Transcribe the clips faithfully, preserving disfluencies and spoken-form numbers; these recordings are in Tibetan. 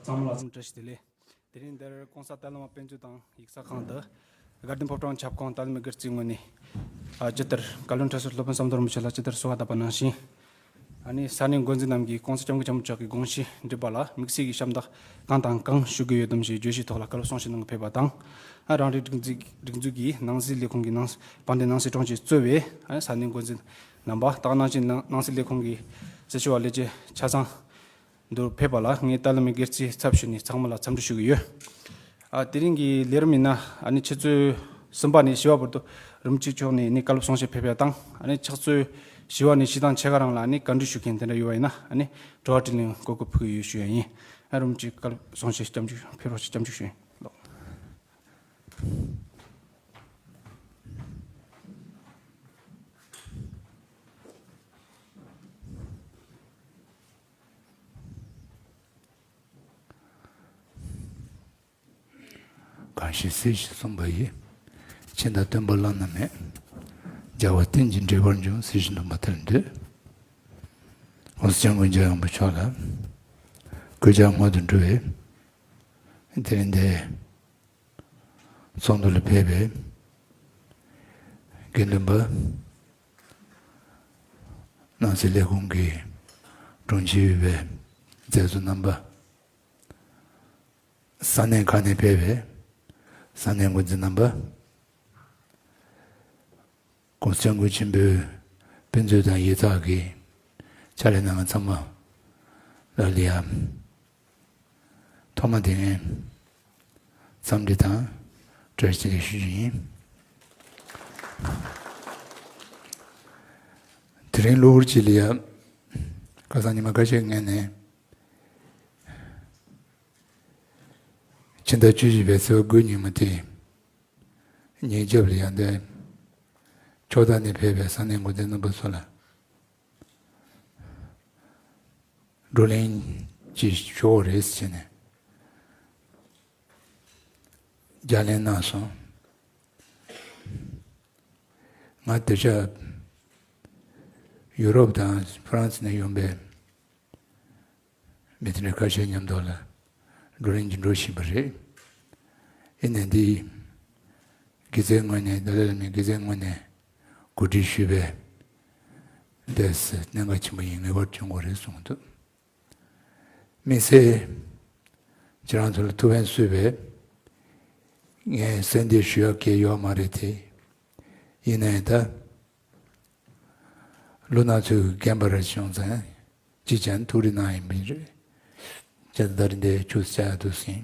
ཚང་མ་ལ་བཀྲ་ཤིས་བདེ་ལེགས། དེ་རིང་འདིར་༸གོང་ས་ཏཱ་ལའི་བླ་མ་དཔེ་མཛོད་དང་ཡིག་ཚང་ཁང་དུ་དགའ་ལྡན་ཕོ་བྲང་ཁྱབ་ཁོངས་ཏཱ་ལའི་བླ་མའི་སྒེར་རྩེའི་ངོས་ནས། ཨ། སྤྱི་ལྟར་བཀའ་བློན་ཁྲི་ཟུར་སློབ་དཔོན་ཟམ་གདོང་རིན་པོ་ཆེ་ལ་སྤྱི་ལྟར་གསོལ་བ་བཏབ་པ་ནང་བཞིན། ཨ་ནི་ས་གནས་འགོ་འཛིན་རྣམས་ཀྱིས་༸གོང་ས་༸སྐྱབས་མགོན་ཆེན་པོ་མཆོག་གི་དགོངས་གཞི་འགྲུབ་པ་ལ་དམིགས་བསལ་གྱི་ཞབས་འདེགས་གང་དང་གང་ཞུ་དགོས་ཡོད་དམ་ཞེས་བརྗོད་གཞིའི་ཐོག་ལ་བཀའ་སློབ་གསུང་བཤད་གནང་གི་ཕེབས་པ་དང་། ཨ། རང་རེའི་སྒྲིག་འཛུགས་སྒྲིག་འཛུགས་ཀྱི་ནང་སྲིད་ལས་ཁུངས་ཀྱི་ནང་དཔལ་ལྡན་ནང་སྲིད་དྲུང་ཆེ་གཙོས་པའི། ཨ། ས་གནས་འགོ་འཛིན་རྣམ་པ་དག་ནང་བཞིན་ནང་སྲིད་ལས་ཁུངས་ཀྱི་སྲི་ཞུ་བ་ལས་བྱེད་ཆ་ཚང་དུ་ཕེབས་པ་ལ་ངས་ཏཱ་ལའི་བླ་མའི་སྒེར་རྩེའི་ཚབ་ཞུས་ནས་ཚང་མ་ལ་འཚམས་འདྲི་ཞུ་གི་ཡོད། ཨ། དེ་རིང་གི་ལས་རིམ་ཡིན་ན། ཨ་ནི་ཆུ་ཚོད་གསུམ་པ་ནས་བཞི་པ་བར་དུ་རིན་པོ་ཆེ་མཆོག་ནས་ནི་བཀའ་སློབ་གསུང་བཤད་ཕེབས་ཡ་དང་། ཨ་ནི་ཕྱག་ཚོད་བཞི་པ་ནས་བཞི་དང་ཕྱེད་ཀ་རིང་ལ་ཨ་ནི་བཀའ་འདྲི་ཞུ་མཁན་དེ་འདྲ་ཡོད་པ་ཡིན་ན། ཨ་ནི་དྲི་བ་དྲིས་ལན་གོ་སྐབས་ཕུལ་གྱི་ཡོད་ཞུ་ཡ་ཡིན། ཨ། རིན་པོ་ཆེ་བཀའ་སློབ་གསུང་བཤད་སྐྱབས་འཇུག་ཕེབས་རོགས་ཞེས་སྐྱབས་འཇུག་ཞུ་ཡིན། གང་ཞིག་སྲིད་ཞིའི་གསུངས་པ་ཡིས། ཆོས་དང་སྟོན་པ་བླ་ན་མེད། རྒྱལ་བ་བསྟན་ཅིང་འབྲེལ་བར་འབྱུང་། སྲིད་ཞིའི་སྡོམ་པ་མཐར་ཐུག །༸གོང་ས་༸སྐྱབས་མགོན་རྒྱལ་བའི་དབང་པོ་མཆོག་ལ་གུས་ཕྱག་སྔོན་དུ་འགྲོ་བའི་དེ་རིང་འདིར་ཚོགས་འདུ་ལ་ཕེབས་པའི་དགེ་འདུན་པ། ནང་སྲིད་ལས་ཁུངས་ཀྱི་དྲུང་ཆེ་ཡོད་པའི་མཛད་གཙོ་རྣམ་པ། ས་གནས་ཁག་ནས་ཕེབས་པའི་ས་གནས་འགོ་འཛིན་རྣམ་པ། ༸གོང་ས་༸སྐྱབས་མགོན་ཆེན་པོའི་དཔེ་མཛོད་དང་ཡིག་ཚང་གི་ཕྱག་ལས་གནང་མཁན་ཚང་མ་ལ་ལ་ཡ། ཐོག་མ་དེ་ངས་འཚམས་འདྲི་དང་བཀྲ་ཤིས་བདེ་ལེགས་ཞུ་རྒྱུ་ཡིན། དེ་རིང་གློ་བུར་གྱི་ལ་ཡ། ཁ་སང་ཉི་མ་ཁ་ཤས་སྔོན་ནས་ཕྱི་ཟླ་བཅུ་བཞི་པའི་ཚེས་པ་དགུ་ཉིན་མོ་དེ། ཉིན་རྒྱབ་ལ་ཡ་འདི་ཕྱོགས་མཐའ་ནས་ཕེབས་པའི་ས་གནས་འགོ་འཛིན་རྣམ་པ་ཚོ་ལ་བགྲོ་གླེང་ཅིག་ཞུ་དགོས་རེད་ཟེར་ནས་རྒྱ་ལན་གནང་སོང་། ང་དེ་ཆ་ཡུ་རོབ་དང་ཧྥ་རན་སི་ནས་ཡོང་པའི་མི་དེ་འདྲ་ཁ་ཤས་མཉམ་དུ་ལ་བགྲོ་གླེང་གི་འགྲོ་བཞིན་པ་རེད། ཡིན་ནའི་འདི་དགེ་རྩའི་ངོས་ནས་ཏཱ་ལའི་བླ་མའི་དགེ་རྩའི་ངོས་ནས་གོ་སྒྲིག་ཞུས་པའི་འདས་གནད་འགག་ཆེན་པོ་ཡིན། ངེས་པར་བྱུང་དགོས་རེད་གསུངས་འདུག་དམིགས་བསལ་ཁྱེད་རང་ཚོ་ལ་ཐུགས་ཕན་གསོས་པས་ངས་གསལ་འདེབས་ཞུ་ཡག་གང་ཡང་ཡོད་མ་རེད་དེ། ཡིན་ནའི་ད། ལོ་ན་ཚོད་རྒན་པ་རེ་བྱུང་ཙང་ཅི་བྱས་ན་ཐུགས་རེ་གནང་ཡིན་པ་རེད། བྱས་ཙང་ད་རེས་འདིར་ཆུ་ཚོད་བཅར་ཡག་འདུག་ཟིན།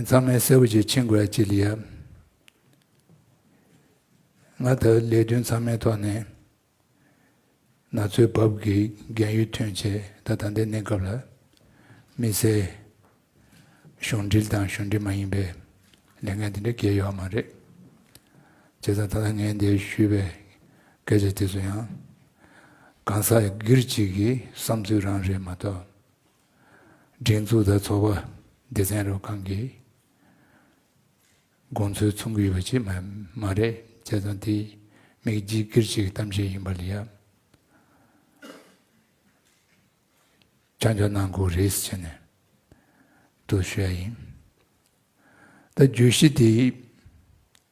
ཚང་མས་གསལ་པོ་ཅིག་མཁྱེན་དགོས་ཡག་ཅིག་ལ་ཡ། ང་ད་ལས་དོན་ཚང་མའི་ཐོག་ནས་ན་ཚོད་བབ་ཀྱི་རྒན་ཡོལ་ཐོན་བྱས། ད་ད་ལྟའི་གནས་སྐབས་ལ་དམིགས་བསལ་གཞུང་འབྲེལ་དང་གཞུང་འབྲེལ་མ་ཡིན་པའི་ལས་འགན་དེ་འདྲ་གང་ཡང་ཡོད་མ་རེད། བྱས་ཙང་ད་ལྟ་ངས་འདིར་ཞུས་པའི་སྐད་ཆ་དེ་ཚོ་ཡང་གང་ཟག་སྒེར་གཅིག་གི་བསམ་ཚུལ་རང་རེད་མ་གཏོགས། སྒྲིག་འཛུགས་དང་ཚོགས་པ་སྡེ་ཚན་རུ་ཁག་གི་དགོངས་ཚུལ་མཚོན་གྱི་ཡོད་པ་ཅིག་མ་མ་རེད། བྱས་ཙང་དེ་མི་གཅིག་སྒེར་གཅིག་གི་གཏམ་བཤད་ཡིན་པ་ལ་ཡ། ཆ་འཇོག་གནང་དགོས་རེད་ཟེར་ནས་འདུག་ཞུ་ཡ་ཡིན། ད་བརྗོད་གཞི་དེ་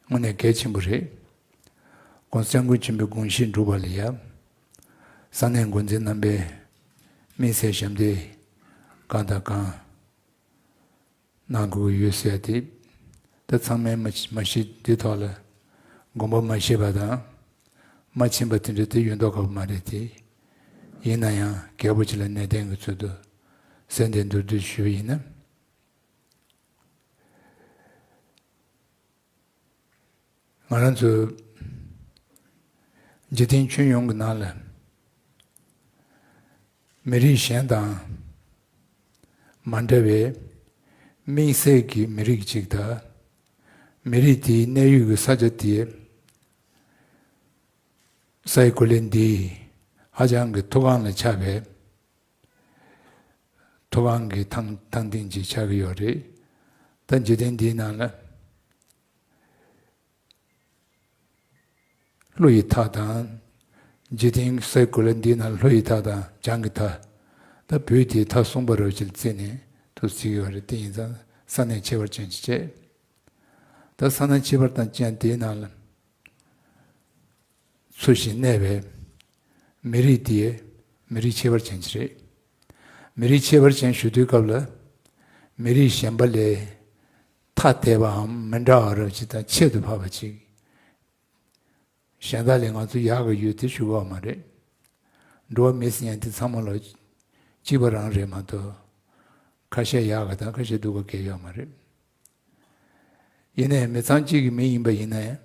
དངོས་གནས་གལ་ཆེན་པོ་རེད། ༸གོང་ས་༸སྐྱབས་མགོན་ཆེན་པོའི་དགོངས་གཞི་འགྲུབ་པ་ལ་ཡ། ས་གནས་འགོ་འཛིན་རྣམ་པས་དམིགས་བསལ་ཞབས་འདེགས་གང་དང་གང་གནང་དགོས་ཀྱི་ཡོད་ཟེར་ཏེ། ད་ཚང་མས་མ་མ་གཞི་འདི་ཐོག་ལ་དགོངས་པ་མ་བཞེས་པ་དང་མ་ཕྱིན་པ་དེ་འདྲ་དེ་ཡོད་མདོག་ཁ་པོ་མ་རེད་དེ། ཡིན་ན་ཡང་གལ་པོ་ཆེ་ལ་གནད་དོན་གྱི་ཚུལ་དུ་གསལ་འདེབས་མདོར་བསྡུས་ཞུས་པ་ཡིན་ན། ང་རང་ཚོ་འཇིག་རྟེན་ཁྱོན་ཡོངས་ཀྱི་ནང་ལ་མི་རིགས་གཞན་དང་མ་འདྲ་བའི་དམིགས་བསལ་གྱི་མི་རིགས་ཅིག་དང་། མི་རིགས་དེའི་གནས་ཡུལ་གྱི་ས་ཆ་དེ་སའི་གོ་ལའི་འདིའི་ཧ་ཅང་གི་མཐོ་སྒང་ལ་ཆགས་པའི་མཐོ་སྒང་གི་ཐང་ཐང་སྟེང་ཅིག་ཆགས་ཀྱི་ཡོད་རེད། ད་འཇིག་རྟེན་འདིའི་ནང་ལ་ཀླུ་ཡི་མཐའ་དང་། འཇིག་རྟེན་སའི་གོ་ལ་འདིའི་ནང་ཀླུ་ཡི་མཐའ་དང་བྱང་གི་མཐའ། ད་བོད་དེ་མཐའ་སྲུང་བ་རུ་ཅིག་བརྩིས་ནས་ཐུགས་བརྩི་གི་ཡོད་རེད། དེ་ཡིན་ཙང་ས་གནས་ཁྱད་པར་ཅན་ཅིག་བྱས། ད་ས་གནས་ཁྱད་པར་དང་ཅན་དེའི་ནང་ལ་འཚོ་ཞིང་གནས་པའི་མི་རིགས་དེ་མི་རིགས་ཁྱད་པར་ཅན་ཅིག་རེད། མི་རིགས་ཁྱད་པར་ཅན་ཞུ་དུས་སྐབས་ལ་མི་རིགས་གཞན་པ་ལས་ཐ་དད་པའམ་མི་འདྲ་བ་རབ་ཅིག་དང་ཁྱད་དུ་འཕགས་པ་ཅིག་གཞན་དག་ལས་ང་ཚོ་ཡག་གི་ཡོད་དེ་ཞུ་གི་ཡོད་མ་རེད། འགྲོ་བ་མི་ཟེར་མཁན་དེ་ཚང་མ་ལ་གཅིག་པ་རང་རེད་མ་གཏོགས། ཁ་ཤས་ཡག་ག་དང་ཁ་ཤས་སྡུག་ག་གང་ཡང་ཡོད་མ་རེད། ཡིན་ནའི་མི་ཚང་གཅིག་གི་མི་ཡིན་པ་ཡིན་ནའི།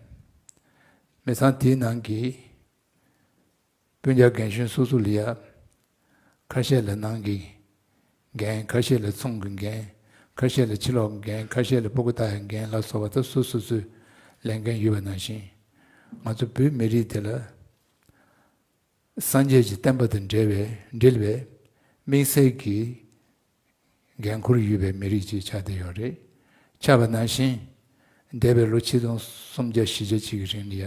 མི་ཚང་དེའི་ནང་གི་སྤུན་ཀྱག་རྒན་གཞོན་སོ་སོ་ལ་ཡ། ཁ་ཤས་ལ་ནང་གི་འགན། ཁ་ཤས་ལ་ཚོང་གི་འགན། ཁ་ཤས་ལ་ཕྱི་ལོགས་ཀྱི་འགན། ཁ་ཤས་ལ་སྤུ་གུ་ལྟ་ཡ་འགན་ལ་སོགས་པ་དང་སོ་སོ་སོའི་ལས་འགན་ཡོད་པ་ནང་བཞིན། ང་ཚོ་བོད་མི་རིགས་དེ་ལ་སངས་རྒྱས་ཀྱི་བསྟན་པ་དང་འབྲེལ་བའི་འབྲེལ་བའི་དམིགས་བསལ་གྱི་འགན་ཁུར་ཡོད་པའི་མི་རིགས་ཅིག་ཆགས་བསྡད་ཡོད་རེད། ཆགས་པ་ནང་བཞིན་འདས་པའི་ལོ་ཆིག་སྟོང་སུམ་བརྒྱ་བཞི་བརྒྱ་ཅིག་གི་རིང་ལ་ཡ་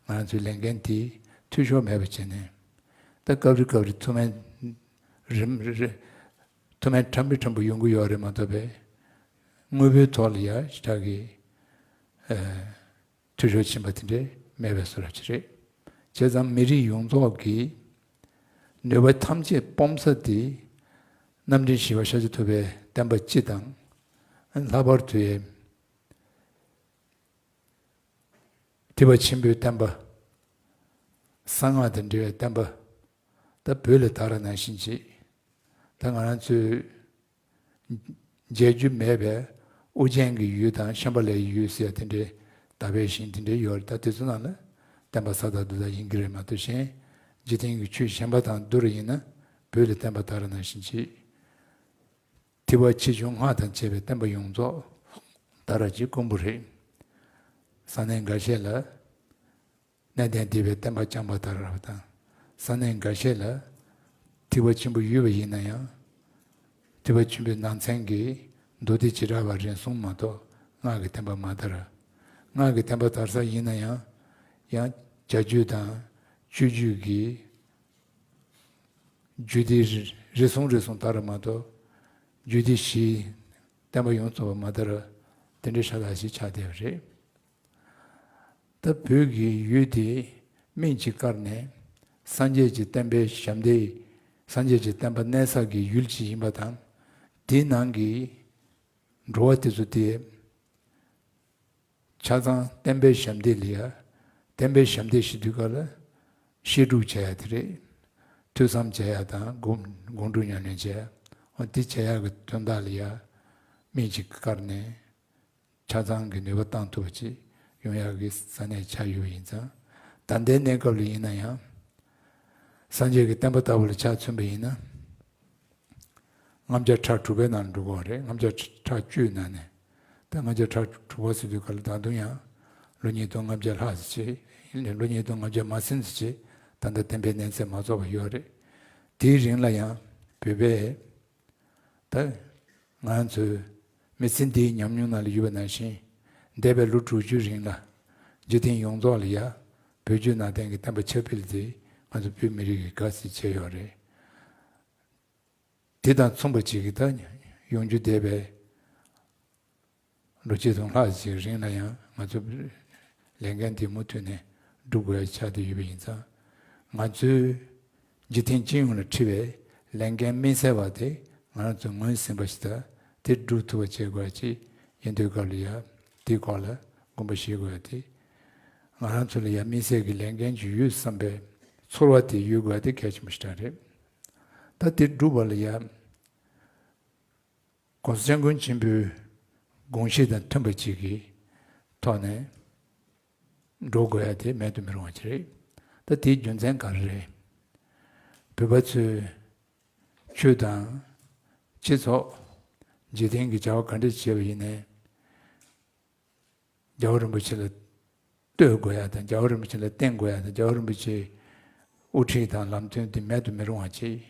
ང་རང་ཚོའི་ལས་འགན་དེ་འཐུས་ཤོར་མེད་པ་བྱས་ནས། ད་སྐབས་རེ་སྐབས་རེ་མཐོ་དམན་རིམ་རེ་མཐོ་དམན་ཕྲན་བུ་ཕྲན་བུ་ཡོང་གི་ཡོད་རེད་མ་གཏོགས་པའི་དངོས་པོའི་ཐོག་ལ་ཡ་ཞེ་དྲག་གི་ཨ། འཐུས་ཤོར་ཕྱིན་པ་དེ་འདྲའི་མེད་པའི་བཟོ་འདྲ་ཅིག་རེད། བྱས་ཙང་མི་རིགས་ཡོངས་རྫོགས་ཀྱི་ནུས་པ་ཐམས་ཅད་སྤུངས་ས་དེ་རྣམ་འདྲེན་བཞི་པ་ཤཱཀྱ་ཐུབ་པའི་བསྟན་པ་སྤྱི་དང་། ལྷག་པར་དུ་ཡང་ཐེག་པ་ཆེན་པོའི་བསྟན་པ་གསང་སྔགས་དང་འབྲེལ་བའི་བསྟན་པ་ད་བོད་ལ་དར་བ་ནང་བཞིན་ཅིག་ད་ང་རང་ཚོའི་མཇལ་རྒྱུ་མེད་པའི་ཨོ་རྒྱན་གྱི་ཡུལ་དང་ཤམྦྷ་ལའི་ཡུལ་ཟེར་དེ་འདྲའི་དག་པའི་ཞིང་དེ་འདྲའི་ཡོད་རེད། ད་དེ་ཚོ་ནང་ལ་བསྟན་པ་ས་དང་རྡོ་དང་ཡིན་གྱི་རེད་མ་གཏོགས་གཞན་འཇིག་རྟེན་གྱི་ཆོས་གཞན་པ་དང་བསྡུར་ཡིན་ན་བོད་ལ་བསྟན་པ་དར་ནང་བཞིན་བྱེད། ཐེག་པ་ཆེ་ཆུང་སྔགས་དང་བཅས་པའི་བསྟན་པ་ཡོངས་རྫོགས་དར་བ་ཅིག་དཀོན་པོ་རེད། ས་གནས་འགའ་ཤས་ལ། གནས་བརྟན་སྡེ་པའི་བསྟན་པ་རྐྱང་པ་དར་བ་དང་། ས་གནས་འགའ་ཤས་ལ་ཐེག་པ་ཆེན་པོ་ཡོད་པ་ཡིན་ན་ཡང་། ཐེག་པ་ཆེན་པོའི་ནང་ཚན་གྱི་མདོ་སྡེ་བྱེ་བྲག་པ་རིམ་གསུམ་མ་གཏོགས་སྔགས་ཀྱི་བསྟན་པ་མ་དར། སྔགས་ཀྱི་བསྟན་པ་དར་ས་ཡིན་ན་ཡང་། ཡང་བྱ་རྒྱུད་དང་སྤྱོད་རྒྱུད་ཀྱི་རྒྱུད་སྡེ་རེ་ཟུང་རེ་ཟུང་དར་བ་མ་གཏོགས། རྒྱུད་སྡེ་བཞིའི་བསྟན་པ་ཡོངས་རྫོགས་པ་མ་དར། དེ་འདྲའི་ཤ་སྟག་ཞིག་ཆགས་བསྡད་པ་རེད། ད་བོད་ཀྱི་ཡུལ་དེ་སྨན་གྱིས་བཀར་ནས་སངས་རྒྱས་ཀྱི་བསྟན་པའི་ཞབས་འདེགས། སངས་རྒྱས་ཀྱི་བསྟན་པ་གནས་ས་གི་ཡུལ་ཅིག་ཡིན་པ་དང་། དེའི་ནང་གི་འགྲོ་བ་དེ་ཚོ་དེ་ཆ་ཚང་བསྟན་པའི་ཞབས་འདེགས་ལ་ཡ། བསྟན་པའི་ཞབས་འདེགས་ཞུ་དུས་སྐབས་ལ་བཤད་སྒྲུབ་བྱ་ཡ་དེ་རེད། ཐོས་བསམ་བྱ་ཡ་དང་སྒོམ་སྒོམ་སྒྲུབ་ཉམས་ལེན་བྱ་ཡ། འོ་དེ་བྱ་ཡ་གི་དོན་དག་ལ་ཡ་སྨན་གྱིས་བཀར་ནས། ཆ་ཚང་གི་ནུས་པ་བཏང་ཐུབ་པ་ཅིག་ཡོང་ཡག་གི་ས་གནས་ཆགས་ཡོད་པ་ཡིན་ཙང་། ད་ལྟའི་གནས་སྐབས་ལ་ཡིན་ན་ཡང་། སངས་རྒྱས་ཀྱི་བསྟན་པ་ལྟ་བུ་ལ་ཆ་མཚོན་པ་ཡིན་ན། ལྔ་བརྒྱ་ཕྲག་དྲུག་པའི་ནང་འགྲོ་གི་ཡོད་རེད། ལྔ་བརྒྱ་ཕྲག་བཅུའི་ནང་ནས། ད་ལྔ་བརྒྱ་ཕྲག་དྲུག་པ་ཟེར་དུས་ག་ལ་ད་དུང་ཡང་ལོ་ཉིས་སྟོང་ལྔ་བརྒྱ་ལྷག་ཙམ་ཅིག་ཡིན་ནའི་ལོ་ཉིས་སྟོང་ལྔ་བརྒྱ་མ་ཟིན་ཙམ་ཅིག་ད་ལྟ་བསྟན་པའི་གནས་ཚད་མ་རྫོགས་པ་ཡོད་རེད། དེའི་རིང་ལ་ཡང་བོད་པས། ད་ང་ཚོའི་མི་ཚེ་འདིའི་ཉམས་མྱོང་ནང་ལ་ཡོད་པ་ནང་བཞིན། འདས་པའི་ལོ་དྲུག་ཅུའི་རིང་ལ་འཇིག་རྟེན་ཡོངས་རྫོགས་ལ་ཡ་བོད་བརྒྱུད་ནང་བསྟན་གྱི་བསྟན་པ་ཁྱབ་སྤེལ་དེ་ང་ཚོ་བོད་མི་རིགས་ཀྱིས་དགའ་བསུ་བྱས་ཡོད་རེད། དེ་དང་མཚུངས་པ་ཅིག་གིས་ད་ཡོང་རྒྱུ་འདས་པའི་ལོ་ཆིག་སྟོང་ལྷག་ཅིག་རིང་ལ་ཡང་ང་ཚོ་ལས་འགན་དེ་མུ་མཐུད་ནས་སྒྲུབ་དགོས་ཡ་ཆགས་བསྡད་ཡོད་པ་ཡིན་ཙང་། ང་ཚོས་འཇིག་རྟེན་སྤྱི་ཡོངས་ལ་འཁྲི་བའི་ལས་འགན་དམིགས་བསལ་བ་དེ་ང་རང་ཚོས་ངོས་ཟིན་པ་ཞིག་དང་། དེ་སྒྲུབ་ཐུབ་པ་བྱེད་དགོས་ཡ་ཅིག་ཡིན་དུས་སྐབས་ལ་ཡ། དེའི་སྐོར་ལ་དགོངས་པ་བཞེས་དགོས་ཡ་དེ། ང་རང་ཚོ་ལ་ཡ་དམིགས་བསལ་གྱི་ལས་འགན་ཅིག་ཡོད་བསམ་པའི་ཚོར་བ་དེ་ཡོད་དགོས་ཡ་དེ་གལ་ཆེན་པོ་ཞིག་རང་རེད། ད་དེ་སྒྲུབ་པ་ལ་ཡ། གོང་ས་སྐྱབས་མགོན་ཆེན་པོའི་དགོངས་གཞི་དང་མཐུན་པ་ཅིག་གི་ཐོག་ནས་འགྲོ་དགོས་ཡ་དེ་མེད་དུ་མི་རུང་བ་ཅིག་རེད། ད་དེའི་རྒྱུ་མཚན་ག་རེ་རེད། བོད་པ་ཚོས་ཆོས་དང་སྤྱི་ཚོགས། འཇིག་རྟེན་གྱི་བྱ་བ་ག་འདྲ་བྱས་པ་ཡིན་ནའི། རྒྱལ་བ་རིན་པོ་ཆེ་ལ་ལྟོས་དགོས་ཡ་དང་། རྒྱལ་བ་རིན་པོ་ཆེ་ལ་བརྟེན་དགོས་ཡ་དང་། རྒྱལ་བ་རིན་པོ་ཆེའི་དབུ་ཁྲིད་དང་ལམ་སྟོན་དེ་མེད་དུ་མི་རུང་བ་ཅིག་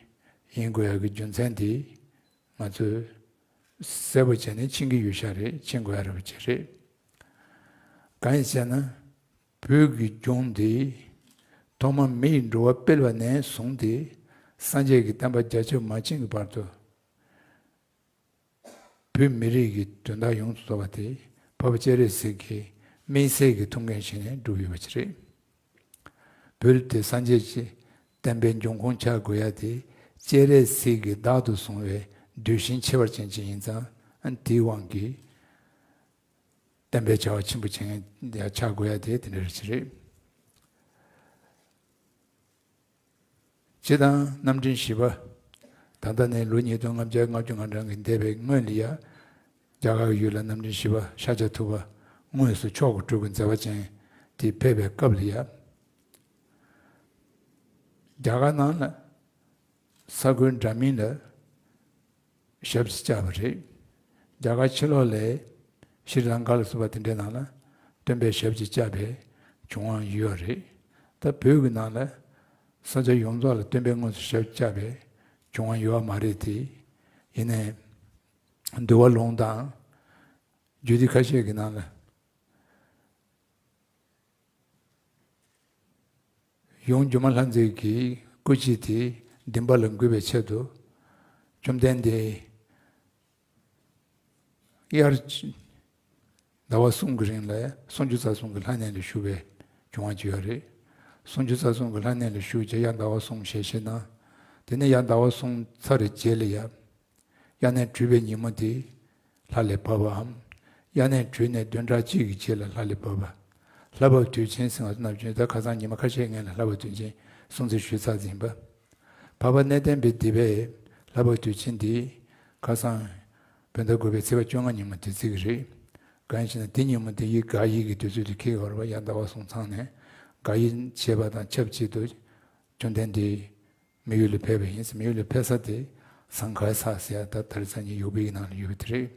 ཡིན་དགོས་ཡ་གི་རྒྱུ་མཚན་དེ་ང་ཚོས་གསལ་པོ་བྱས་ནས་མཁྱེན་གྱི་ཡོད་ཤག་རེད། མཁྱེན་དགོས་ཡ་རེད་པ་ཅིག་རེད། གང་ཡིན་ཟེར་ན། བོད་ཀྱི་ལྗོངས་འདི་ཐོག་མ་མི་ཡི་འགྲོ་བ་སྤེལ་བ་ནས་བཟུང་སྟེ་ སངས་རྒྱས་ཀྱི་བསྟན་པ་རྒྱ་ཆེར་མ་ཕྱིན་གྱི་བར་དུ། བོད་མི་རིགས་ཀྱི་དོན་དག་ཡོངས་སུ་རྫོགས་པ་དེ་འཕགས་པ་སྤྱན་རས་གཟིགས་ཀྱི་དམིགས་བསལ་གྱི་ཐུགས་འགན་བཞེས་ནས་བསྒྲུབས་ཡོད་པ་ཅིག་རེད། བོད་དེ་སངས་རྒྱས་ཀྱི་བསྟན་པའི་འབྱུང་ཁུངས་ཆགས་དགོས་ཡ་དེ་སྤྱན་རས་གཟིགས་ཀྱིས་བདག་ཏུ་བཟུང་བའི་གདུལ་ཞིང་ཁྱད་པར་ཅན་ཅིག་ཡིན་ཙང་དེའི་དབང་གིས་བསྟན་པའི་བྱ་བ་ཆེན་པོ་བྱེད་མཁན་ཡ་ཆགས་དགོས་ཡ་དེ་དེ་འདྲ་ཅིག་རེད། སྤྱིར་བཏང་རྣམ་འདྲེན་བཞི་པ། ད་ལྟ་ནས་ལོ་ཉིས་སྟོང་ལྔ་བརྒྱ་ལྔ་བཅུ་ང་གྲངས་ཀྱི་འདས་པའི་སྔོན་ལ་ཡ། རྒྱ་གར་ཡུལ་ལ་རྣམ་འདྲེན་བཞི་པ་ཤཱཀྱ་ཐུབ་པ་དངོས་སུ་མཆོག་གི་སྤྲུལ་སྐུ་མཛད་པ་ཅན་དེ་ཕེབས་པའི་སྐབས་ལ་ཡ། རྒྱ་གར་ནང་ལ་ས་ཁུལ་འདྲ་མིན་ལ་ཞབས་ཕྱི་བཅགས་པ་རེད། རྒྱ་གར་ཕྱི་ལོགས་ལ་ཤྲི་ལང་ཀ་ལ་སོགས་པ་དེ་འདྲའི་ནང་ལ་སྟོན་པའི་ཞབས་ཕྱི་བཅགས་པའི་བྱུང་བ་ཡོད་རེད། ད་བོད་ཀྱི་ནང་ལ་ས་ཆ་ཡོངས་རྫོགས་ལ་སྟོན་པའི་དངོས་སུ་ཞབས་ཕྱི་བཅགས་པའི་བྱུང་བ་ཡོད་པ་མ་རེད་དེ། ཡིན་ནའི་འདུལ་བ་ལུང་དང་རྒྱུད་སྡེ་ཁ་ཤས་ཀྱི་ནང་ལ། ཡུམ་སྒྱུ་མ་ལྷ་མཛེས་ཀྱི་སྐུ་ཕྱྭ་དེ་བདེན་པ་ལ་འགོད་པའི་ཆེད་དུ། བཅོམ་ལྡན་འདས་དབྱར་ཟླ་བ་གསུམ་གྱི་རིང་ལ་སུམ་ཅུ་རྩ་གསུམ་གྱི་ལྷ་གནས་ལ་བཞུགས་པའི་བྱུང་བ་ཅིག་ཡོད་རེད། སུམ་ཅུ་རྩ་གསུམ་གྱི་ལྷ་གནས་ལ་བཞུགས་རྗེས་དབྱར་ཟླ་བ་གསུམ་ཞལ་བཞེས་གནང་། དེ་ནས་དབྱར་ཟླ་བ་གསུམ་ཚར་བའི་རྗེས་ལ་ཡ། དབྱར་གནས་གྲུབ་པའི་ཉིན་མོ་དེ་ལྷ་ལས་བབས་པའམ། དབྱར་གནས་གྲུབ་ནས་བདུན་ཕྲག་གཅིག་གི་རྗེས་ལ་ལྷ་ལས་བབས་པ། ལྷ་བབས་དུས་ཆེན་ཟེར་བ་ནམ་རྒྱུན་ད་ཁ་སང་ཉི་མ་ཁ་ཤས་སྔོན་ལ་ལྷ་བབས་དུས་ཆེན་སྲུང་བརྩི་ཞུས་ཚར་ཟིན་པ། འཕགས་པ་གནས་བརྟན་པའི་སྡེ་པས་ལྷ་བབས་དུས་ཆེན་འདི་ཁ་སང་བོད་ཟླ་དགུ་པའི་ཚེས་པ་བཅོ་ལྔ་ཉིན་མོ་དེ་བརྩི་གི་རེད། གང་ཡིན་ཞེ་ན་དེ་ཉིན་མོ་དེ་ཡི་དགག་དབྱེ་གི་དུས་ཚོད་དུ་འཁེལ་ཡོད་རེད་པ། དབྱར་ཟླ་བ་གསུམ་ཚང་ནས་དགག་དབྱེ་བྱས་པ་དང་ཆབས་ཅིག་ཏུ་བཅོམ་ལྡན་འདས། མི་ཡུལ་ལ་ཕེབས་པ་ཡིན། མི་ཡུལ་ལ་ཕེབས་ས་དེ་ཟངས་དཀར་ས་ཟེར་ཡ་ད་དེ་རིང་སང་ཉིན་ཡུ་པི་ཡི་ནང་ལ་ཡོད་པ་དེ་རེད།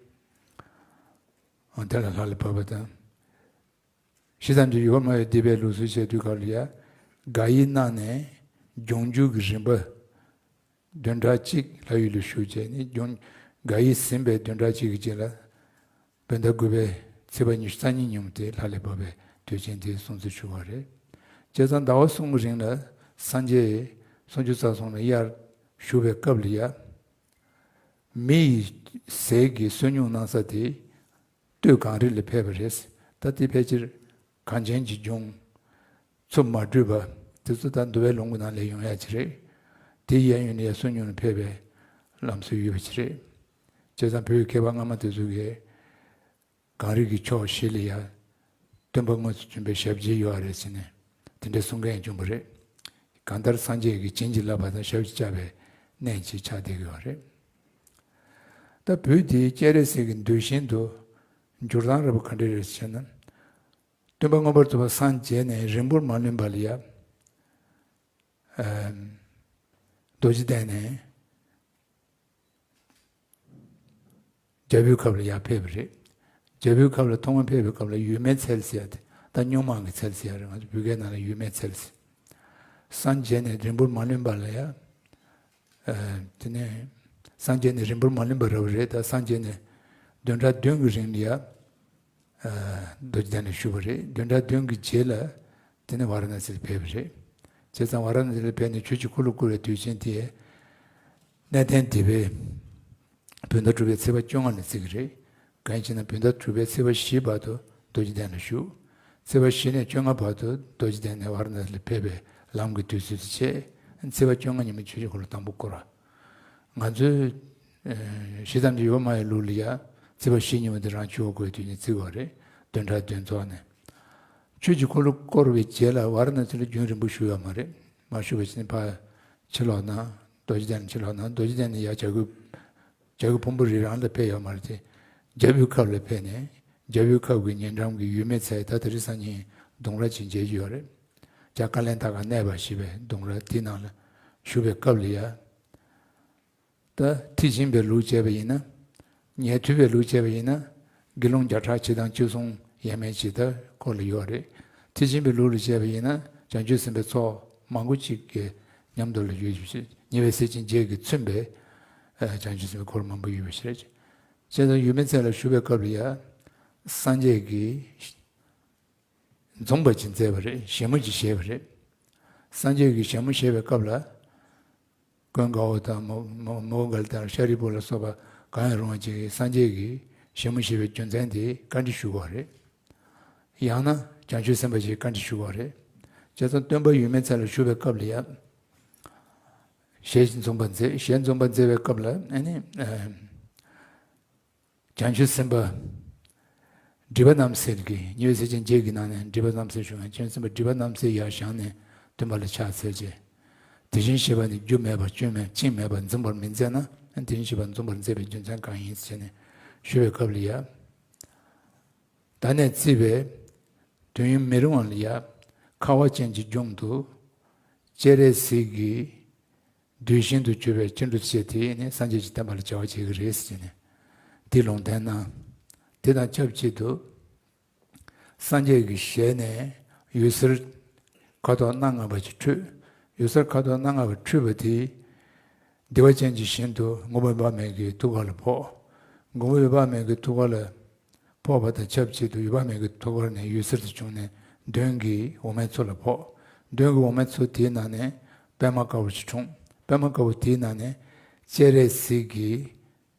འོ་དེ་ལ་ལྷ་ལས་བབས་པ་དང་། ཞེ་ཙམ་གྱི་ཡུལ་མ་ཡོད་སྡེ་པའི་ལུགས་སྲོལ་བྱས་དུས་སྐབས་ལ་ཡ། དགག་དབྱེ་གནང་ནས་འབྱུང་འགྱུར་གྱི་རིམ་པ། བདུན་ཕྲག་གཅིག་ལྷ་ཡུལ་ལ་བཞུགས་བྱས་ནས་འབྱུང་། དགག་དབྱེ་ཟིན་པའི་བདུན་ཕྲག་གཅིག་གི་རྗེས་ལ། བོད་ཟླ་དགུ་པའི་ཚེས་པ་ཉི་ཤུ་རྩ་གཉིས་ཉིན་མོ་དེ་ལྷ་ལས་བབས་པའི་དུས་ཆེན་དེ་སྲུང་བརྩི་ཞུ་བ་རེད། བྱས་ཙང་ཟླ་བ་གསུམ་གྱི་རིང་ལ་སངས་རྒྱས་སུམ་ཅུ་རྩ་གསུམ་ལ་དབྱར་བཞུགས་པའི་སྐབས་ལ་ཡ། མི་ཡི་ཟས་ཀྱི་བསོད་སྙོམས་གནང་ས་དེ་སྟོད་གངས་རི་ལ་ཕེབས་པ་རེད། ད་དེ་ཕལ་ཆེར་གངས་ཅན་གྱི་ལྗོངས། མཚོ་མ་དྲོས་པ། དེ་ཚོ་ད་འདུལ་བའི་ལུང་གི་ནང་ལ་ཡོང་ཡ་ཅིག་རེད། དེ་གཡས་གཡོན་ནས་ཡ་བསོད་སྙོམས་ལ་ཕེབས་པའི་ལམ་སྲོལ་ཡོད་པ་ཅིག་རེད། བྱས་ཙང་བོད་ཀྱི་མཁས་པ་སྔ་མ་དེ་ཚོ་གིས་གངས་རི་གི་ཕྱོགས་བཞི་ལ་ཡ་སྟོན་པ་དངོས་སུ་བྱོན་པའི་ཞབས་རྗེས་ཡོད་རེད་ཟེར་ནས་དེ་འདྲའི་གསུང་མཁན་བྱུང་བ་རེད། གང་ལྟར་སངས་རྒྱས་ཀྱིས་བྱིན་གྱིས་བརླབས་པ་དང་ཞབས་ཕྱི་བཅགས་པའི་གནས་ཅིག་ཆགས་བསྡད་ཀྱི་ཡོད་རེད། ད་བོད་དེའི་སྤྱན་རས་གཟིགས་ཀྱི་གདུལ་ཞིང་དུ་འགྱུར་སྟངས་འདྲ་པོ་ག་འདྲ་རེད་ཟེར་ན། སྟོན་པ་མངོན་པར་རྫོགས་པ་སངས་རྒྱས་ནས་རིང་པོར་མ་ལོན་པ་ལ་ཡ། ཨམ། རྡོ་རྗེ་གདན་ནས་རྒྱལ་པོའི་ཁབ་ལ་ཡར་ཕེབས་པ་རེད། རྒྱལ་པོའི་ཁབ་ལ་ཐོག་མར་ཕེབས་པའི་སྐབས་ལ་ཡུལ་མའི་ཚལ་ཟེར་ཡ་དེ་ད་སྨྱུག་མ་གི་ཚལ་ཟེར་ཡ་རེད། ང་ཚོ་བོད་སྐད་ནང་ལ་ཡུལ་མའི་ཚལ་ཟེར། སངས་རྒྱས་ནས་རིང་པོར་མ་ལོན་པ་ལ་ཡ། ཨ། དེ་ནས་སངས་རྒྱས་ནས་རིང་པོར་མ་ལོན་པ་རེད་པ་རེད། ད་སངས་རྒྱས་ནས་བདུན་ཕྲག་བདུན་གྱི་རིང་ལ་ཡ། ཨ། རྡོ་རྗེ་གདན་ལ་བཞུགས་པ་རེད། བདུན་ཕྲག་བདུན་གྱི་རྗེས་ལ་དེ་ནས་ཝཱ་ར་ཎ་སི་ལ་ཕེབས་པ་རེད། བྱས་ཙང་ཝཱ་ར་ཎ་སི་ལ་ཕེབས་ནས་ཆོས་ཀྱི་འཁོར་ལོ་བསྐོར་བའི་དུས་ཆེན་དེ་གནས་བརྟན་སྡེ་པས་བོད་ཟླ་དྲུག་པའི་ཚེས་པ་བཅོ་ལྔ་ལ་བརྩི་གི་རེད། གང་ཡིན་ཞེ་ན་བོད་ཟླ་དྲུག་པའི་ཚེས་པ་བཞི་བར་དུ་རྡོ་རྗེ་གདན་ལ་བཞུགས། ཚེས་པ་བཞི་ནས་བཅོ་ལྔ་བར་དུ་རྡོ་རྗེ་གདན་ནས་ཝཱ་ར་ཎ་སི་ལ་ཕེབས་པའི་ལམ་གྱི་དུས་ཚོད་དེ་བྱས། ཚེས་པ་བཅོ་ལྔ་ཉིན་མོ་ཆོས་ཀྱི་འཁོར་ལོ་དང་པོ་བསྐོར་བ། ང་ཚོའི་ཨ་ཞེ་ཙམ་གྱི་ཡོད་མ་ཡོད་ལུགས་ལ་ཡ། ཚེས་པ་བཞི་ཉིན་མོ་དེ་རང་ཆོས་འཁོར་བསྐོར་བའི་དུས་ཆེན་བརྩི་བ་རེད། བདུན་ཕྲག་བདུན་རྫོགས་ནས། ཆོས་ཀྱི་འཁོར་ལོ་བསྐོར་བའི་རྗེས་ལ་ཝཱ་ར་ཎ་སི་ལ་རྒྱུན་རིང་པོ་བཞུགས་ཡོད་མ་རེད། མ་བཞུགས་པ་བྱས་ནས་ཕར་ཕྱིར་ལོག་ན། རྡོ་རྗེ་གདན་ནས་ཕྱིར་ལོག་ན། རྡོ་རྗེ་གདན་ནས་ཡར་བྱ་རྒོད། བྱ་རྒོད་ཕུང་པོ་རི་རང་ལ་ཕེབས་ཡོད་མ་རེད་དེ། རྒྱལ་པོའི་ཁབ་ལ་ཕེབས་ནས་རྒྱལ་པོའི་ཁབ་ཀྱི་ཉེ་འགྲམ་གྱི་ཡུལ་མའི་ཚལ། ད་དེ་རིང་སང་ཉིན་ལྡུམ་ར་ཅིག་མཇལ་རྒྱུ་ཡོད་རེད། བྱ་ཀ་ལན་ད་ག་གནས་པ་ཞེས་པའི་ལྡུམ་ར་དེའི་ནང་ལ་བཞུགས་པའི་སྐབས་ལ་ཡ། ད་ཁྲིད་བྱིན་པའི་ལུགས་བྱས་པ་ཡིན་ན། ཉན་ཐོས་པའི་ལུགས་བྱས་པ་ཡིན་ན། དགེ་སློང་བརྒྱ་ཕྲག་ཕྱེད་དང་བཅུ་གསུམ་ཡས་མས་ཅིག་ད་འཁོར་ལ་ཡོད་རེད། ཁྲིད་བྱིན་པའི་ལུགས་ལ་བྱས་པ་ཡིན་ན་བྱང་ཆུབ་སེམས་དཔའི་ཚོགས་མང་པོ་ཅིག་གི་མཉམ་དུ་ལ་ཡོད་ཞིང་། ཉེ་བའི་སྲས་ཆེན་བརྒྱད་ཀྱིས་མཚོན་པའི་ཨ་བྱང་ཆུབ་སེམས་དཔའི་འཁོར་མང་པོ་ཡོད་པ་ཞིག་རེད། བྱས་ཙང་ཡུལ་མའི་ཚལ་ལ་བཞུགས་པའི་སྐབས་ལ་ཡ། སངས་རྒྱས་ཀྱིས་འཛོམས་པ་ཅིག་མཛད་པ་རེད། བཞད་མོ་ཅིག་བཞད་པ་རེད། སངས་རྒྱས་ཀྱིས་བཞད་མོ་བཞད་པའི་སྐབས་ལ། ཀུན་དགའ་བོ་དང་མོའུ་མོའུ་འགལ་དང་ཤཱ་རིའི་བུ་ལ་སོགས་པ་གང་ཡང་རུང་བ་ཅིག་གིས་སངས་རྒྱས་ཀྱི་ཞལ་མོ་བཞེས་པའི་རྒྱུ་མཚན་དེ་བཀའ་འདྲི་ཞུ་དགོས་རེད། ཡང་ན་བྱང་ཆུབ་སེམས་དཔའ་ཞིག་བཀའ་འདྲི་ཞུ་དགོས་རེད། བྱས་ཙང་སྟོན་པ་ཡོད་མེད་ཚད་ལ་ཞུ་བའི་སྐབས་ལ་ཡང་། ཞལ་འཛུམ་པར་མཛད། ཞལ་འཛུམ་པར་མཛད་པའི་སྐབས་ལ་ཨ་ནི། བྱང་ཆུབ་སེམས་དཔའ་སྒྲིབ་པ་རྣམ་སེལ་གྱི་ཉེ་བའི་ཚེ་ཅན་བརྒྱད་ཀྱི་ནང་ནས་སྒྲིབ་པ་རྣམ་སེལ་ཞུ་མཁན་བྱང་ཆུབ་སེམས་དཔའ་སྒྲིབ་པ་རྣམ་སེལ་ཡར་བཞེངས་ནས་སྟོན་པ་ལ་ཕྱག་འཚལ་བྱས། དེ་བཞིན་གཤེགས་པ་ནི་རྒྱུ་མེད་པ་སྐྱོན་མེད་བཅིངས་མེད་པ་འཛུམ་པར་མི་མཛད་ན་དེ་བཞིན་གཤེགས་པ་འཛུམ་པར་མཛད་པའི་རྒྱུ་མཚན་གང་ཡིན་ཟེར་ནས་ཞུ་བའི་སྐབས་ལ་ཡ། ད་ནས་བརྩིས་པའི་དུས་ཡུན་མི་རིང་བ་ལ་ཡ། ཁ་བ་ཅན་གྱི་ལྗོངས་སུ་སྤྱན་རས་གཟིགས་ཀྱི་གདུལ་ཞིང་དུ་གྱུར་པའི་སྤྱན་སྒྲུབ་ཆེ་དེ་ནི་སངས་རྒྱས་ཀྱི་བསྟན་པ་ལ་བྱ་བ་བྱེད་ཀྱི་རེད་ཟེར་ནས་འདི་ལུང་བསྟན་གནང་། དེ་དང་ཆབས་ཅིག་ཏུ་སངས་རྒྱས་ཀྱི་ཞལ་ནས་འོད་ཟེར་ཁ་དོག་སྣ་ལྔ་པ་ཅིག་འཕྲོས། འོད་ཟེར་ཁ་དོག་སྣ་ལྔ་པ་འཕྲོས་པ་དེས་བདེ་བ་ཅན་གྱི་ཞིང་དུ་མགོན་པོ་འོད་དཔག་མེད་ཀྱི་ཐུགས་ཀ་ལ་ཕོག། མགོན་པོ་འོད་དཔག་མེད་ཀྱི་ཐུགས་ཀ་ལ་ཕོག་པ་དང་ཆབས་ཅིག་ཏུ་འོད་དཔག་མེད་ཀྱི་ཐུགས་ཀ་ནས་འོད་ཟེར་དེ་བྱུང་ནས་མདུན་གྱི་འོ་མའི་ཚོགས་ལ་ཕོག། མདུན་གྱི་འོ་མའི་ཚོགས་དེའི་ནང་ནས་པདྨ་དཀར་པོ་ཞིག་འཁྲུངས། པདྨ་དཀར་པོ་དེའི་ནང་ནས་སྤྱན་རས་གཟིགས་ཀྱི་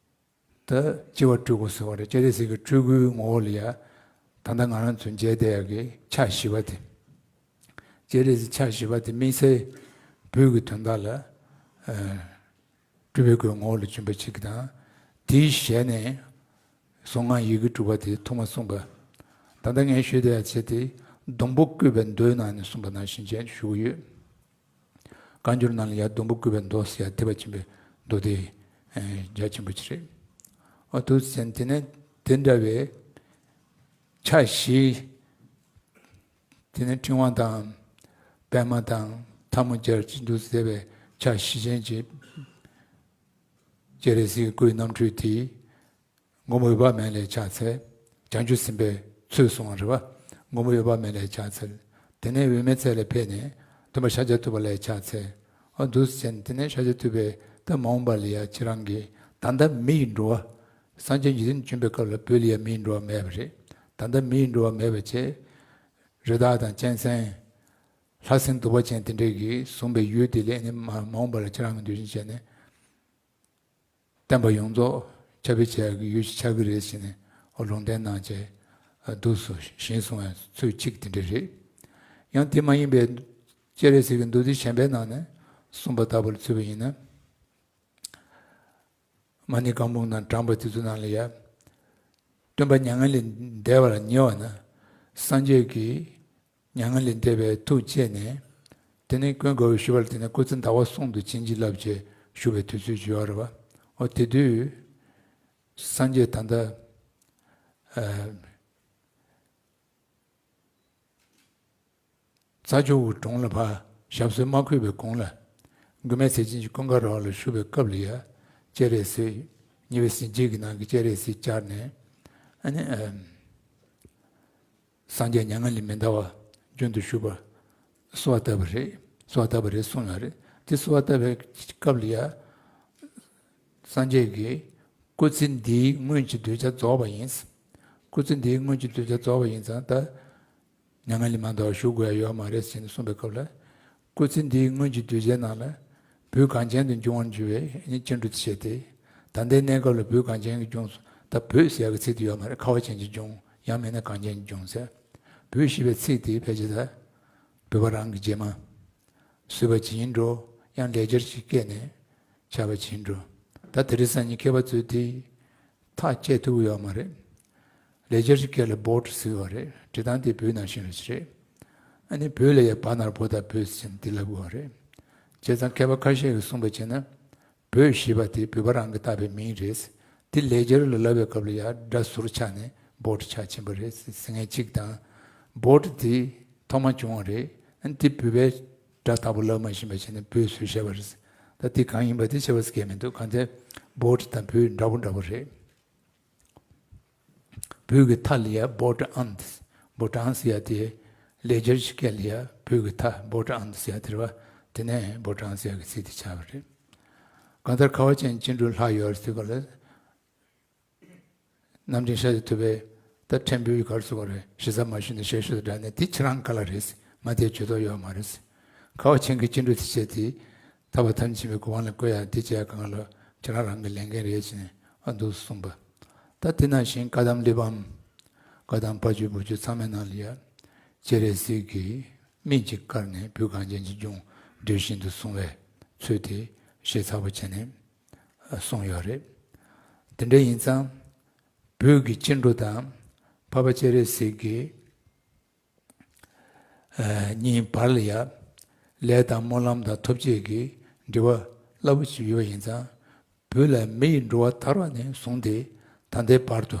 ད་སྤྱི་བོར་སྤྲུལ་སྐུ་ཟེར་བ་རེད། སྤྱན་རས་གཟིགས་ཀྱི་སྤྲུལ་སྐུའི་ངོ་བོ་ལ་ཡ། ད་ལྟ་ང་རང་ཚོ་མཇལ་བསྡད་ཡག་གི་ཕྱག་བཞི་པ་དེ། སྤྱན་རས་གཟིགས་ཕྱག་བཞི་པ་དེ་དམིགས་བསལ་བོད་ཀྱི་དོན་དག་ལ་སྤྲུལ་པའི་སྐུའི་ངོ་བོ་ལ་བྱོན་པ་ཅིག་དང་། དེའི་ཞལ་ནས་གཟུངས་སྔགས་ཡི་གེ་དྲུག་པ་དེ་ཐོག་མ་གསུངས་པ། ད་ལྟ་ངས་ཞུས་བསྡད་ཡག་ཆེད་དེ་སྡོང་པོ་བཀོད་པའི་མདོའི་ནང་ནས་གསུངས་པ་ནང་བཞིན་བྱས་ཞུ་གི་ཡོད། བཀའ་འགྱུར་ནང་ལ་ཡང་སྡོང་པོ་བཀོད་པའི་མདོ་ཟེར་ཡ་ཐེག་པ་ཆེན་པོའི་མདོ་དེ་རྒྱ་ཆེན་པོ་ཅིག་རེད། ཨོ་དུ་ཟེར་དེ་ནས་དེ་འདྲ་བའི་ཕྱག་བཞི། དེ་ནས་ཕྲེང་བ་དང་། པདྨ་དང་ཐལ་མོ་སྦྱར་གྱི་འདུག་ཟེར་བའི་ཕྱག་བཞི་ཅན་གྱི་སྤྱན་རས་གཟིགས་སྐུའི་རྣམ་འཕྲུལ་དེ། མགོན་པོ་འོད་དཔག་མེད་ལ་ཕྱག་འཚལ། བྱང་ཆུབ་སེམས་དཔའི་ཚུལ་གསུང་བ་རེད་བ། མགོན་པོ་འོད་དཔག་མེད་ལ་ཕྱག་འཚལ། དེ་ནས་འོད་མའི་ཚལ་ལ་ཕེབས་ནས་སྟོན་པ་ཤཱཀྱ་ཐུབ་པ་ལ་ཕྱག་འཚལ། ཨོ་འདུག་ཟེར་ནས་དེ་ནས་ཤཱཀྱ་ཐུབ་པས་ད་མ་འོངས་པ་ལ་ཡ་ཁྱེད་རང་གིས་ད་ལྟ་མི་ཡི་འགྲོ་བ། སངས་རྒྱས་འཇིག་རྟེན་བྱོན་པའི་སྐབས་ལ་བོད་ལ་ཡ་མི་ཡི་འགྲོ་བ་མེད་པ་རེད། ད་ལྟ་མི་ཡི་འགྲོ་བ་མེད་པ་བྱས། རི་དྭགས་དང་གཅན་གཟན། ལྷ་སྲིན་གདུག་པ་ཅན་དེ་འདྲས་ཀྱིས་བཟུང་བའི་ཡུལ་དེ་ལས་ནི་མ་མ་འོངས་པ་ལ་ཁྱེད་རང་གི་འདུལ་ཞིང་བྱས་ནས། བསྟན་པ་ཡོངས་རྫོགས་ཁྱབ་སྤེལ་བྱ་ཡག་གི་ཡུལ་ཞིག་ཆགས་ཀྱི་རེད་ཟེར་ནས་ཨོ་ལུང་བསྟན་གནང་བྱས། འདུག་སོ་ཞེས་གསུང་བའི་ཚུལ་གཅིག་དེ་འདྲ་རེད། ཡང་དེ་མ་ཡིན་པའི་སྤྱན་རས་གཟིགས་ཀྱི་མདོ་སྡེ་གཞན་པའི་ནང་ནས་གསུངས་པ་ལྟ་བུར་ཚུད་པ་ཡིན་ན། མ་ཎི་བཀའ་འབུམ་དང་བགྲངས་པ་དེ་ཚོ་ནང་ལ་ཡ། སྟོན་པ་མྱ་ངན་ལས་འདས་པ་ལ་ཉེ་བ་ན། སངས་རྒྱས་ཀྱིས་མྱ་ངན་ལས་འདས་པའི་ཐུགས་བསྐྱེད་ནས། དེ་ནས་ཀུན་དགའ་བོས་ཞུ་བ་ལ་དེ་ནས་སྐུ་ཚེ་ཟླ་བ་གསུམ་དུ་བྱིན་གྱིས་བརླབས་བྱས་བཞུགས་པའི་དུས་ཚོད་ཅིག་ཡོད་རེད་བ། འོ་དེ་དུས་སངས་རྒྱས་ད་ལྟ་ཨ་རྩྭ་མཆོག་གི་གྲོང་ལ་ཕར་ཞབས་སོར་མ་འཁོད་པའི་གོང་ལ། མགོན་མེད་ཟས་སྦྱིན་གྱི་ཀུན་དགའ་ར་བ་ལ་བཞུགས་པའི་སྐབས་ལ་ཡ། སྤྱན་རས་གཟིགས། ཉེ་བའི་ཚེ་ཅན་བརྒྱད་ཀྱི་ནང་གི་སྤྱན་རས་གཟིགས་བཅར་ནས། ཨ་ནི་ཨ། སངས་རྒྱས་མྱ་ངན་ལས་མི་འདའ་བར་རྒྱུན་དུ་བཞུགས་པར་གསོལ་བ་བཏབ་པ་རེད། གསོལ་བ་བཏབ་པ་རེད་གསུངས་ཡོད་རེད། དེ་གསོལ་བ་བཏབ་པའི་སྐབས་ལ་ཡ། སངས་རྒྱས་ཀྱིས་སྐུ་ཚེ་འདིའི་སྔོན་གྱི་གདུལ་བྱ་རྫོགས་པ་ཡིན། སྐུ་ཚེ་འདིའི་སྔོན་གྱི་གདུལ་བྱ་རྫོགས་པ་ཡིན་ཙང་ད། མྱ་ངན་ལས་མ་འདའ་བར་བཞུགས་དགོས་ཡ་ཡོད་མ་རེད་ཟེར་ནས་གསུངས་པའི་སྐབས་ལ། སྐུ་ཚེ་འདིའི་སྔོན་གྱི་གདུལ་བྱའི་ནང་ལ། བོད་གངས་ཅན་དུ་འབྱུང་བར་འགྱུར་བའི་ནི་སྤྱན་འབྲུ་ཆེ་སྟེ། ད་ལྟའི་གནས་སྐབས་ལ་བོད་གངས་ཅན་གྱི་ལྗོངས་སུ་ད་བོད་ཟེར་ཡ་གི་ཚིག་དེ་ཡོད་མ་རེད། ཁ་བ་ཅན་གྱི་ལྗོངས་ཡང་མིན་ན་གངས་ཅན་གྱི་ལྗོངས་ཟེར། བོད་ཞེས་པའི་ཚིག་དེ་ཕལ་ཆེར་ད་བོད་པ་རང་གི་རྗེས་མ་བཟོས་པ་ཅིག་ཡིན་འགྲོ། ཡང་ལེགས་སྦྱར་ཞིག་བཀལ་ནས་ཆགས་པ་ཅིག་ཡིན་འགྲོ། ད་དེ་རིང་སང་ཉིན་མཁས་པ་ཚོས་དེ། ཐག་བཅད་ཐུབ་ཀྱི་ཡོད་མ་རེད། ལེགས་སྦྱར་གྱི་སྐད་ལ་བྷོཊ་ཟེར་བ་རེད། འབྲི་སྟངས་དེ་བོད་ནང་བཞིན་རེད་ཅེས་རེད། ཨ་ནི་བོད་ལ་ཡང་བ་ན་རོ་བོ་ད་བོད་ཟེར་ནས་དེ་ལབ་དགོས་པ་རེད། བྱས་ཙང་མཁས་པ་ཁ་ཤས་ཀྱིས་གསུངས་པ་བྱས་ན། བོད་ཞེས་པ་དེ་བོད་པ་རང་གིས་བཏགས་པའི་མིང་རེད། དེ་ལེགས་སྦྱར་ལ་ལབ་པའི་སྐབས་ལ་ཡང་སྒྲ་ཟུར་ཆགས་ནས་བྷོཊ་ཆགས་ཕྱིན་པ་རེད་ཟེར་མཁན་གཅིག་དང་། བྷོཊ་དེ་ཐོག་མ་བྱུང་བ་རེད། ཨ་ནི་དེ་བོད་པའི་སྒྲ་ལྟ་བུ་ལབ་མ་ཤེས་པ་བྱས་ནས་བོད་ཟེར་བཞག་པ་རེད། ད་དེ་གང་ཡིན་པ་དེ་ཆེ་བ་ཟེར་མཁན་མི་འདུག་གང་ཚེ་བྷོཊ་དང་བོད་འདྲ་པོ་འདྲ་པོ་རེད། བོད་ཀྱི་མཐའ་ལ་ཡ་བྷོ་ཊ་ཨཱནྠ། བྷོ་ཊ་ཨཱནྠ་ཟེར་ཡ་དེ་ལེགས་སྦྱར་གྱི་སྐད་ལ་ཡ་བོད་ཀྱི་མཐའ་བྷོ་ཊ་ཨཱནྠ་ཟེར་ཡ་དེ་རེད་བ། དེ་ནས་བྷོ་ཊ་ཨཱནྠ་ཟེར་ཡ་གི་ཚིག་དེ་ཆགས་པ་རེད། གང་ལྟར་ཁ་བ་ཅན་སྤྱན་འབྲུ་ལྷག་ཡོད་རེད་ཟེར་ག་ལ། རྣམ་འདྲེན་ཤཱཀྱ་ཐུབ་པས་ད་ཕྲན་བུའི་གར་སོགས་རེད། ཞེ་ས་མ་ཞུས་ན་ཞེས་ཞུ་དང་འདྲ་ནས་དེ་ཁྱེད་རང་ག་ལ་རེད། ང་དེ་ཇུས་གཏོགས་ཡོད་མ་རེད། ཁ་བ་ཅན་གྱི་སྤྱན་འབྲུ་དེ་བྱས་ཏེ། ཐར་པ་ཐམས་ཅད་མཁྱེན་པའི་གོ་འཕང་ལ་བཀོད་ཡ་དེ་བྱས་གང་ལ་ཁྱེད་རང་རང་གི་ལས་འགན་རེད་ཟེར་ནས་ཨ་འདུག་གསུངས་པ། ད་དེ་ནང་བཞིན་བཀའ་གདམས་གླེགས་བམ། བཀའ་གདམས་ཕ་ཆོས་བུ་ཆོས་ཚང་མའི་ནང་ལ་ཡ། སྤྱན་རས་གཟིགས་ཀྱིས་སྨན་གཅིག་བཀར་ནས་བོད་གངས་ཅན་གྱི་ལྗོངས་བགྲོད་བཞིན་དུ་བཟུང་བའི་ཚུལ་དེ་ཞིབ་ཚགས་པོ་བྱས་ནས་གསུངས་ཡོད་རེད། དེ་འདྲ་ཡིན་ཙང་། བོད་ཀྱི་སྐྱེ་འགྲོ་དང་འཕགས་པ་སྤྱན་རས་གཟིགས་ཀྱི་གཉིས་བར་ལ་ཡ། ལས་དང་སྨོན་ལམ་དང་ཐོབ་བྱེད་ཀྱི་འབྲེལ་བ་རླབས་པོ་ཆེ་ཡོད་པ་ཡིན་ཙང་། བོད་ལ་མི་ཡི་འགྲོ་བ་དར་བ་ནས་བཟུང་སྟེ་ད་ལྟའི་བར་དུ།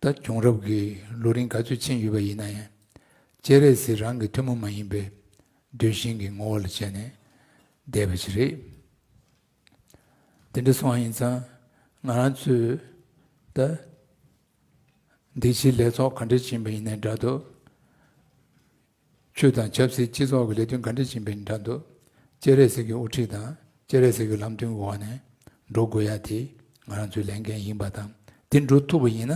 ད་བྱུང་རབས་ཀྱི་ལོ་རིམ་ག་ཚོད་ཕྱིན་ཡོད་པ་ཡིན་ན་ཡང་། སྤྱན་རས་གཟིགས་རང་གི་ཐུན་མོང་མ་ཡིན་པའི་གདུལ་ཞིང་གི་ངོ་བོ་ལ་བྱས་ནས་བསྡད་པ་ཞིག་རེད། དེ་འདྲ་སོང་བ་ཡིན་ཙང་། ང་རང་ཚོས་ད་འདི་ཕྱིའི་ལས་ཚོགས་ག་འདྲ་ཕྱིན་པ་ཡིན་ནའི་འདྲ་འདུག་ཆོས་དང་ཆབ་སྲིད་སྤྱི་ཚོགས་ཀྱི་ལས་དོན་ག་འདྲ་ཕྱིན་པ་ཡིན་འདྲ་འདུག་སྤྱན་རས་གཟིགས་ཀྱི་དབུ་ཁྲིད་དང་སྤྱན་རས་གཟིགས་ཀྱི་ལམ་སྟོན་གྱི་འོག་ནས་འགྲོ་དགོས་ཡ་དེ་ང་རང་ཚོའི་ལས་འགན་ཡིན་པ་དང་། དེ་འགྲོ་ཐུབ་པ་ཡིན་ན་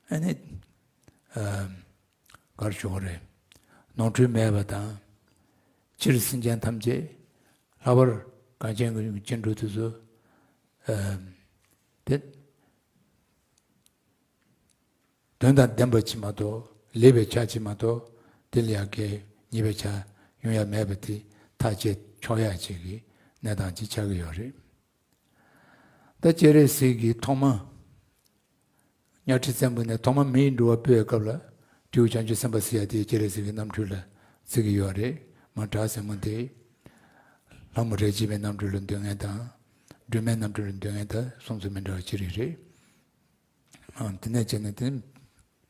ཨ་ནི། གར་ཞོག་རེད། ནོར་འཁྲུལ་མེད་པ་དང་། སྤྱིར་སེམས་ཅན་ཐམས་ཅད་ལྷག་པར་གངས་ཅན་གྱི་སྐྱེ་འགྲོ་དེ་ཚོ། དེ་དོན་དང་ལྡན་པ་ཅིག་མ་གཏོགས་ལེགས་པའི་ཆ་ཅིག་མ་གཏོགས་དེ་ལ་ཡ་གི་ཉེས་པའི་ཆ་ཡོང་ཡ་མེད་པ་དེ་ཐག་བཅད་ཆོག་ཡ་ཅིག་གི་གནས་སྟངས་ཅིག་ཆགས་ཀྱི་ཡོད་རེད། ད་སྤྱན་རས་གཟིགས་ཀྱིས་ཐོག་མ། གཉའ་ཁྲི་བཙན་པོ་ནས་ཐོག་མ་མི་ཡི་འགྲོ་བ་སྤེལ་བའི་སྐབས་ལ། སྤྲེའུ་བྱང་ཆུབ་སེམས་དཔའ་ཟེར་ཡ་དེ་སྤྱན་རས་གཟིགས་ཀྱི་རྣམ་འཕྲུལ་ལ་བརྩི་གི་ཡོད་རེད། མ་བྲག་ཟེར་མོ་དེ། ལྷ་མོ་རས་བྱེད་པའི་རྣམ་འཕྲུལ་ལ་འདོད་མཁན་དང་། སྒྲོལ་མའི་རྣམ་འཕྲུལ་ལ་འདོད་མཁན་དང་གསུང་ཚུལ་མི་འདྲ་བ་ཅི་རིགས་རེད། ཨང་། དེ་ནས་བྱས་ནས་དེ་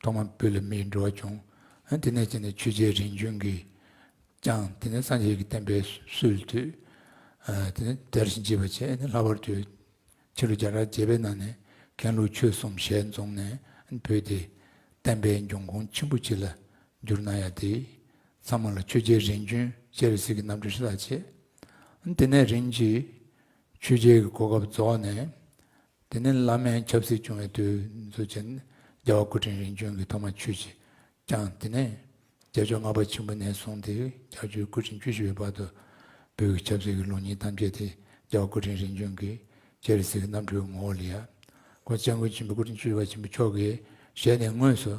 ཐོག་མར་བོད་ལ་མིའི་འགྲོ་བ་བྱུང་། ཨང་། དེ་ནས་བྱས་ནས་ཆོས་རྒྱལ་རིམ་བྱོན་གྱིས་ཀྱང་དེ་ནས་སངས་རྒྱས་ཀྱི་བསྟན་པའི་སྲོལ་བཏོད། ཨ། དེ་ནས་དར་ཞིང་རྒྱས་པ་བྱས་ནས་ལྷག་པར་དུ་ཕྱི་ལོ་བརྒྱ་ཕྲག་བརྒྱད་པའི་ནང་ནས་མཁན་སློབ་ཆོས་གསུམ་ཞལ་འཛོམས་ནས་བོད་དེ་བསྟན་པའི་འབྱུང་ཁུངས་ཆེན་པོ་ཅིག་ལ་གྱུར་གནང་ཡ་དེ་ཚང་མ་ལ་ཆོས་རྒྱལ་རིམ་བྱོན་སྤྱན་རས་གཟིགས་ཀྱི་རྣམ་འཕྲུལ་ཤ་སྟག་བྱས། དེ་ནས་རིམ་གྱིས་ཆོས་རྒྱལ་གྱི་གོ་སྐབས་རྫོགས་ནས། དེ་ནས་བླ་མའི་ཆབ་སྲིད་བྱུང་བའི་དུས་ཚོད་ཅན། རྒྱལ་བ་སྐུ་ཕྲེང་རིམ་བྱོན་གྱིས་ཐོག་མར་ཆོས་ཀྱི་ཀྱང་། དེ་ནས་རྒྱལ་མཆོག་ལྔ་པ་ཆེན་པོ་ནས་བཟུང་སྟེ་རྒྱལ་མཆོག་སྐུ་ཕྲེང་བཅུ་བཞི་པའི་བར་དུ་བོད་ཀྱི་ཆབ་སྲིད་ཀྱི་ལུགས་གཉིས་ཐམས་ཅད་དེ་རྒྱལ་བ་སྐུ་ཕྲེང་རིམ་བྱོན་གྱིས་སྤྱན་རས་གཟིགས་ཀྱི་རྣམ་འཕྲུལ་ངོ་བོ་ལ་ཡ། ཁོང་སྐྱབས་མགོན་ཆེན་པོ་སྐུ་ཕྲེང་བཅུ་བཞི་པ་ཆེན་པོ་མཆོག་གི་ཞལ་ནས་དངོས་སུ།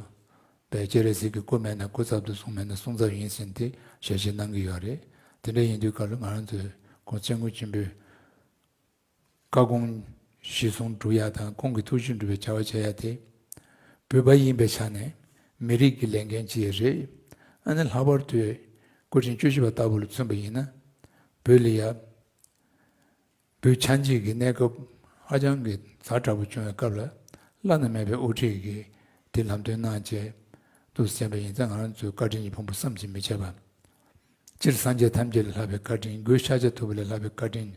པའི་སྤྱན་རས་གཟིགས་ཀྱི་སྐུ་མེད་ན་སྐུ་ཚབ་ཏུ་གསུངས་མེད་ན་གསུང་ཚབ་ཡིན་ཟེར་ཏེ་ཞལ་བཞེས་གནང་གི་ཡོད་རེད། དེ་འདྲ་ཡིན་དུས་སྐབས་ལ་ང་རང་ཚོས་ཁོང་སྐྱབས་མགོན་ཆེན་པོའི་བཀའ་དགོངས་གཞིར་བཟུང་སྒྲུབ་ཡ་དང་ཁོང་གི་ཐུགས་བཞེད་སྒྲུབ་པའི་བྱ་བ་བྱ་ཡ་དེ། བོད་པ་ཡིན་པའི་ཆ་ནས་མི་རིགས་ཀྱི་ལས་འགན་ཅིག་རེད། ཨ་ནི་ལྷག་པར་དུ་སྐུ་ཕྲེང་བཅུ་བཞི་པ་ལྟ་བུ་ལ་མཚོན་པ་ཡིན་ན། བོད་ལ་ཡ། བོད་ཆགས་འཇིག་གི་གནས་སྐབས་ཧ་ཅང་གི་ཛ་དྲག་པོ་བྱུང་བའི་སྐབས་ལ། བླ་ན་མེད་པའི་དབུ་ཁྲིད་ཀྱིས་དེ་ལམ་སྟོན་གནང་བྱས་འདུག་ཟེར་བ་ཡིན་ཙང་ང་རང་ཚོའི་བཀའ་དྲིན་གྱི་ཕུང་པོ་བསམ་གྱིས་མི་ཁྱབ་པ། སྤྱིར་སངས་རྒྱས་ཐམས་ཅད་ལས་ལྷག་པའི་བཀའ་དྲིན། སྒོས་ཤཱཀྱ་ཐུབ་པ་ལས་ལྷག་པའི་བཀའ་དྲིན།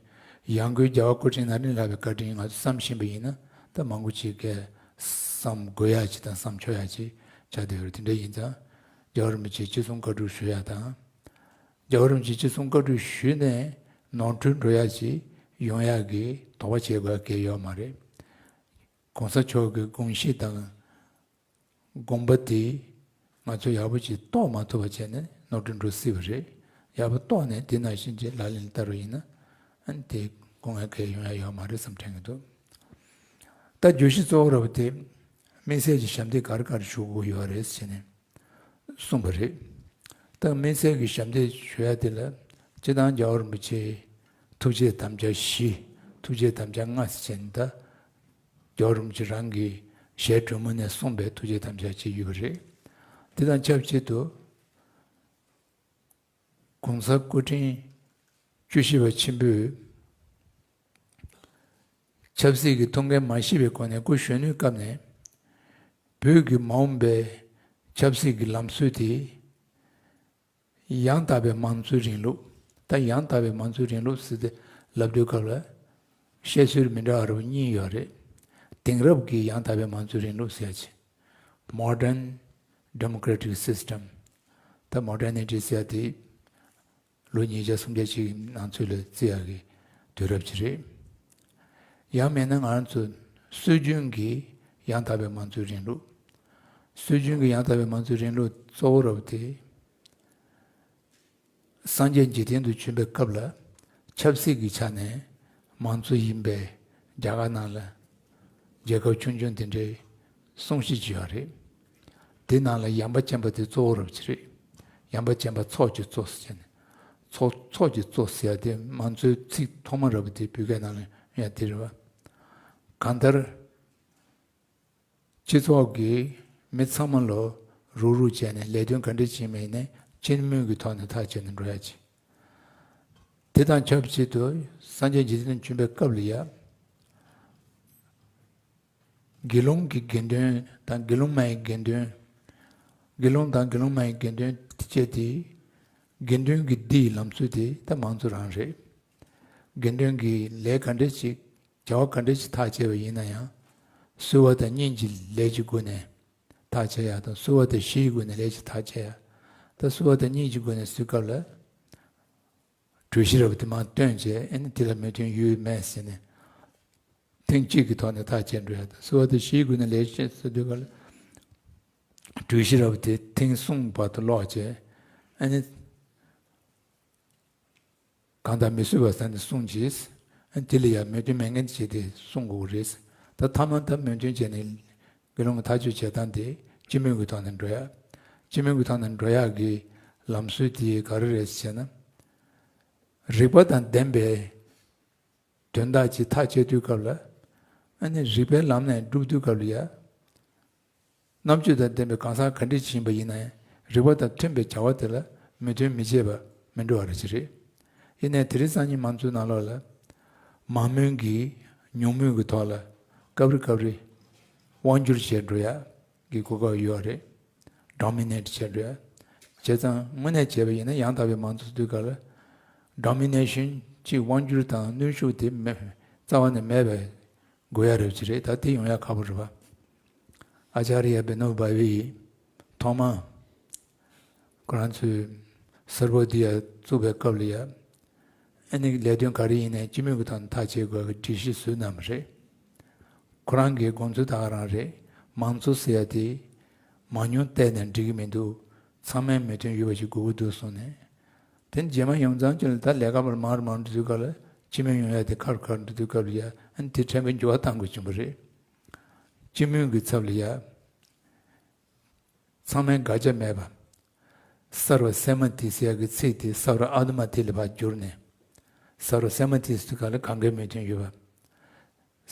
ཡང་སྒོས་རྒྱལ་བ་སྐུ་ཕྲེང་ན་རིམ་ལས་ལྷག་པའི་བཀའ་དྲིན་ང་ཚོ་བསམ་ཤེས་པ་ཡིན་ན་ད་མང་པོ་ཅིག་གིས་བསམ་དགོས་ཡ་ཅིག་དང་བསམ་ཆོག་ཡ་ཅིག་ཆགས་བསྡད་ཡོད་རེད། དེ་འདྲ་ཡིན་ཙང་རྒྱལ་བ་རིན་པོ་ཆེ་ཅི་གསུང་བཀའ་སྒྲུབ་ཞུ་ཡ་དང་། རྒྱལ་བ་རིན་པོ་ཆེ་ཅི་གསུང་བཀའ་སྒྲུབ་ཞུས་ནས་ནོར་འཁྲུལ་འགྲོ་ཡ་ཅིག་ཡོང་ཡ་གི་དོགས་པ་བྱེད་དགོས་ཡ་གང་ཡང་ཡོད་མ་རེད། གོང་ས་མཆོག་གི་དགོངས་གཞི་དང་། དགོངས་པ་དེ་ང་ཚོས་ཡག་པོ་ཅིག་རྟོགས་མ་ཐུབ་པ་བྱས་ནས་ནོར་འཁྲུལ་འགྲོ་སྲིད་པ་རེད། ཡག་པོ་རྟོགས་ནས་དེ་ནང་བཞིན་གྱི་ལག་ལེན་བསྟར་བ་ཡིན་ན། ཨ་ནི་དེ་དགོངས་ཡ་གང་ཡང་ཡོང་ཡ་ཡོད་མ་རེད་བསམ་དྲན་གྱི་འདུག་ད་བརྗོད་གཞི་གཙོ་བོ་ར་བ་དེ་དམིགས་བསལ་གྱི་ཞབས་འདེགས་ག་རེ་ག་རེ་ཞུ་དགོས་ཡོད་རེད་ཟེར་ནས་གསུངས་པ་རེད། ད་དམིགས་བསལ་གྱི་ཞབས་འདེགས་ཞུ་ཡ་དེ་ལ་སྤྱིར་བཏང་རྒྱལ་བ་རིན་པོ་ཆེའི་ཐུགས་བསྐྱེད་དམ་བཅའ་བཞི། ཐུགས་བསྐྱེད་དམ་བཅའ་ལྔ་ཟེར་ནས་ད། རྒྱལ་བ་རིན་པོ་ཆེ་རང་གི་ཞལ་དྲོན་མོ་ནས་གསུངས་པའི་ཐུགས་བསྐྱེད་དམ་བཅའ་ཅིག་ཡོད་པ་རེད། དེ་དང་ཆབས་ཅིག་ཏུ། གོང་ས་སྐུ་ཕྲེང་བཅུ་བཞི་པ་ཆེན་པོས་ཆབ་སྲིད་ཀྱི་ཐུགས་འགན་མ་བཞེས་པའི་སྒོ་ནས་སྐུ་གཞོན་ནུའི་སྐབས་ནས་བོད་ཀྱི་མ་འོངས་པའི་ཆབ་སྲིད་ཀྱི་ལམ་སྲོལ་དེ། ཡང་དག་པའི་མང་གཙོའི་རིང་ལུགས། ད་ཡང་དག་པའི་མང་གཙོའི་རིང་ལུགས་ཟེར་ཏེ་ལབ་དུས་སྐབས་ལ། བཤད་སྲོལ་མི་འདྲ་བ་རབ་གཉིས་ཡོད་རེད། དེང་རབས་ཀྱི་ཡང་དག་པའི་མང་གཙོའི་རིང་ལུགས་ཟེར་ཡ་ཅིག Modern Democratic System། ད་Modernity་ཟེར་ཡ་དེ་ལོ་ཉིས་བརྒྱ་སུམ་བརྒྱ་ཅིག་གི་ནང་ཚུད་ལ་བརྩི་ཡ་གི་དུས་རབས་ཅིག་རེད། ཡང་མིན་ན་ང་རང་ཚོ་སྲོལ་རྒྱུན་གྱི་ཡང་དག་པའི་མང་གཙོའི་རིང་ལུགས། སྲོལ་རྒྱུན་གྱི་ཡང་དག་པའི་མང་གཙོའི་རིང་ལུགས་གཙོ་བོ་རབ་དེ། སངས་རྒྱས་འཇིག་རྟེན་དུ་བྱོན་པའི་སྐབས་ལ་ཆབ་སྲིད་ཀྱི་ཆ་ནས་མང་གཙོ་ཡིན་པའི་རྒྱ་གར་ནང་ལ་རྒྱལ་ཁབ་ཆུང་ཆུང་དེ་འདྲའི་སྲུང་བཞི་ཅིག་ཡོད་རེད། དེ་ནང་ལ་ཡངས་པ་ཅན་པ་དེ་གཙོ་བོ་རབ་ཅིག་རེད། ཡངས་པ་ཅན་པ་ཚོགས་ཀྱི་གཙོ་ཟེར་ནས། ཚོགས་ཚོགས་ཀྱི་གཙོ་ཟེར་ཡ་དེ་མང་གཙོའི་ཚིག་ཐོག་མ་རབ་དེ་བོད་སྐད་ནང་ལ་ཡ་དེ་རེད་བ། གང་ལྟར། སྤྱི་ཚོགས་ཀྱི་མི་ཚང་མ་ལོ་རུག་རུག་བྱས་ནས་ལས་དོན་ག་འདྲ་བྱེད་མིན་ནས་སྤྱི་མོས་ཀྱི་ཐོག་ནས་ཐག་བཅད་ནས་འགྲོ་ཡ་ཅིག་དེ་དང་ཆབས་ཅིག་ཏུ་སངས་རྒྱས་འཇིག་རྟེན་བྱོན་པའི་སྐབས་ལ་ཡ། དགེ་སློང་གི་དགེ་འདུན་དང་དགེ་སློང་མ་ཡི་དགེ་འདུན། དགེ་སློང་དང་དགེ་སློང་མ་ཡི་དགེ་འདུན་བཅས་ཏེ། དགེ་འདུན་གྱི་སྡེ་ཡི་ལམ་སྲོལ་དེ་ད་མང་གཙོ་རང་རེད། དགེ་འདུན་གྱི་ལས་ག་འདྲ་ཅིག་བྱ་བ་ག་འདྲ་ཞིག་ཐག་བཅད་པ་ཡིན་ན་ཡང་། གསོལ་བ་དང་སྙིང་རྗེའི་ལས་ཀྱི་སྒོ་ནས་ཐག་བཅད་ཡ་དང་གསོལ་བ་དང་ཞི་ཡི་སྒོ་ནས་ལས་ཀྱི་ཐག་བཅད་ཡ། ད་གསོལ་བ་དང་སྙིང་རྗེའི་སྒོ་ནས་གསོལ་སྐབས་ལ། གྲོས་གཞི་རབ་དེ་མར་བཏོན་བྱས་ཨ་ནི་དེ་ལ་མོས་མཐུན་ཡོད་མེད་ཟེར་ནས། ཐེངས་གཅིག་གི་ཐོག་ནས་ཐག་བཅད་འགྲོ་ཡ་དང་གསོལ་བ་དང་ཞི་ཡི་སྒོ་ནས་ལས་བྱེད་ཟེར་དུས་སྐབས་ལ། གྲོས་གཞི་རབ་དེ་ཐེངས་གསུམ་བར་དུ་ཀློག་བྱས་ཨ་ནི། གང་དག་མི་གསོད་པ་ཟེར་ནས་གསུངས་རྗེས། དེ་ལ་ཡང་མོས་མཐུན་མེད་མཁན་བྱས་ཏེ་གསུང་དགོས་ཀྱི་རེད། ད་ཐ་མ་ད་མོས་མཐུན་བྱས་ནས་དགེ་སློང་གི་ཐག་གཅོད་བྱེད་སྟངས་དེ་སྤྱི་མོས་ཀྱི་ཐོག་ནས་འགྲོ་ཡ། སྤྱི་མོས་ཀྱི་ཐོག་ནས་འགྲོ་ཡ་གི་ལམ་སྲོལ་དེ་ག་རེ་རེད་ཟེར་ན། རིགས་པ་དང་ལྡན་པའི་དོན་དག་ཅིག་ཐག་བཅད་དུས་སྐབས་ལ། ཨ་ནི་རིགས་པའི་ལམ་ནས་སྒྲུབ་དུས་སྐབས་ལ་ཡ། རྣམ་དཔྱོད་དང་ལྡན་པའི་གང་ཟག་ག་འདྲ་ཞིག་ཡིན་པ་ཡིན་ན་ཡང་རིགས་པ་དང་མཐུན་པའི་བྱ་བ་དེ་ལ་མོས་མཐུན་མི་བྱེད་པ་མི་འགྲོ་བ་རེ་ཞིག་རེད། ཡིན་ནའི་དེ་རིང་སང་ཉིན་མང་གཙོའི་ནང་ལོགས་ལ་མང་མོས་ཀྱིས་ཉུང་མོས་ཀྱི་ཐོག་ལ་སྐབས་རེ་སྐབས་རེ་དབང་སྒྱུར་བྱས་འགྲོ་ཡ་གི་གོ་སྐབས་ཡོད་རེད། ཌོ་མི་ནེཊ་བྱས་འགྲོ་ཡ། བྱས་ཙང་དངོས་གནས་བྱས་པ་ཡིན་ན་ཡང་དག་པའི་མང་གཙོ་དུས་སྐབས་ལ་ཌོ་མི་ནེ་ཤན་གྱི་དབང་སྒྱུར་དང་གནོན་ཤུགས་དེ་མེད་རྩ་བ་ནས་མེད་པའི་དགོས་ཡ་རེད་ཅི་རེད། ད་དེ་ཡོང་ཡ་ཁག་པོ་རེད་པ། ཨ་ཅཱརྱ་བི་ནོ་བྷ་ཝེ་ཡིས་ཐོག་མ་ཁོ་རང་ཚོའི་སརྦོ་དི་ཡ་བཙུགས་པའི་སྐབས་ལ་ཡ། ཨ་ནི་ལས་དོན་ག་རེ་ཡིན་ནའི་སྤྱི་མོས་ཀྱི་ཐོག་ནས་ཐག་བཅད་དགོས་ཀྱི་སྒྲིག་གཞི་བཟོས་གནང་བ་རེད། ཁོ་རང་གི་དགོངས་ཚུལ་ད་ག་རང་རེད། མང་གཙོ་ཟེར་ཡ་དེ་མང་ཉུང་བལྟས་ནས་འགྲིག་གི་མི་འདུག་ཚང་མས་མོས་མཐུན་ཡོད་པ་ཞིག་དགོས་ཀྱི་འདུག་གསུངས་ནས། དེ་རྗེས་མ་ཡོང་ཙང་ཅི་ལ་ད་ལས་ཀ་བར་མང་རུ་མང་རུ་འགྲོ་དུས་སྐབས་ལ་སྤྱི་མོས་ཡོང་ཡ་དེ་ཁ་རུ་ཁ་རུ་འགྲོ་དུས་སྐབས་ལ་ཡ་ཨ་ནི་དེ་ཕྲན་བུ་འགྱུར་བ་གཏང་དགོས་བྱུང་བ་རེད། སྤྱི་མོས་ཀྱི་ཚབ་ལ་ཡ། ཚང་མས་དགག་བྱ་མེད་པ། སརྦ་སེ་མ་ཏི་ཟེར་ཡ་གི་ཚིག་དེ་སརྦ་ཨ་ནུ་མ་ཏི་ལ་ཕར་བསྒྱུར་ནས། སརྦ་སེ་མ་ཏི་ཟེར་དུས་སྐབས་ལ་གང་གའི་མོས་མཐུན་ཡོད་པ།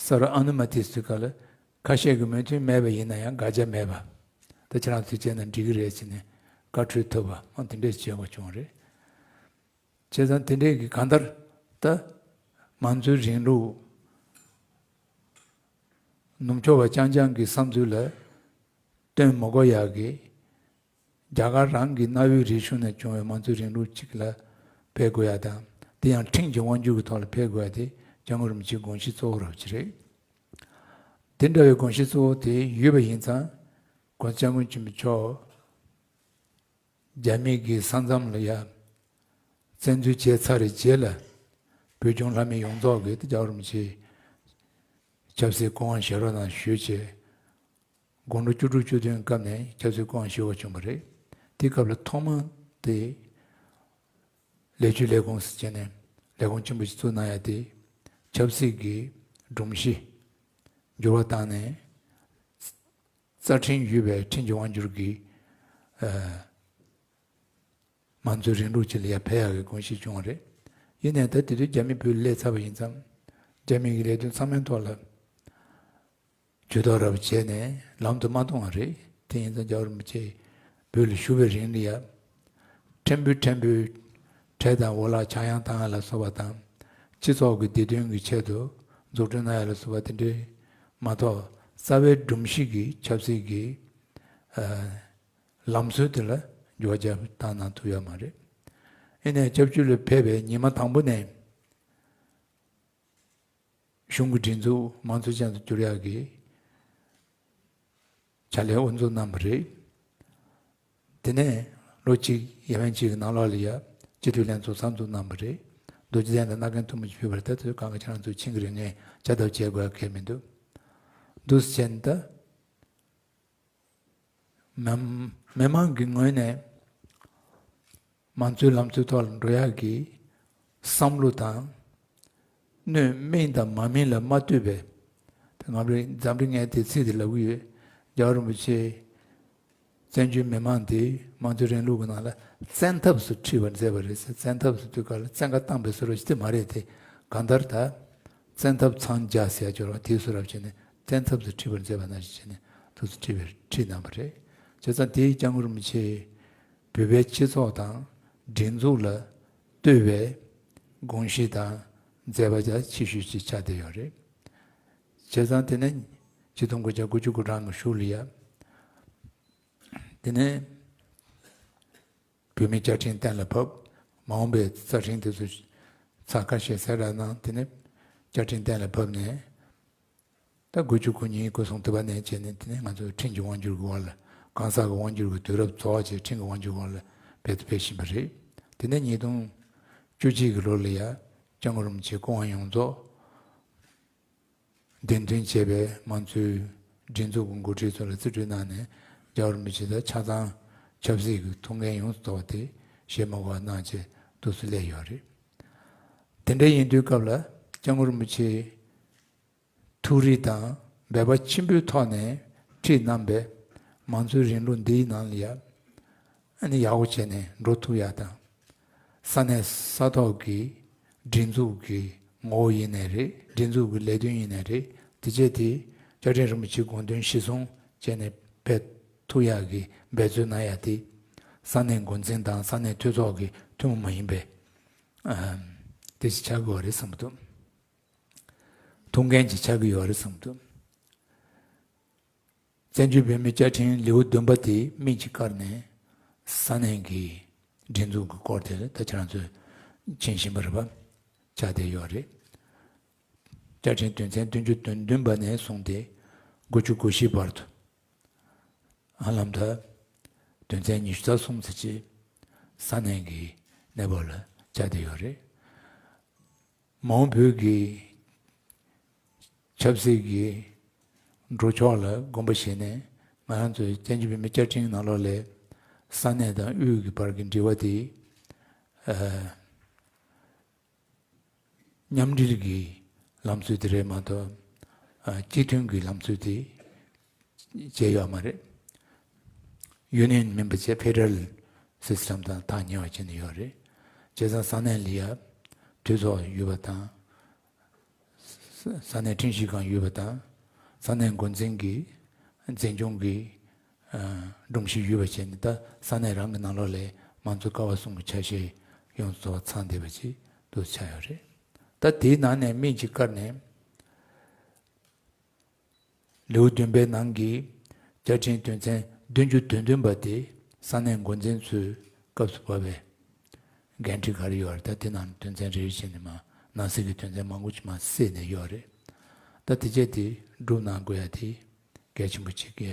སརྦ་ཨ་ནུ་མ་ཏི་ཟེར་དུས་སྐབས་ལ་ཁ་ཤས་ཀྱི་མོས་མཐུན་མེད་པ་ཡིན་ན་ཡང་དགག་བྱ་མེད་པ། ད་ཁྱེད་རང་ཚོས་བྱས་ན་འགྲིག་གི་རེད་ཟེར་ནས་བཀའ་འཁྲོལ་ཐུབ་པ་འོ་དེ་འདྲས་བྱས་པ་བྱུང་བ་རེད། བྱས་ཙང་དེ་འདྲས་ཀྱི་གང་ལྟར་ད་མང་གཙོའི་རིང་ལུགས་ནུབ་ཕྱོགས་པ་རྐྱང་རྐྱང་གི་བསམ་ཚུལ་ལ་བསྟུན་མ་དགོས་ཡག་གི་རྒྱ་གར་རང་གི་གནའ་བོའི་རིག་གཞུང་ནས་བྱུང་བའི་མང་གཙོའི་རིང་ལུགས་ཅིག་ལ་ཕེབས་དགོས་ཡ་དང་དེ་ཡང་ཁྲིམས་ཀྱི་དབང་སྒྱུར་གྱི་ཐོག་ལ་ཕེབས་དགོས་ཡ་དེ་སྐྱབས་མགོན་རིན་པོ་ཆེའི་དགོངས་གཞི་གཙོ་བོ་རབ་ཅིག་རེད། དེ་འདྲ་བའི་དགོངས་གཞི་གཙོ་བོ་དེ་ཡོད་པ་ཡིན་ཙང་༸གོང་ས་༸སྐྱབས་མགོན་ཆེན་པོ་མཆོག་རྒྱ་མི་གི་ས་མཚམས་ལ་ཡ་བཙན་འཛུལ་བྱས་ཚར་བའི་རྗེས་ལ་བོད་ལྗོངས་ལྷ་མི་ཡོངས་རྫོགས་ཀྱིས་རྒྱལ་བ་རིན་པོ་ཆེའི་ཆབ་སྲིད་སྐུ་དབང་ཞབས་བྲོ་ནང་ཞུགས་བྱས། དགུང་ལོ་བཅུ་དྲུག་བཅུ་བདུན་སྐབས་ནས་ཆབ་སྲིད་སྐུ་དབང་ཞུ་བ་བྱུང་བ་རེད། དེ་སྐབས་ལ་ཐོག་མ་དེ་ལས་བྱེད་ལས་ཁུངས་སུ་བྱས་ནས་ལས་ཁུངས་ཆེན་པོ་ཞིག་བཙུགས་གནང་ཡ་དེ་ཆབ་སྲིད་ཀྱི་སྒྲོམ་གཞི་འགྱུར་བ་བཏང་ནས་རྩ་ཁྲིམས་ཡོད་པའི་ཁྲིམས་ཀྱི་དབང་སྒྱུར་གྱི་ཨ། མང་གཙོའི་རིང་ལུགས་ཅིག་ལ་ཡར་ཕེབས་ཡག་གི་དགོངས་གཞི་བྱུང་བ་རེད། ཡིན་ནའི་ད་དེ་དུས་རྒྱ་མི་བོད་ལ་སླེབས་ཚར་བ་ཡིན་ཙང་། རྒྱ་མི་གི་ལས་དོན་ཚང་མའི་ཐོག་ལ་ཇུས་གཏོགས་རབ་བྱས་ནས་ལམ་དུ་མ་གཏོང་བ་རེད། དེ་ཡིན་ཙང་རྒྱལ་བ་རིན་པོ་ཆེ་བོད་ལ་བཞུགས་པའི་རིང་ལ་ཡ། ཕྲན་བུ་ཕྲན་བུའི་ཁྲལ་དང་འོ་ལག་ཆག་ཡང་བཏང་ཡ་ལ་སོགས་པ་དང་། སྤྱི་ཚོགས་ཀྱི་བདེ་དོན་གྱི་ཆེད་དུ་འཛུགས་སྐྲུན་གནང་ཡ་ལ་སོགས་པ་དེ་འདྲའི་མ་གཏོགས་རྩ་བའི་སྒྲོམ་གཞི་གི་ཆབ་སྲིད་ཀྱི་ཨ། ལམ་སྲོལ་དེ་ལ་འགྱུར་བ་བརྒྱབ་བཏང་གནང་ཐུབ་ཡོད་མ་རེད། ཨེ་ནས་སྐྱབས་བཅོལ་ལ་ཕེབས་པའི་ཉི་མ་དང་པོ་ནས་གཞུང་གི་སྒྲིག་འཛུགས་མང་གཙོ་ཅན་དུ་བསྒྱུར་ཡག་གི་ཕྱག་ལས་དབུ་འཛུགས་གནང་བ་རེད། དེ་ནས་ལོ་གཅིག་ཡས་མས་གཅིག་གི་ནང་ལོགས་ལ་ཡ་སྤྱི་འཐུས་ལྷན་ཚོགས་གསར་འཛུགས་གནང་བ་རེད། རྡོ་རྗེ་གདན་དང་སྣ་རྒྱན་ཐུན་མོང་ཆེ་ཕུལ་བར་ད་དུས་གང་གི་ཁྱེད་རང་ཚོ་ཆིངས་ཀྱི་རིང་ནས་བཅའ་ཐབས་བྱེད་དགོས་གལ་མི་འདུག་འདུག་སེ་བྱས་ནས་ད། མི་མི་མང་གི་ངོས་ནས་ མང་གཙོའི་ལམ་སྲོལ་ཐོག་ལ་འགྲོ་ཡག་གི་བསམ་བློ་དང་། སྣོད་སྨིན་དང་མ་སྨིན་ལ་མ་ལྟོས་པའི། ད་ང་རང་འཛམ་གླིང་ངས་དེ་ཚིག་དེ་ལབ་ཀྱི་ཡོད། རྒྱལ་བ་རིན་པོ་ཆེ་བཙན་བྱོལ་མི་མང་དེ་མང་གཙོའི་རིང་ལུགས་ཀྱི་ནང་ལ་བཙན་ཐབས་སུ་ཁྲིད་པར་མཛད་པ་རེད་ཟེར། བཙན་ཐབས་སུ་དུས་སྐབས་ལ་བཙན་བཀའ་བཏང་བའི་བཟོ་འདྲ་ཞིག་དེ་མ་རེད་དེ། གང་ལྟར་ད་བཙན་ཐབས་འཚང་རྒྱ་ཟེར་ཡ་སྦྱོར་བ་དེའི་བཟོ་འདྲ་བྱས་ནས་བཙན་ཐབས་སུ་ཁྲིད་པར་མཛད་པ་ནང་བཞིན་བྱས་ནས་ཐུགས་སུ་ཁྲིད་པའི་ཁྲིད་གནང་བ་རེད། བྱས་ཙང་དེའི་སྐྱབས་མགོན་རིན་པོ་ཆེ་བོད་པའི་སྤྱི་ཚོགས་དང་སྒྲིག་འཛུགས་ལ་ལྟོས་པའི་དགོངས་གཞི་དང་མཛད་པ་རྒྱ་ཆེ་ཤོས་ཅིག་ཆགས་བསྡད་ཡོད་རེད། བྱས་ཙང་དེ་ནས་ཆིག་སྟོང་དགུ་བརྒྱ་དགུ་བཅུ་གོ་གྲངས་ཀྱི་གཞུག་ལ་ཡ། དེ་ནས་བོད་མིའི་བཅའ་ཁྲིམས་གཏན་ལ་ཕབ། མ་འོངས་པའི་རྩ་ཁྲིམས་དེ་ཚོ་ཚགས་ཁ་ཤས་གསལ་བསྒྲགས་གནང་། དེ་ནས་བཅའ་ཁྲིམས་གཏན་ལ་ཕབ་ནས། ད་དགུ་བཅུ་གོ་གཉིས་གོ་གསུམ་དུ་བ་ནས་བྱས་ནས། དེ་ནས་ང་ཚོ་ཁྲིམས་ཀྱི་དབང་སྒྱུར་གྱི་འོག་ལ། གང་ཟག་གི་དབང་སྒྱུར་གྱི་དུས་རབས་རྫོགས་བྱས། ཁྲིམས་ཀྱི་དབང་སྒྱུར་འོག་ལ་འབད་དུ་འབད་བཞིན་པ་རེད། དེ་ནས་ཉིས་སྟོང་བཅུ་གཅིག་གི་ལོ་ལ་ཡ། སྐྱབས་མགོན་རིན་པོ་ཆེ་སྐུ་དབང་ཡོངས་རྫོགས་གདན་འདྲེན་བྱས་པའི་མང་གཙོའི་སྒྲིག་འཛུགས་ཀྱི་འགོ་ཁྲིད་ཚོ་ལ་རྩིས་སྤྲོད་གནང་ནས། རྒྱལ་བ་རིན་པོ་ཆེ་དང་ཆ་ཚང་ཆབ་སྲིད་ཀྱི་ཐུགས་འགན་ཡོངས་སུ་རྫོགས་པ་དེ་བཞེས་མ་དགོས་པ་གནང་བྱས་འདུག་སེ་སླེབས་ཡོད་རེད། དེ་འདྲ་ཡིན་དུས་སྐབས་ལ་སྐྱབས་མགོན་རིན་པོ་ཆེ་ཐུགས་རིག་དང་འབད་པ་ཆེན་པོའི་ཐོག་ནས་ཁྲིད་གནང་བའི་མང་གཙོའི་རིང་ལུགས་འདིའི་ནང་ལ་ཡ། ཨ་ནི་ཡག་པོ་བྱས་ནས་འགྲོ་ཐུབ་ཡ་དང་། ས་གནས་ས་ཐོག་གི་སྒྲིག་འཛུགས་ཀྱི་ངོ་བོ་ཡིན་ནའི་རེད། སྒྲིག་འཛུགས་ཀྱི་ལས་དོན་ཡིན་ནའི་རེད། དེ་བྱས་དེ་བཅའ་ཁྲིམས་རིན་པོ་ཆེའི་དགོངས་དོན་གཞི་བཟུང་བྱས་ནས་འབད་ཐུབ་ཡག་གི་འབད་རྩོལ་གནང་ཡ་དེ། ས་གནས་འགོ་འཛིན་དང་ས་གནས་འཐུས་ཚོགས་ཀྱི་ཐུན་མོང་མ་ཡིན་པའི་ཨམ་དེ་ཞིག་ཆགས་དགོས་པ་རེད་བསམ་གྱི་འདུག་ཐུགས་འགན་ཅིག་ཆགས་ཀྱི་ཡོད་རེད་བསམ་གྱི་འདུག་བཙན་བྱོལ་བོད་མིའི་བཅའ་ཁྲིམས་ལེའུ་བདུན་པ་དེ་སྨིན་གྱིས་བཀར་ནས་ས་གནས་ཀྱི་སྒྲིག་འཛུགས་ཀྱི་སྐོར་དེ་ལ་ད་ཁྱེད་རང་ཚོས་མཁྱེན་བཞིན་པ་རེད་པ། ཆགས་བསྡད་ཡོད་རེད། བཅའ་ཁྲིམས་དོན་ཚན་བདུན་ཅུ་དོན་བདུན་པ་ནས་བཟུང་སྟེ་དགུ་བཅུ་གོ་བཞི་བར་དུ། ཧ་ལམ་ད་དོན་ཚན་ཉི་ཤུ་རྩ་གསུམ་ཙམ་ཅིག་ས་གནས་ཀྱི་གནས་བབ་ལ་ཆགས་བསྡད་ཡོད་རེད། མ་འོངས་བོད་ཀྱི་ཆབ་སྲིད་ཀྱི་འགྲོ་ཕྱོགས་ལ་དགོངས་པ་བཞེས་ནས། ང་རང་ཚོའི་བཙན་བྱོལ་བོད་མིའི་བཅའ་ཁྲིམས་ནང་ལོགས་ལ་ས་གནས་དང་དབུས་ཀྱི་བར་གྱི་འབྲེལ་བ་དེ། ཨ། མཉམ་འབྲེལ་གྱི་ལམ་སྲོལ་དེ་རེད་མ་གཏོགས། ཨ། སྤྱི་མཐུན་གྱི་ལམ་སྲོལ་དེ་བྱས་ཡོད་མ་རེད། ཡུ་ནི་ཡན་མིན་པ་བྱས། ཕེ་ཌེ་རལ་སིས་ཊམ་དང་ཐག་ཉེ་བ་བྱས་ནས་ཡོད་རེད། བྱས་ཙང་ས་གནས་ལ་ཡ་འཐུས་ཚོགས་ཡོད་པ་དང་། ས་ས་གནས་ཁྲིམས་ཞིབ་ཁང་ཡོད་པ་དང་། ས་གནས་འགོ་འཛིན་གྱི་འཛིན་སྐྱོང་གི་ཨ། སྒྲོམ་གཞི་ཡོད་པ་བྱས་ནས། ད་ས་གནས་རང་གི་ནང་ལོགས་ལ་མང་གཙོ་ཀ་བ་གསུམ་གྱི་ཆ་ཤས་ཡོངས་སུ་རྫོགས་པ་ཚང་བསྡད་པ་ཅིག་འདུག་ཆགས་ཡོད་རེད། ད་དེའི་ནང་ནས་སྨིན་གྱིས་བཀར་ནས། ལེའུ་བདུན་པའི་ནང་གི་བཅའ་ཁྲིམས་དོན་ཚན་བདུན་ཅུ་དོན་བདུན་པ་དེ་ས་གནས་འགོ་འཛིན་ཚོའི་སྐབས་སུ་བབས་པའི་འགན་འཁྲི་ག་རེ་ཡོད་རེད། ད་དེ་ནང་དོན་ཚན་རེ་རེ་བྱས་ནས་མར་ནང་གསེས་ཀྱི་དོན་ཚན་མང་པོ་ཅིག་མར་བསྲེས་ནས་ཡོད་རེད། ད་དེ་བྱས་དེ་སྒྲུབ་གནང་དགོས་ཡ་དེ་གལ་ཆེན་པོ་ཅིག་གི་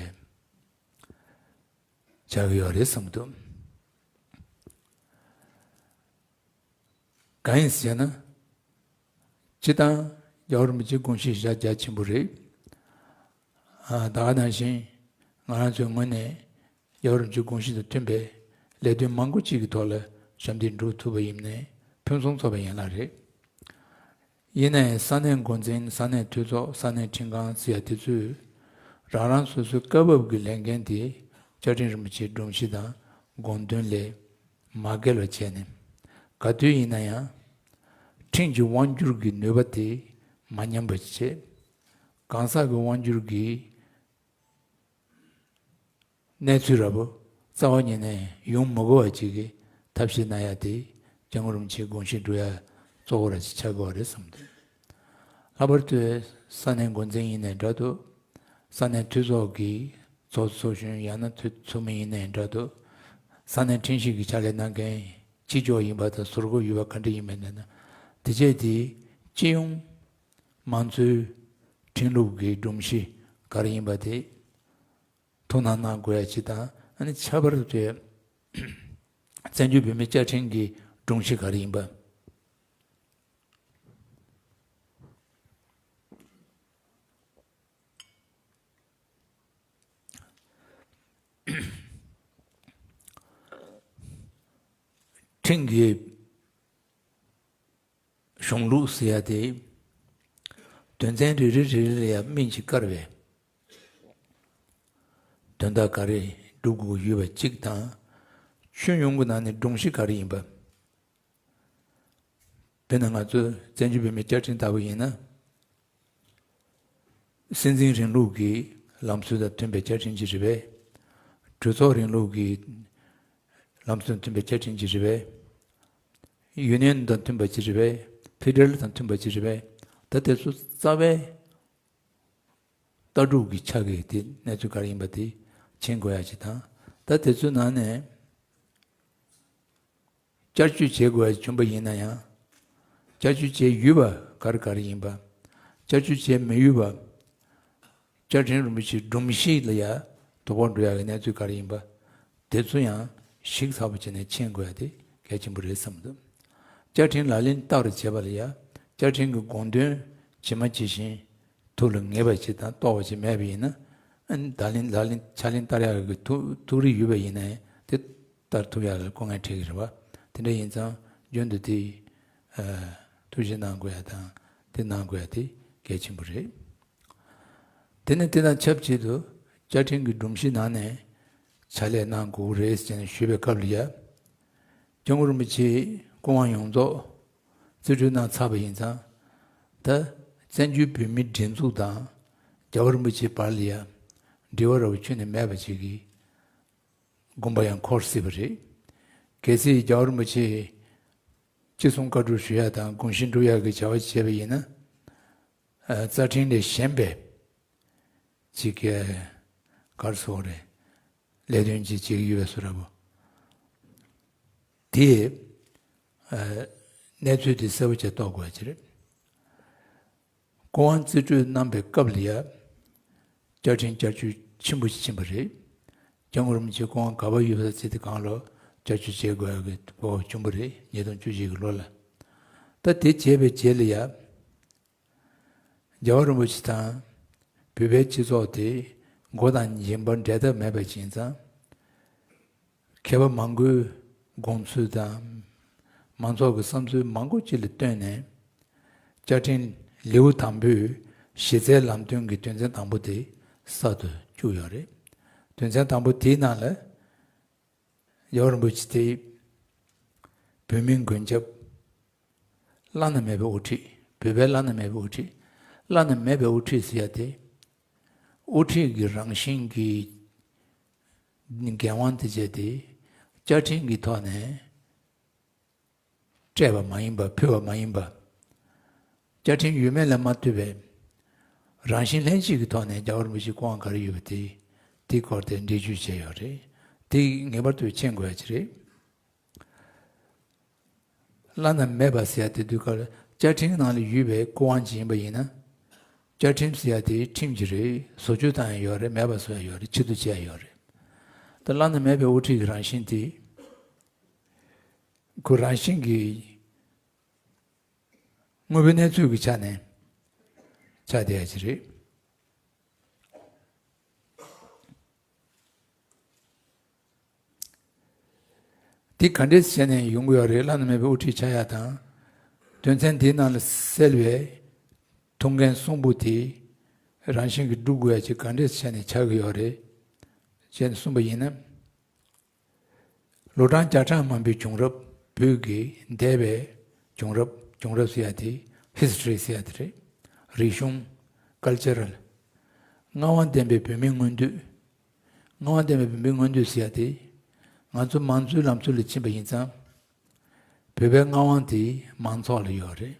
ཆགས་ཀྱི་ཡོད་རེད་བསམ་གྱི་འདུག་གང་ཡིན་ཟེར་ན། སྤྱིར་བཏང་རྒྱལ་བ་རིན་པོ་ཆེའི་དགོངས་གཞི་བཞག་རྒྱ་ཆེན་པོ་རེད། ཨ། ད་ག་ནང་བཞིན་ང་རང་ཚོའི་ངོས་ནས་རྒྱལ་བ་རིན་པོ་ཆེའི་དགོངས་གཞི་དང་མཐུན་པའི་ལས་དོན་མང་པོ་ཅིག་གི་ཐོག་ལ་ཞབས་འདེགས་སྒྲུབ་ཐུབ་པ་ཡིན་ནའི་ཕུན་སུམ་ཚོགས་པ་ཡན་ལག་རེད། ཡིན་ནའི་ས་གནས་འགོ་འཛིན། ས་གནས་འཐུས་ཚོགས། ས་གནས་ཁྲིམས་ཁང་ཟེར་ཡ་དེ་ཚོས་རང་རང་སོ་སོའི་སྐབས་བབ་ཀྱི་ལས་འགན་དེ་བཅའ་ཁྲིམས་རིན་པོ་ཆེའི་སྒྲོམ་གཞི་དང་དགོངས་དོན་ལས་མ་འགལ་བ་བྱས་ནས། ག་དུས་ཡིན་ན་ཡང་ཁྲིམས་ཀྱི་དབང་སྒྱུར་གྱི་ནུས་པ་དེ་མ་ཉམས་པ་བྱེད། གང་ཟག་གི་དབང་སྒྱུར་གྱི་གནས་ཚུལ་འདྲ་པོ་རྩ་བ་ཉིད་ནས་ཡོང་མི་དགོས་པ་ཅིག་གི་ཐབས་ཤེས་གནང་ཡ་དེ་སྐྱབས་མགོན་རིན་པོ་ཆེའི་དགོངས་གཞི་འགྲུབ་ཡ་གཙོ་བོ་ར་ཅིག་ཆགས་དགོས་པ་རེད་བསམ་འདུག་ལྷག་པར་དུ་ས་གནས་འགོ་འཛིན་ཡིན་ནའི་འདྲ་འདུག་ས་གནས་འཐུས་ཚོགས་ཀྱི་ཚོགས་གཙོ་གཞོན་ཡང་ན་འཐུས་ཚོགས་མི་ཡིན་ནའི་འདྲ་འདུག་ས་གནས་ཁྲིམས་ཞིབ་ཀྱི་ཕྱག་ལས་གནང་མཁན་ཕྱི་ཕྱོགས་ཡིན་པ་དང་ཟུར་འགོད་ཡོད་པ་ག་འདྲ་ཡིན་པ་ཡིན་ན། དེ་བྱས་དེ་སྤྱི་ཡོངས་མང་གཙོའི་ཁྲིམས་ལུགས་ཀྱི་སྒྲོམ་གཞི་ག་རེ་ཡིན་པ་དེ་ཐུགས་སྣང་གནང་དགོས་ཡ་ཅིག་དང་། ཨ་ནི་ཁྱད་པར་དུ་བཙན་བྱོལ་བོད་མིའི་བཅའ་ཁྲིམས་ཀྱི་སྒྲོམ་གཞི་ག་རེ་ཡིན་པ། ཕིང་གི་གཞུང་ལུགས་ཟེར་ཡ་དེ། དོན་ཚན་རེ་རེ་རེ་རེ་ལ་ཡ་སྨིན་གྱིས་བཀར་བའི་དོན་དག་ག་རེ་སྒྲུབ་དགོས་ཡོད་པ་གཅིག་དང་། ཁྱོན་ཡོངས་ཀྱི་ནང་ནས་སྒྲོམ་གཞི་ག་རེ་ཡིན་པ། དཔེར་ན་ང་ཚོ་བཙན་བྱོལ་བོད་མིའི་བཅའ་ཁྲིམས་ལྟ་བུ་ཡིན་ན། སྲིད་འཛིན་རིང་ལུགས་ཀྱི་ལམ་སྲོལ་དང་མཐུན་པའི་བཅའ་ཁྲིམས་ཅིག་རེད་པས། གྲོས་ཚོགས་རིང་ལུགས་ཀྱི་ལམ་སྲོལ་དང་མཐུན་པའི་བཅའ་ཁྲིམས་ཅིག་རེད་པས། ཡུ་ནི་ཡན་དང་མཐུན་པ་ཅིག་རེད་པས། ཕེ་ཌེ་རལ་དང་མཐུན་པ་ཅིག་རེད་པས། ད་དེ་ཚོ་རྩ་བའི་ལྟ་གྲུབ་ཀྱི་ཆ་གི་དེ་གནས་ཚུལ་ག་རེ་ཡིན་པ་དེ་མཁྱེན་དགོས་ཡ་ཅིག་དང་། ད་དེ་ཚོའི་ནང་ནས། བསྐྱར་བཅོས་བྱེད་དགོས་བྱུང་པ་ཡིན་ན་ཡང་། བསྐྱར་བཅོས་བྱས་ཡོད་པ་ག་རེ་ག་རེ་ཡིན་པ། བསྐྱར་བཅོས་བྱས་མི་ཡོད་པ། བཅའ་ཁྲིམས་རིན་པོ་ཆེའི་སྒྲོམ་གཞི་ལ་ཡ་དོ་ཕོག་འགྲོ་ཡག་གི་གནས་ཚུལ་ག་རེ་ཡིན་པ། དེ་ཚོ་ཡང་ཞིབ་ཚགས་པོ་བྱས་ནས་མཁྱེན་དགོས་ཡ་དེ་གལ་ཆེན་པོ་རེད་བསམ་འདུག་བཅའ་ཁྲིམས་ལག་ལེན་བསྟར་བྱེད་པ་ལ་ཡ། བཅའ་ཁྲིམས་ཀྱི་དགོངས་དོན་ཇི་མ་ཇི་བཞིན་ཐུགས་ལ་ངེས་པ་ཅིག་དང་རྟོགས་པ་ཅིག་མེད་པ་ཡིན་ན། ཨ་ནི་ད་ལན་ལག་ལེན་ཕྱག་ལེན་བསྟར་ཡག་གི་ཐུགས་ཐུགས་རེ་ཡོད་པ་ཡིན་ན་ཡང་དེ་ལྟར་ཐུབ་ཡག་ལ་སྐུ་ངལ་འཕྲད་ཀྱི་རེད་བ། དེ་འདྲ་ཡིན་ཙང་རྒྱུན་དུ་དེ་ཨ་ཐུགས་ཞིབ་གནང་དགོས་ཡ་དང་དེ་གནང་དགོས་ཡ་དེ་གལ་ཆེན་པོ་རེད། དེ་ནས་དེ་དང་ཆབས་ཅིག་ཏུ་བཅའ་ཁྲིམས་ཀྱི་སྒྲོམ་གཞི་ནང་ནས་ཕྱག་ལས་གནང་དགོས་རེད་ཅེས་ཞུས་པའི་སྐབས་ལ་ཡ། སྐྱབས་མགོན་རིན་པོ་ཆེའི་སྐུ་དབང་ཡོངས་རྫོགས་རྩིས་སྤྲོད་གནང་ཚར་བ་ཡིན་ཙང་། ད་བཙན་བྱོལ་བོད་མིའི་སྒྲིག་འཛུགས་དང་རྒྱལ་བ་རིན་པོ་ཆེའི་བར་ལ་ཡ་འབྲེལ་བ་ར་བ་ཁྱོན་ནས་མེད་པ་ཅིག་གི་དགོངས་པ་ཡང་འཁོར་སྲིད་པ་རེད། གལ་སྲིད་རྒྱལ་བ་རིན་པོ་ཆེས་ཅི་གསུང་བཀའ་སྒྲུབ་ཞུ་ཡ་དང་དགོངས་བཞེས་སྒྲུབ་ཡ་གི་བྱ་བ་བྱས་པ་ཡིན་ན། ཨ་རྩ་ཁྲིམས་ལས་གཞན་པའི་ཅིག་ག་རེ་ཟེར་དགོས་རེད། ལས་དོན་ཅིག་བྱེད་ཀྱི་ཡོད་པའི་བཟོ་འདྲ་པོ། དེས་ཨ་གནས་ཚུལ་དེ་གསལ་པོ་བྱས་རྟོགས་དགོས་པ་ཅིག་རེད། སྐུ་དབང་རྩིས་སྤྲོད་གནང་པའི་སྐབས་ལ་ཡ། བཅའ་ཁྲིམས་བསྐྱར་བཅོས་ཆེན་པོ་ཞིག་ཕྱིན་པ་རེད། སྐྱབས་མགོན་རིན་པོ་ཆེ་སྐུ་དབང་ག་པར་ཡོད་པ་ཚེ་དེ་གང་ལ་བསྐྱར་བཅོས་བྱེད་དགོས་ཡ་གི་སྤོབས་པ་བྱུང་པ་རེད། ཉིས་སྟོང་བཅུ་གཅིག་གི་ལོ་ལ། ད་དེ་བྱས་པའི་རྗེས་ལ་ཡ། རྒྱལ་བ་རིན་པོ་ཆེ་དང་བོད་པའི་སྤྱི་ཚོགས་དེ་མགོ་དང་མཇིང་པ་འབྲལ་ཐབས་མེད་པ་ཅིག་ཡིན་ཙང་། མཁས་པ་མང་པོའི་དགོངས་ཚུལ་དང་། མང་ཚོགས་ཀྱི་བསམ་ཚུལ་མང་པོ་ཅིག་ལ་བསྟུན་ནས། བཅའ་ཁྲིམས་ལེའུ་དང་པོའི་གཞི་རྩའི་ལམ་སྟོན་གྱི་དོན་ཚན་དང་པོ་དེ་གསར་དུ་བཅུག་ཡོད་རེད། དོན་ཚན་དང་པོ་དེའི་ནང་ལ། རྒྱལ་བ་རིན་པོ་ཆེ་དེ་བོད་མིའི་མགོན་སྐྱབས། བླ་ན་མེད་པའི་དབུ་ཁྲིད། བོད་པའི་བླ་ན་མེད་པའི་དབུ་ཁྲིད། བླ་ན་མེད་པའི་དབུ་ཁྲིད་ཟེར་ཡ་དེ། དབུ་ཁྲིད་ཀྱི་རང་བཞིན་གྱི་འགན་དབང་དེ་བྱས་ཏེ། བཅའ་ཁྲིམས་ཀྱི་ཐོག་ནས་སྤྲད་པ་མ་ཡིན་པ། ཕུལ་བ་མ་ཡིན་པ། བཅའ་ཁྲིམས་ཡོད་མེད་ལ་མ་ལྟོས་པའི་རང་བཞིན་ལྷན་སྐྱེས་ཀྱི་ཐོག་ནས་རྒྱལ་བ་རིན་པོ་ཆེའི་སྐུ་དབང་ག་རེ་ཡོད་པ་དེ། དེའི་སྐོར་དེ་འགྲེལ་བརྗོད་བྱས་ཡོད་རེད། དེ་ངེས་པར་དུ་མཁྱེན་དགོས་ཡ་ཅིག་རེད། བླ་ན་མེད་པ་ཟེར་ཡ་དེ་དུས་སྐབས་ལ་བཅའ་ཁྲིམས་ནང་ལ་ཡོད་པའི་སྐུ་དབང་ཅིག་ཡིན་པ་ཡིན་ན། བཅའ་ཁྲིམས་ཟེར་ཡ་དེ་ཁྲིམས་ཅིག་རེད། བཟོ་བཅོས་བཏང་ཡ་ཡོད་རེད། མེད་པ་བཟོ་ཡ་ཡོད་རེད། ཕྱིར་བསྡུ་བྱེད་ཡ་ཡོད་རེད། ད་བླ་ན་མེད་པའི་དབུ་ཁྲིད་ཀྱི་རང་བཞིན་དེ། ཁོ་རང་བཞིན་གྱིས་དངོས་པོའི་གནས་ཚུལ་གྱི་ཆ་ནས་ཆགས་བསྡད་ཡ་ཅིག་རེད། དེ་ག་འདྲས་བྱས་ནས་ཡོང་གི་ཡོད་རེད། བླ་ན་མེད་པའི་དབུ་ཁྲིད་ཆགས་ཡ་དང་། དོན་ཚན་འདིའི་ནང་ལ་གསལ་བའི་ཐུགས་འགན་གསུམ་པོ་དེ་རང་བཞིན་གྱིས་སྒྲུབ་དགོས་ཡ་ཅིག་ག་འདྲས་བྱས་ནས་ཆགས་ཀྱི་ཡོད་རེད་ཅེས་གསུངས་པ་ཡིན་ན། ལོ་གྲངས་བརྒྱ་ཕྲག་མང་པོའི་བྱུང་རབས། བོད་ཀྱི་འདས་པའི་བྱུང་རབས། བྱུང་རབས་ཟེར་ཡ་དེ་ཧི་སི་ཊོ་རི་ཟེར་ཡ་དེ་རེད། རིག་གཞུང་། ཀལ་ཅར་རལ། མངའ་དབང་ལྡན་པའི་བོད་མིའི་མངོན་འདོད། མངའ་དབང་ལྡན་པའི་བོད་མིའི་མངོན་འདོད་ཟེར་ཡ་དེ། ང་ཚོ་མང་གཙོའི་ལམ་སྲོལ་ལ་ཕྱིན་པ་ཡིན་ཙང་། བོད་པའི་མངའ་དབང་དེ་མང་ཚོགས་ལ་ཡོད་རེད།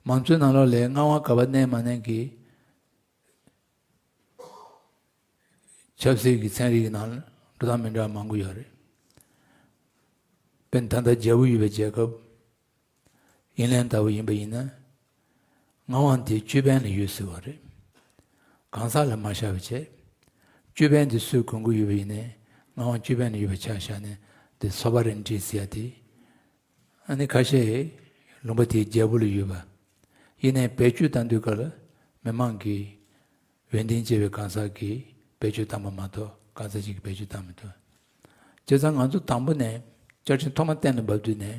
མང་གཙོའི་ནང་ལོགས་ལ་མངའ་དབང་ག་པར་གནས་མ་གནས་ཀྱི་ཆབ་སྲིད་ཀྱི་ཚན་རིག་གི་ནང་ལ་འགྲོ་སྟངས་མི་འདྲ་བ་མང་པོ་ཡོད་རེད། དཔེར་ན་ད་ལྟ་རྒྱལ་པོ་ཡོད་པའི་རྒྱལ་ཁབ་དབྱིན་ལན་ལྟ་བུ་ཡིན་པ་ཡིན་ན། མངའ་དབང་དེ་ཅོད་པན་ལ་ཡོད་ཟེར་བ་རེད། གང་ཟག་ལ་མ་བཞག་པ་བྱས། ཅོད་པན་དེ་སུས་གོན་གྱི་ཡོད་པ་ཡིན་ནའི་མངའ་དབང་ཅོད་པན་ལ་ཡོད་པ་ཆ་བཞག་ནས་དེ་སོ་བ་རེན་ཊི་ཟེར་ཡ་དེ། ཨ་ནི་ཁ་ཤས་ལུང་པ་དེའི་རྒྱལ་པོ་ལ་ཡོད་པ། ཡིན་ནའི་བེད་སྤྱོད་གཏང་དུས་སྐབས་ལ་མི་མང་གིས་འོས་འདེམས་བྱས་པའི་གང་ཟག་གིས་བེད་སྤྱོད་བཏང་པ་མ་གཏོགས་གང་ཟག་ཅིག་གིས་བེད་སྤྱོད་བཏང་མི་ཐུབ། བྱས་ཙང་ང་ཚོ་དང་པོ་ནས་བཅའ་ཁྲིམས་ཐོག་མ་གཏན་ལ་འབབ་དུས་ནས།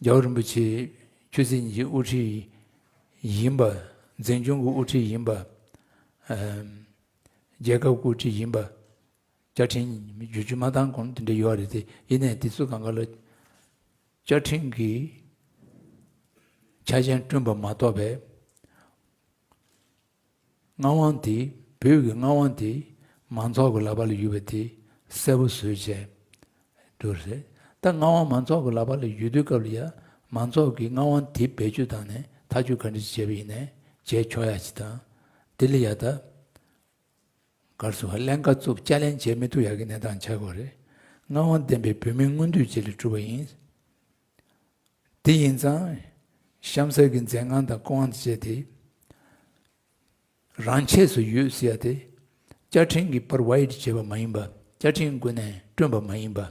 རྒྱལ་བ་རིན་པོ་ཆེ་ཆོས་སྲིད་གཉིས་ཀྱི་དབུ་ཁྲིད་ཡིན་པ། འཛིན་སྐྱོང་གི་དབུ་ཁྲིད་ཡིན་པ། ཨམ། རྒྱལ་ཁབ་ཀྱི་དབུ་ཁྲིད་ཡིན་པ། བཅའ་ཁྲིམས་བསྒྱུར་བཅོས་མ་བཏང་གོང་དེ་འདྲ་ཡོད་རེད་དེ། ཡིན་ནའི་དེ་ཚོ་སྒང་ག་ལ་བཅའ་ཁྲིམས་ཀྱི་ཆ་རྐྱེན་བསྐྲུན་པ་མ་གཏོགས་པའི། མངའ་དབང་དེ། བོད་ཀྱི་མངའ་དབང་དེ་མང་ཚོགས་ཀྱི་ལག་པ་ལ་ཡོད་པ་དེ་གསལ་པོ་བཟོས་བྱས་འདུག་རེད། ད་མངའ་དབང་མང་ཚོགས་ཀྱི་ལག་པ་ལ་ཡོད་དུས་སྐབས་ལ་ཡ། མང་ཚོགས་ཀྱིས་མངའ་དབང་དེ་བེད་སྤྱོད་བཏང་ནས་ཐག་གཅོད་ག་འདྲ་ཞིག་བྱས་པ་ཡིན་ནའི་བྱས་ཆོག་ཡ་ཞིག་དང་། དེ་ལ་ཡ་ད། གར་སོང་བ་ཀླན་ཀ་བཙུགས་ཅ་ལན་བྱེད་མི་ཐུབ་ཡག་གི་གནས་སྟངས་ཆགས་ཀྱི་ཡོད་རེད། མངའ་དབང་ལྡན་པའི་བོད་མིའི་མངོན་འདོད་བཅས་ལས་གྲུབ་པ་ཡིན། དེ་ཡིན་ཙང་། གཤམ་གསལ་གྱི་མཛད་ངག་དང་སྐུ་དབང་བཅས་ཏེ། རང་ཆས་སུ་ཡོད་ཟེར་ཡ་དེ། བཅའ་ཁྲིམས་ཀྱིས་པར་ཝའི་ཌི་བྱས་པ་མ་ཡིན་པ། བཅའ་ཁྲིམས་སྒོ་ནས་བསྐྲུན་པ་མ་ཡིན་པ།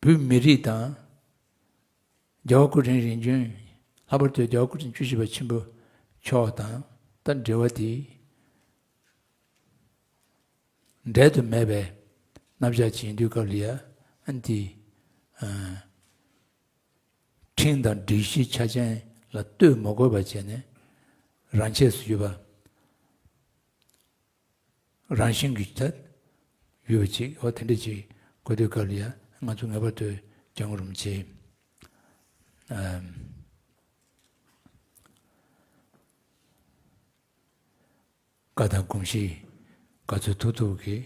བོད་མི་རིགས་དང་། རྒྱལ་བ་སྐུ་ཕྲེང་རིམ་བྱོན། ལྷག་པར་དུ་རྒྱལ་བ་སྐུ་ཕྲེང་བཅུ་བཞི་པ་ཆེན་པོ་མཆོག་དང་ད་འབྲེལ་བ་དེ་འབྲལ་དུ་མེད་པའི་རྣམ་གཞག་ཅིག་ཡིན་དུས་སྐབས་ལ་ཡ། ཨ་ནི་དེ། ཨ། ཁྲིམས་དང་སྒྲིག་གཞི་ཆ་རྐྱེན་ལ་ལྟོས་མ་དགོས་པ་བྱས་ནས་རང་ཆས་སུ་ཡོད་པ། རང་བཞིན་གྱིས་ད་ཡོད་པ་ཅིག་འོ་དེ་འདྲ་ཅིག་གོ་དུས་སྐབས་ལ་ཡ། ང་ཚོ་ངེས་པར་དུ་སྐྱབས་མགོན་རིན་པོ་ཆེའི་ཨམ། བཀའ་དང་དགོངས་གཞི་ག་ཚོད་ཐུབ་ཐུབ་ཀྱིས་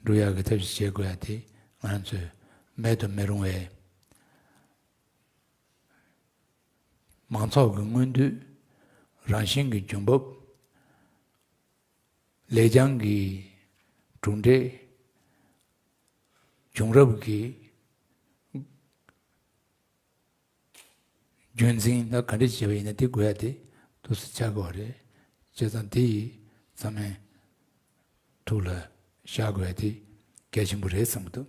འགྲུབ་ཡག་གི་ཐབས་ཤེས་བྱེད་དགོས་ཡ་དེ་ང་རང་ཚོས་མེད་དུ་མི་རུང་བའི། མང་ཚོགས་ཀྱི་མངོན་འདོད། རང་བཞིན་གྱི་འབྱུང་བབ། ལེགས་བྱང་གི་གྲུབ་འབྲས། བྱུང་རབས་ཀྱི་རྒྱུན་འཛིན་ལ་ག་འདྲ་བྱས་པ་ཡིན་ན་དེ་དགོས་ཡ་དེ་ཐུགས་སུ་ཆགས་དགོས་པ་རེད། བྱས་ཙང་དེ་ཡིས་ཚང་མས་ཐུགས་ལ་བཞག་དགོས་ཡ་དེ་གལ་ཆེན་པོ་རེད་བསམ་གྱི་འདུག་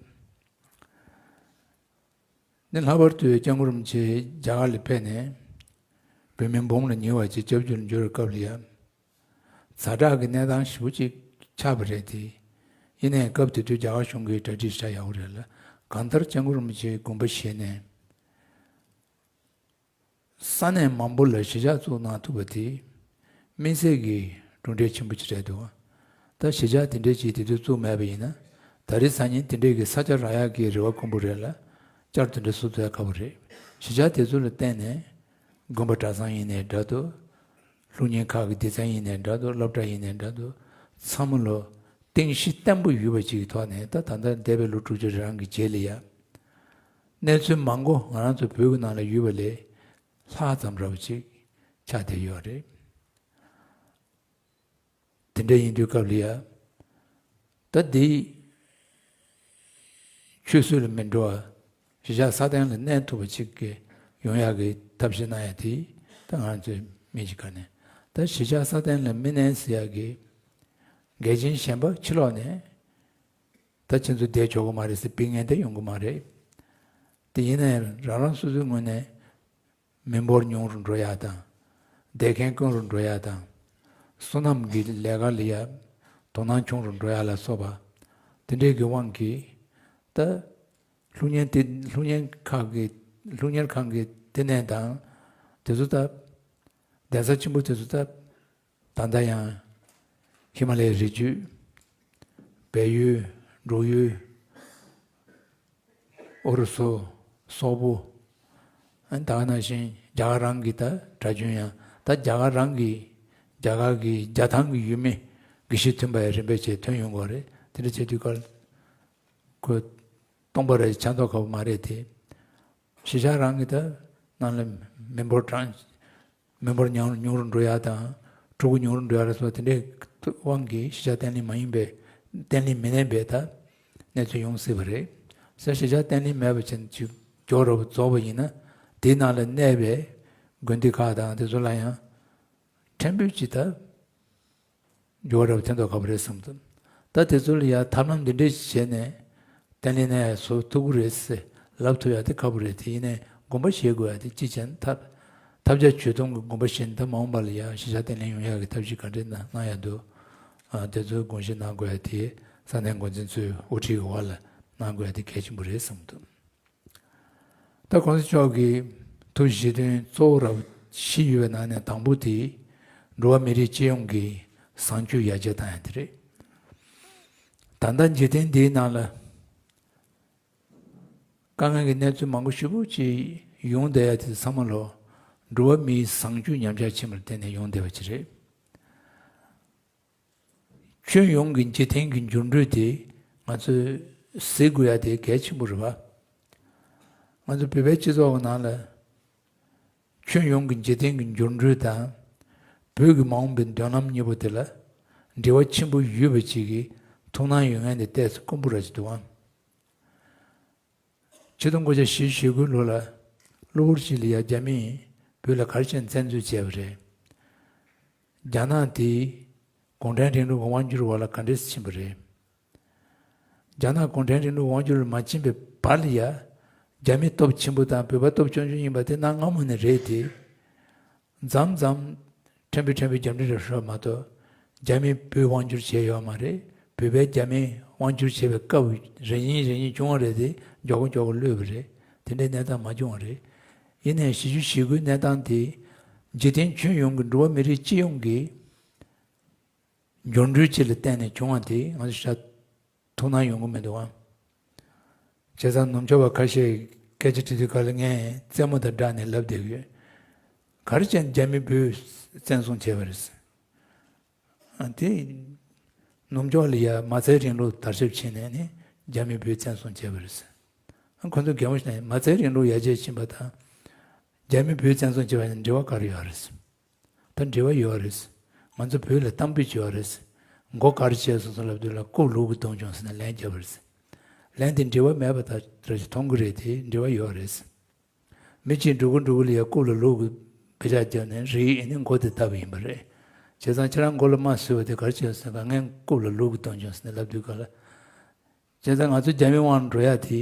ནི་ལྷག་པར་དུ་སྐྱབས་མགོན་རིན་པོ་ཆེ་རྒྱ་གར་ལ་ཕེབས་ནས་བོད་མི་འབུམ་ལ་ཉེ་བ་ཅིག་སྐྱབས་བཅོལ་འབྱོར་བའི་སྐབས་ལ་ཡང་། ཛ་དྲག་གི་གནས་སྟངས་ཞེ་པོ་ཅིག་ཆགས་པ་རེད་དེ། ཡིན་ནའི་སྐབས་དེ་དུས་རྒྱ་གར་གཞུང་གིས་གྲ་སྒྲིག་བྱ་ཡག་པོ་རེད་ལ། གང་ལྟར་སྐྱབས་མགོན་རིན་པོ་ཆེའི་དགོངས་པ་བཞེས་ནས། ས་གནས་མང་པོ་ལ་གཞིས་ཆགས་བཙུགས་གནང་ཐུབ་པ་དེ། དམིགས་བསལ་གྱི་གྲུབ་འབྲས་ཆེན་པོ་ཅིག་རེད་འདུག་ད་གཞིས་ཆགས་དེ་འདྲས་ཅིག་དེ་དུས་བཙུགས་མེད་པ་ཡིན་ན། ད་རེས་སང་ཉིན་དེ་འདྲས་ཀྱི་ས་ཆ་རག་ཡག་གི་རེ་བ་དཀོན་པོ་རེད་ལ། བསྐྱར་དུ་འདྲ་བཟོ་ཐུབ་ཡག་ཁག་པོ་རེད། གཞིས་ཆགས་དེ་ཚོ་ལ་བརྟེན་ནས། དགོན་པ་གྲྭ་ཚང་ཡིན་ནའི་འདྲ་འདུག་སློབ་གཉེར་ཁག་གི་སྡེ་ཚན་ཡིན་ནའི་འདྲ་འདུག་སློབ་གྲྭ་ཡིན་ནའི་འདྲ་འདུག་ཚང་མ་ལོ་རྟེན་གཞི་བརྟན་པོ་ཡོད་པ་ཅིག་གི་ཐོག་ནས། ད་ད་ལྟ་འདས་པའི་ལོ་དྲུག་ཅུ་རེ་གྲངས་ཀྱི་རྗེས་ལ་ཡ། གནས་ཚུལ་མང་པོ་ང་རང་ཚོ་བོད་ཀྱི་ནང་ལ་ཡོད་པ་ལས་ལྷག་ཙམ་འདྲ་བོ་ཅིག་ཆགས་བསྡད་ཡོད་རེད། དེ་འདྲ་ཡིན་དུས་སྐབས་ལ་ཡ། ད་འདི་ཆུད་ཟོས་ལ་མི་འགྲོ་བ། གཞིས་ཆགས་སྲ་བརྟན་ལ་གནས་ཐུབ་པ་ཅིག་གི་ཡོང་ཡག་གི་ཐབས་ཤེས་གནང་ཡ་དེ། ད་ང་ཚོའི་མི་གཅིག་ག་ནས་ད་གཞིས་ཆགས་སྲ་བརྟན་ལ་མི་གནས་ཟེར་ཡག་གི་འགལ་རྐྱེན་གཞན་པ་ཕྱི་ལོགས་ནས་ད་ཁྱེད་ཚོ་བསྡད་ཆོག་གི་མ་རེད་ཟེར་ཕིག་མཁན་དེ་ཡོང་གི་མ་རེད། དེ་ཡིན་ན་ཡང་རང་རང་སོ་སོའི་ངོས་ནས། མི་འབོར་ཉུང་རུ་འགྲོ་ཡག་དང་། བསྡད་མཁན་དཀོན་རུ་འགྲོ་ཡག་དང་། སོ་ནམ་གྱི་ལས་ཀ་ལ་ཡ་དོ་སྣང་ཆུང་རུ་འགྲོ་ཡག་ལ་སོགས་པ། དེ་འདྲས་ཀྱི་དབང་གིས། ད་སློབ་གཉེར་དེ་སློབ་གཉེར་ཁག་གི་སློབ་གཉེར་ཁང་གི་ལྟེ་གནས་དང་། དེ་ཚོ་ད་གདན་ས་ཆེན་པོ་དེ་ཚོ་ད། ད་ལྟ་ཡང་ཧི་མ་ལའི་རི་རྒྱུད། བལ་ཡུལ། འབྲུག་ཡུལ། ཨུ་རུ་སུ། སོག་པོ། ཨ་ནི་ད་ག་ནང་བཞིན་རྒྱ་གར་རང་གི་ད་གྲྭ་རྒྱུན་ཡང་། ད་རྒྱ་གར་རང་གི་རྒྱ་གར་གྱི་རྒྱ་ཐང་གི་ཡུལ་མི་དགེ་བཤེས་ཐོན་པ་ཡང་རིམ་པས་བྱས་ཐོན་ཡོང་གི་རེད། དེ་འདྲ་བྱེད་དུས་སྐབས་ཁོ་སྟོང་པ་རེད། ཆ་མདོག་ཁ་པོ་མ་རེད་དེ། གཞིས་ཆགས་རང་གི་ད་ནང་ལ་མི་འབོར་གྲངས། མི་འབོར་ཉུང་ཉུང་རུ་འགྲོ་ཡག་དང་། ཕྲུ་གུ་ཉུང་རུ་འགྲོ་ཡག་ལ་སོགས་དེ་འདྲའི་དབང་གིས་གཞིས་ཆགས་བརྟན་ལྷིང་མ་ཡིན་པའི། བརྟན་ལྷིང་མི་གནས་པའི་ད་གནས་ཚུལ་ཡོང་སྲིད་པ་རེད། ས་གཞིས་ཆགས་བརྟན་ལྷིང་མེད་པ་ཅན་ཅིག་མགྱོགས་རབ་རྫོགས་པ་ཡིན་ན། དེའི་ནང་ལ་གནས་པའི་དགོན་སྡེ་ཁག་དང་དེ་ཚོ་ལ་ཡང་ཕྲན་བུ་ཅིག་ད། འགྱུར་བ་རབ་ཐོན་མདོག་ཁ་པོ་རེད་བསམ་འདུག་ད་དེ་ཚོ་ལ་ཡང་ཐབས་ལམ་འདི་འདྲས་བྱས་ནས་བརྟན་ལྷིང་གནས་ཡག་བཟོ་ཐུབ་ཀྱི་རེད་ཟེར་ལབ་ཐུབ་ཡག་དེ་ཁག་པོ་རེད། དེ་ཡིན་ནའི་དགོངས་པ་བཞེས་དགོས་ཡག་དེ་ཅི་བྱས་ན་ཐབས་ཐབས་ཆག་ཇུས་གཏོང་གི་དགོངས་པ་བཞེས་ནས། ད་མ་འོངས་པ་ལ་ཡང་གཞིས་ཆགས་བརྟན་ལྷིང་ཡོང་ཡག་གི་ཐབས་ཤེས་ག་འདྲས་གནང་གནང་ཡག་འདུག་ཨ། དེ་ཚོའི་དགོངས་བཞེས་གནང་དགོས་ཡག་དེ་ ས་གནས་འགོ་འཛིན་ཚོའི་དབུ་ཁྲིད་ཀྱི་འོག་ལ་གནང་དགོས་ཡ་དེ་གལ་ཆེན་པོ་རེད་བསམ་གྱི་འདུག་ད་གོང་ས་མཆོག་གི་ཐུགས་བཞེད་དོན་གཙོ་བོ་ར་བཞི་ཡོད་པའི་ནང་ནས་དང་པོ་དེ་འགྲོ་བ་མི་རིགས་སྤྱི་ཡོངས་ཀྱི་བཟང་སྤྱོད་ཡར་རྒྱས་བཏང་ཡ་དེ་རེད། ད་ལྟ་འཇིག་རྟེན་འདིའི་ནང་ལ་དཀའ་ངལ་གྱི་གནས་ཚུལ་མང་པོ་ཞེ་པོ་ཅིག་ཡོང་བསྡད་ཡ་དེ་ཚང་མ་ལོ་འགྲོ་བ་མིའི་བཟང་སྤྱོད་ཉམས་ཆག་ཕྱིན་པར་བརྟེན་ནས་ཡོང་བསྡད་པ་ཅིག་རེད། ཁྱོན་ཡོངས་ཀྱི་འཇིག་རྟེན་གྱི་འགྱུར་འགྲོས་དེ་ང་ཚོས་གཟིགས་དགོས་ཡ་དེ་གལ་ཆེན་པོ་རེད་བ། ང་ཚོ་བོད་པའི་སྤྱི་ཚོགས་ཀྱི་ནང་ལ་ཁྱོན་ཡོངས་ཀྱི་འཇིག་རྟེན་གྱི་འགྱུར་འགྲོས་དང་བོད་ཀྱི་མ་འོངས་པའི་མདུན་ལམ་གཉིས་པོ་དེ་ལ་འབྲེལ་བ་ཆེན་པོ་ཡོད་པ་ཅིག་གི་ཐུགས་སྣང་ཡོད་མཁན་དེ་ཏོག་ཙམ་དཀོན་པོ་ར་ཅིག་འདུག་ཨང་། ཆིག་སྟོང་དགུ་བརྒྱ་བཞི་བཅུ་ཞེ་དགུ་ལོ་ལ་གློ་བུར་ཞིག་ལ་ཡ་རྒྱ་མིས་བོད་ལ་ག་རེ་བྱས་ནས་བཙན་འཛུལ་བྱས་པ་རེད། རྒྱ་ནག་དེས་གུང་ཁྲན་རིང་ལུགས་ཀྱི་དབང་སྒྱུར་འོག་ལ་ག་འདྲས་ཕྱིན་པ་རེད། རྒྱ་ནག་གུང་ཁྲན་རིང་ལུགས་དབང་སྒྱུར་མ་ཕྱིན་པའི་བར་ལ་ཡ་རྒྱ་མི་སྟོབས་ཆེན་པོ་དང་བོད་པ་སྟོབས་ཆུང་ཆུང་ཡིན་པ་དེ་གནའ་སྔ་མོ་ནས་རེད་དེ། མཚམས་མཚམས་ཕྲན་བུ་ཕྲན་བུ་རྒྱབ་འདྲེ་རེ་ཤོར་མ་གཏོགས་རྒྱ་མིས་བོད་དབང་སྒྱུར་བྱས་ཡོད་མ་རེད། བོད་པས་རྒྱ་མིས་དབང་སྒྱུར་བྱས་པའི་སྐབས་རེ་གཉིས་རེ་གཉིས་བྱུང་བ་རེད་དེ་མགྱོགས་པོ་མགྱོགས་པོ་གློད་པ་རེད། དེ་འདྲའི་གནས་སྟངས་མ་བྱུང་བ་རེད། ཡིན་ནའི་བཞི་བཅུ་ཞེ་དགུའི་གནས་སྟངས་དེ་འཇིག་རྟེན་ཁྱོན་ཡོངས་ཀྱི་འགྲོ་བ་མི་རིགས་སྤྱི་ཡོངས་ཀྱི་འགྱུར་འགྲོས་ཅིག་ལ་བརྟེན་ནས་བྱུང་བ་དེ་ང་ཚོ་ཤ་ཐུགས་སྣང་ཡོང་གི་མི་འདུག་ཨང་། བྱས་ཙང་ནུབ་ཕྱོགས་པ་ཁ་ཤས་སྐད་ཆ་དྲི་དུས་ག་ལ་ངས་རྩེད་མོ་དང་སྦྲགས་ནས་ལབ་བསྡད་ཡོད། ག་རེ་བྱས་ནས་རྒྱ་མི་བོད་བཙན་བཟུང་བྱས་པ་རེད། ཨ་དེ་ནུབ་ཕྱོགས་ལ་ཡ་མ་རྩའི་རིང་ལུགས་དར་ཁྱབ་ཕྱིན་ནས་ནི་རྒྱ་མི་བོད་བཙན་བཟུང་བྱས་པ་རེད། ཨ་ཁོ་ཚོ་གད་མོ་ཤོར་ནས་མ་རྩའི་རིང་ལུགས་ཡར་རྒྱས་ཕྱིན་པ་དང་རྒྱ་མི་བོད་བཙན་བཟུང་བྱས་པ་ནི་འབྲེལ་བ་ག་རེ་ཡོད་རེད། ད་འབྲེལ་བ་ཡོད་རེད། ང་ཚོ་བོད་ལ་གཏམ་དཔེ་བྱོས་རེད། མགོ་ག་རེ་བྱས་སོང་སོང་ལབ་དུས་ལ་རྐུབ་ལུག་གིས་བརྡུངས་བྱུང་ཟེར་ནས་ལན་བརྒྱབ་པ་རེད། ལན་དེ་འབྲེལ་བ་མེད་པ་ད་རེ་ཞིག་མཐོང་གི་རེད་དེ་འབྲེལ་བ་ཡོད་རེད། མི་གཅིག་འགྲོ་གི་འགྲོ་གི་ལ་ཡ་རྐུབ་ལ་ལུག་གིས་བེ་ཅག་བརྒྱབ་ནས་རེད་ཨེ་ནི་མགོ་དེ་བཏབ་པ་ཡིན་པ་རེད། བྱས་ཙང་ཁྱེད་རང་མགོ་ལ་རྨ་བཟོས་པ་དེ་ག་རེ་བྱས་སོང་ཟེར་ག་ངས་རྐུབ་ལ་ལུག་གིས་བརྡུངས་བྱུང་ཟེར་ནས་ལབ་དུས་ག་ལ། བྱས་ཙང་ང་ཚོ་རྒྱ་མི་དབང་འགྲོ་ཡ་དེ་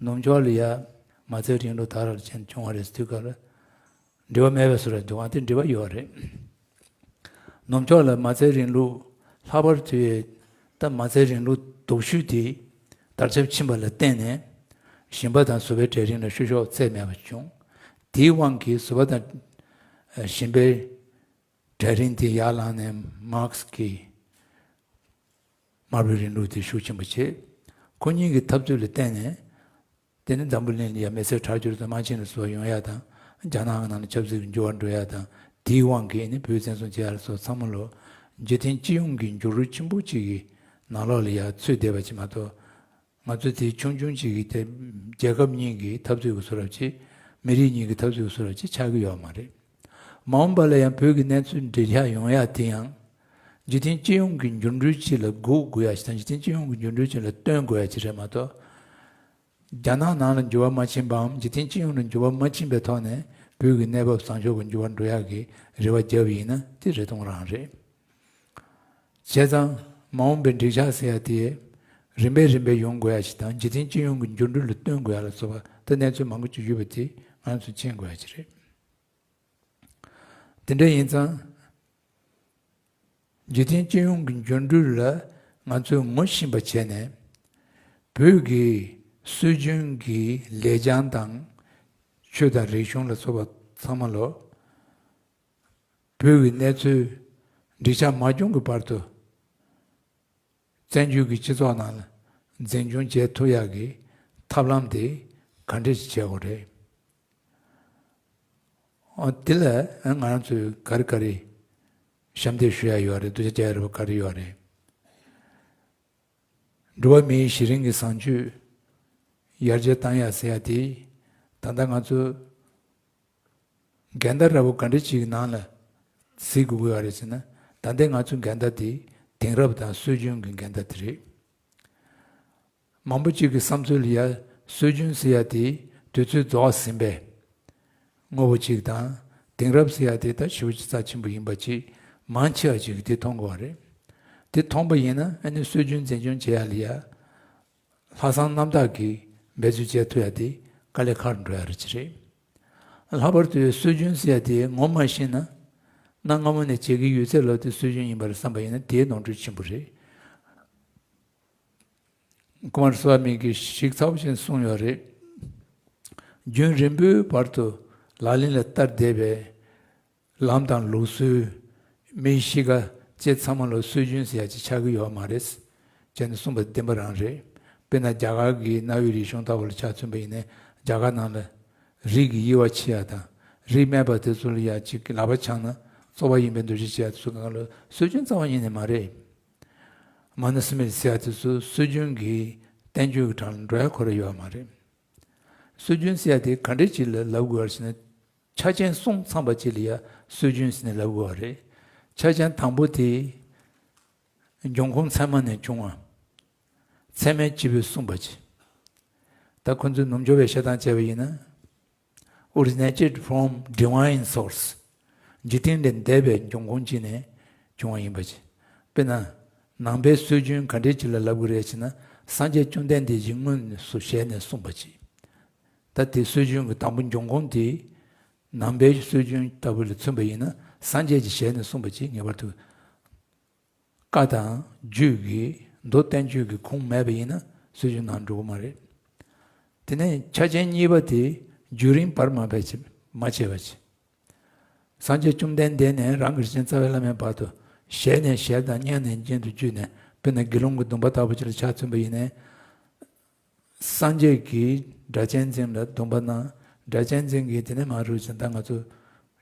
ནུབ་ཕྱོགས་ལ་ཡ་མ་རྩའི་རིང་ལུགས་དར་ར་བྱས་ནས་བྱུང་བ་རེད་ཟེར་དུས་ག་ལ། འབྲེལ་བ་མེད་པའི་བཟོ་འདྲ་འདུག་ཨང་དེ་འབྲེལ་བ་ཡོད་རེད། ནུབ་ཕྱོགས་ལ་མ་རྩའི་རིང་ལུགས་ལྷག་པར་དུ་ད་མ་རྩའི་རིང་ལུགས་སྡུག་ཤོས་དེ་དར་ཁྱབ་ཕྱིན་པ་ལ་བརྟེན་ནས་ཞིང་པ་དང་བཟོ་པའི་གྲལ་རིམ་ལ་བཤུ་གཞོག་ཚད་མེད་པ་བྱུང་། དེའི་དབང་གིས་བཟོ་པ་དང་ཞིང་པའི་གྲལ་རིམ་དེ་ཡར་ལངས་ནས་མཱར་ཁེ་སི་ཀྱི་དམར་པོའི་རིང་ལུགས་དེ་ཤུགས་ཆེན་པོ་བྱས། ཁོ་གཉིས་ཀྱི་འཐབ་རྩོད་ལ་བརྟེན་ནས། དེ་ནི་འཛམ་བུ་གླིང་ལ་ཡ་མི་སེར་དྲག་སྦྱོར་དང་དམག་ཆེན་ལ་སོགས་ཡོང་ཡ་དང་རྒྱ་ནག་གི་ནང་ལ་ཆབ་སྲིད་ཀྱི་འགྱུར་བ་འགྲོ་ཡ་དང་དེའི་དབང་གིས་ནི་བོད་བཙན་བཟུང་བྱེད་ཡ་ལ་སོགས་ཚང་མ་ལོ་འཇིག་རྟེན་སྤྱི་ཡོངས་ཀྱི་འགྱུར་རོ་ཆེན་པོ་གཅིག་གི་ནང་ལོགས་ལ་ཡ་ཚུད་བསྡད་པ་ཅིག་མ་གཏོགས་ང་ཚོ་དེ་ཆུང་ཆུང་གཅིག་གི་དེ་རྒྱལ་ཁབ་གཉིས་ཀྱི་འཐབ་རྩོད་ཀྱི་བཟོ་འདྲ་ཅིག་མི་རིགས་གཉིས་ཀྱི་འཐབ་རྩོད་ཀྱི་བཟོ་འདྲ་ཅིག་ཆགས་ཀྱི་ཡོད་མ་རེད། མ་འོངས་པ་ལ་ཡང་བོད་ཀྱི་གནས་ཚུལ་འགྲིག་ཡ་ཡོང་ཡ་དེ་ཡང་འཇིག་རྟེན་སྤྱི་ཡོངས་ཀྱི་འགྱུར་འགྲོས་ཅིག་ལ་སྒུག་དགོས་ཡ་ཞིག་དང་འཇིག་རྟེན་སྤྱི་ཡོངས་ཀྱི་འགྱུར་འགྲོས་ཅིག་ལ་བསྟུན་དགོས་ཡ་ཅིག་རེད་མ་གཏོགས། རྒྱ་ནག་ནང་ལ་འགྱུར་བ་མ་ཕྱིན་པའམ་འཇིག་རྟེན་སྤྱི་ཡོངས་ལ་འགྱུར་བ་མ་ཕྱིན་པའི་ཐོག་ནས་བོད་ཀྱི་གནས་བབ་བཟང་ཕྱོགས་ཀྱི་འགྱུར་བ་འགྲོ་ཡག་གི་རེ་བ་བརྒྱབ་ཡིན་ན་དེ་རེ་སྟོང་རང་རེད། བྱས་ཙང་མ་འོངས་པའི་འགྲིག་ཆགས་ཟེར་ཡ་དེ་རིམ་པས་རིམ་པས་ཡོང་དགོས་ཡ་ཞིག་དང་འཇིག་རྟེན་སྤྱི་ཡོངས་ཀྱི་འགྱུར་འགྲོས་ལ་བསྟུན་དགོས་ཡ་ལ་སོགས་པ་ད་གནས་ཚུལ་མང་པོ་ཅིག་ཡོད་པ་དེ་ང་ཚོས་མཁྱེན་དགོས་ཡ་ཅིག་རེད། དེ་འདྲ་ཡིན་ཙང་། འཇིག་རྟེན་སྤྱི་ཡོངས་ཀྱི་འགྱུར་འགྲོས་ལ་ང་ཚོས་ངོ་ཤེས་པ་བྱས་ནས། བོད་ཀྱི་སྲོལ་རྒྱུན་གྱི་ལེགས་བྱང་དང་ཆོས་དང་རིག་གཞུང་ལ་སོགས་པ་ཚང་མ་ལོ། བོད་ཀྱི་གནས་ཚུལ་འགྲིག་ཆགས་མ་བྱུང་གི་བར་དུ། བཙན་བྱོལ་གྱི་སྤྱི་ཚོགས་ནང་ལ་འཛིན་སྐྱོང་བྱེད་ཐུབ་ཡག་གི་ཐབས་ལམ་དེ་ག་འདྲས་ཤིག་བྱེད་དགོས་རེད། ཨ་དེ་ལ་ང་རང་ཚོས་ག་རེ་ག་རེ་ཞབས་འདེགས་ཞུ་ཡ་ཡོད་རེད། སྡུག་ཅག་རྒྱག་ཡ་རེད་པ་ག་རེ་ཡོད་རེད། འགྲོ་བ་མིའི་གཞི་རིམ་གྱི་བཟང་སྤྱོད་ཡར་རྒྱས་བཏང་ཡ་ཟེར་ཡ་དེ་ད་ལྟ་ང་ཚོ་འགལ་ཟླ་འདྲ་པོ་ག་འདྲ་ཅིག་གི་ནང་ལ་གཟིགས་དགོས་ཀྱི་ཡོད་རེད་ཟེར་ན། ད་ལྟའི་ང་ཚོའི་འགལ་ཟླ་དེ་དེང་རབས་དང་སྲོལ་རྒྱུན་གྱི་འགལ་ཟླ་དེ་རེད། མང་པོ་ཅིག་གི་བསམ་ཚུལ་ལ་ཡ་སྲོལ་རྒྱུན་ཟེར་ཡ་དེ་དུས་ཚོད་རྫོགས་ཟིན་པའི་དངོས་པོ་ཅིག་དང་དེང་རབས་ཟེར་ཡ་དེ་ད་ཞེ་པོ་ཅིག་རྩ་ཆེན་པོ་ཡིན་པ་ཅིག་མང་ཆེ་བ་ཅིག་གིས་དེ་མཐོང་དགོས་པ་རེད། དེ་མཐོང་པ་ཡིན་ན་ཨ་ནི་སྲོལ་རྒྱུན་འཛིན་སྐྱོང་བྱེད་ཡ་ལ་ཡ། ལྷག་བསམ་རྣམ་དག་གིས་འབད་རྩོལ་བྱེད་ཐུབ་ཡ་དེ་དཀའ་ལས་ཁག་འགྲོ་ཡ་རེད་ཅི་རེད། ལྷག་པར་དུ་སྲོལ་རྒྱུན་ཟེར་ཡ་དེ་ངོ་མ་ཤེས་ན། གནའ་སྔ་མོ་ནས་བྱེད་ཀྱི་ཡོད་ཚད་ལོ་དེ་སྲོལ་རྒྱུན་ཡིན་པར་བསམ་པ་ཡིན་ན་དེའི་ནོར་འཁྲུལ་ཆེན་པོ་རེད། ཀུ་མར་སྭ་མི་གིས་ཞིབ་ཚགས་པོ་ཞིག་གསུངས་ཡོད་རེད། རྒྱུན་རིང་པོའི་བར་དུ་ལག་ལེན་ལ་བསྟར་བསྡད་པའི་ལམ་དང་ལུགས་སྲོལ། མིའི་གཤིས་ཀ་བཅས་ཚང་མ་ལ་སྲོལ་རྒྱུན་ཟེར་ཡ་ཅིག་ཆགས་ཀྱི་ཡོད་མ་རེད། ཅེས་ནས་གསུངས་པ་བདེན་པ་རང་རེད། དཔེར་ན་རྒྱ་གར་གྱི་གནའ་བོའི་རིག་གཞུང་ལྟ་བུ་ལ་ཆ་མཚོན་པ་ཡིན་ན། རྒྱ་གར་ནང་ལ་རིགས་ཀྱི་དབྱེ་བ་ཕྱེ་ཡ་དང་། རིགས་སྨད་པ་དེ་ཚོ་ལ་ཡ་ཅིག་ལག་པ་འཆང་ན་བཙོག་པ་ཡིན་པའི་འདུ་ཤེས་བྱེད་ཡ་དེ་ཚོ་གང་ལ་སྲོལ་རྒྱུན་རྩ་བ་ཉིད་ནས་མ་རེད། མ་ནུ་སི་མི་རི་ཟེར་ཡ་དེ་ཚོ་སྲོལ་རྒྱུན་གྱི་བསྟན་བཅོས་ཀྱི་གྲངས་ལ་འགྲོ་ཡ་ཁོ་ར་ཡོད་མ་རེད། སྲོལ་རྒྱུན་ཟེར་ཡ་དེ་ག་འདྲས་ཅིག་ལ་ལབ་དགོས་པ་ཞེ་ན། ཆ་རྐྱེན་གསུམ་ཚང་བ་ཅིག་ལ་ཡ་སྲོལ་རྒྱུན་ཟེར་ནས་ལབ་དགོས་པ་རེད། ཆ་རྐྱེན་དང་པོ་དེ་འབྱུང་ཁུངས་ཚད་མ་ནས་བྱུང་བ། ཚད་མས་སྤྱི་བོས་གསུངས་པ་ཅིག་ད་ཁོ་ཚོས་ནུབ་སྦྱོར་བའི་བཤད་སྟངས་བྱས་པ་ཡིན་ན། originated from divine source། འཇིག་རྟེན་ལས་འདས་པའི་འབྱུང་ཁུངས་ཅིག་ནས་བྱུང་བ་ཡིན་པ་ཅིག་དཔེར་ན། ནང་པའི་སྲོལ་རྒྱུན་ག་འདྲས་ཅིག་ལ་ལབ་དགོས་རེད་ཅེ་ན། སངས་རྒྱས་བཅོམ་ལྡན་འདས་ཀྱིས་དངོས་སུ་ཞལ་ནས་གསུངས་པ་ཅིག་ད་དེ་སྲོལ་རྒྱུན་གྱི་དང་པོ་འབྱུང་ཁུངས་དེ། ནང་པའི་སྲོལ་རྒྱུན་ལྟ་བུ་ལ་མཚོན་པ་ཡིན་ན། སངས་རྒྱས་ཀྱི་ཞལ་ནས་གསུངས་པ་ཅིག་ངེས་པར་དུ། བཀའ་དང་རྒྱུད་ཀྱི་མདོ་བསྟན་བཅོས་ཀྱི་ཁུངས་མེད་པ་ཡིན་ན་སྲོལ་རྒྱུན་ནང་འགྲོ་གི་མ་རེད། དེ་ནས་ཆ་རྐྱེན་གཉིས་པ་དེ་རྒྱུན་རིང་བར་མ་ཕེབས་ཅིག་མ་བྱས་པ་ཅིག་སངས་རྒྱས་བཅོམ་ལྡན་འདས་ནས་རང་གི་རིན་ཆེན་རྩ་བའི་བླ་མའི་བར་དུ་ཞལ་ནས་ཞལ་དང་སྙན་ནས་སྙན་དུ་བརྒྱུད་ནས། དཔེར་ན་དགེ་སློང་གི་སྡོམ་པ་ལྟ་བུ་ཅིག་ལ་ཆ་མཚོན་པ་ཡིན་ན། སངས་རྒྱས་ཀྱིས་སྒྲ་གཅན་འཛིན་ལ་སྡོམ་པ་གནང་། སྒྲ་གཅན་འཛིན་གྱིས་དེ་ནས་མ་རུ་ཅན་ད་ང་ཚོ་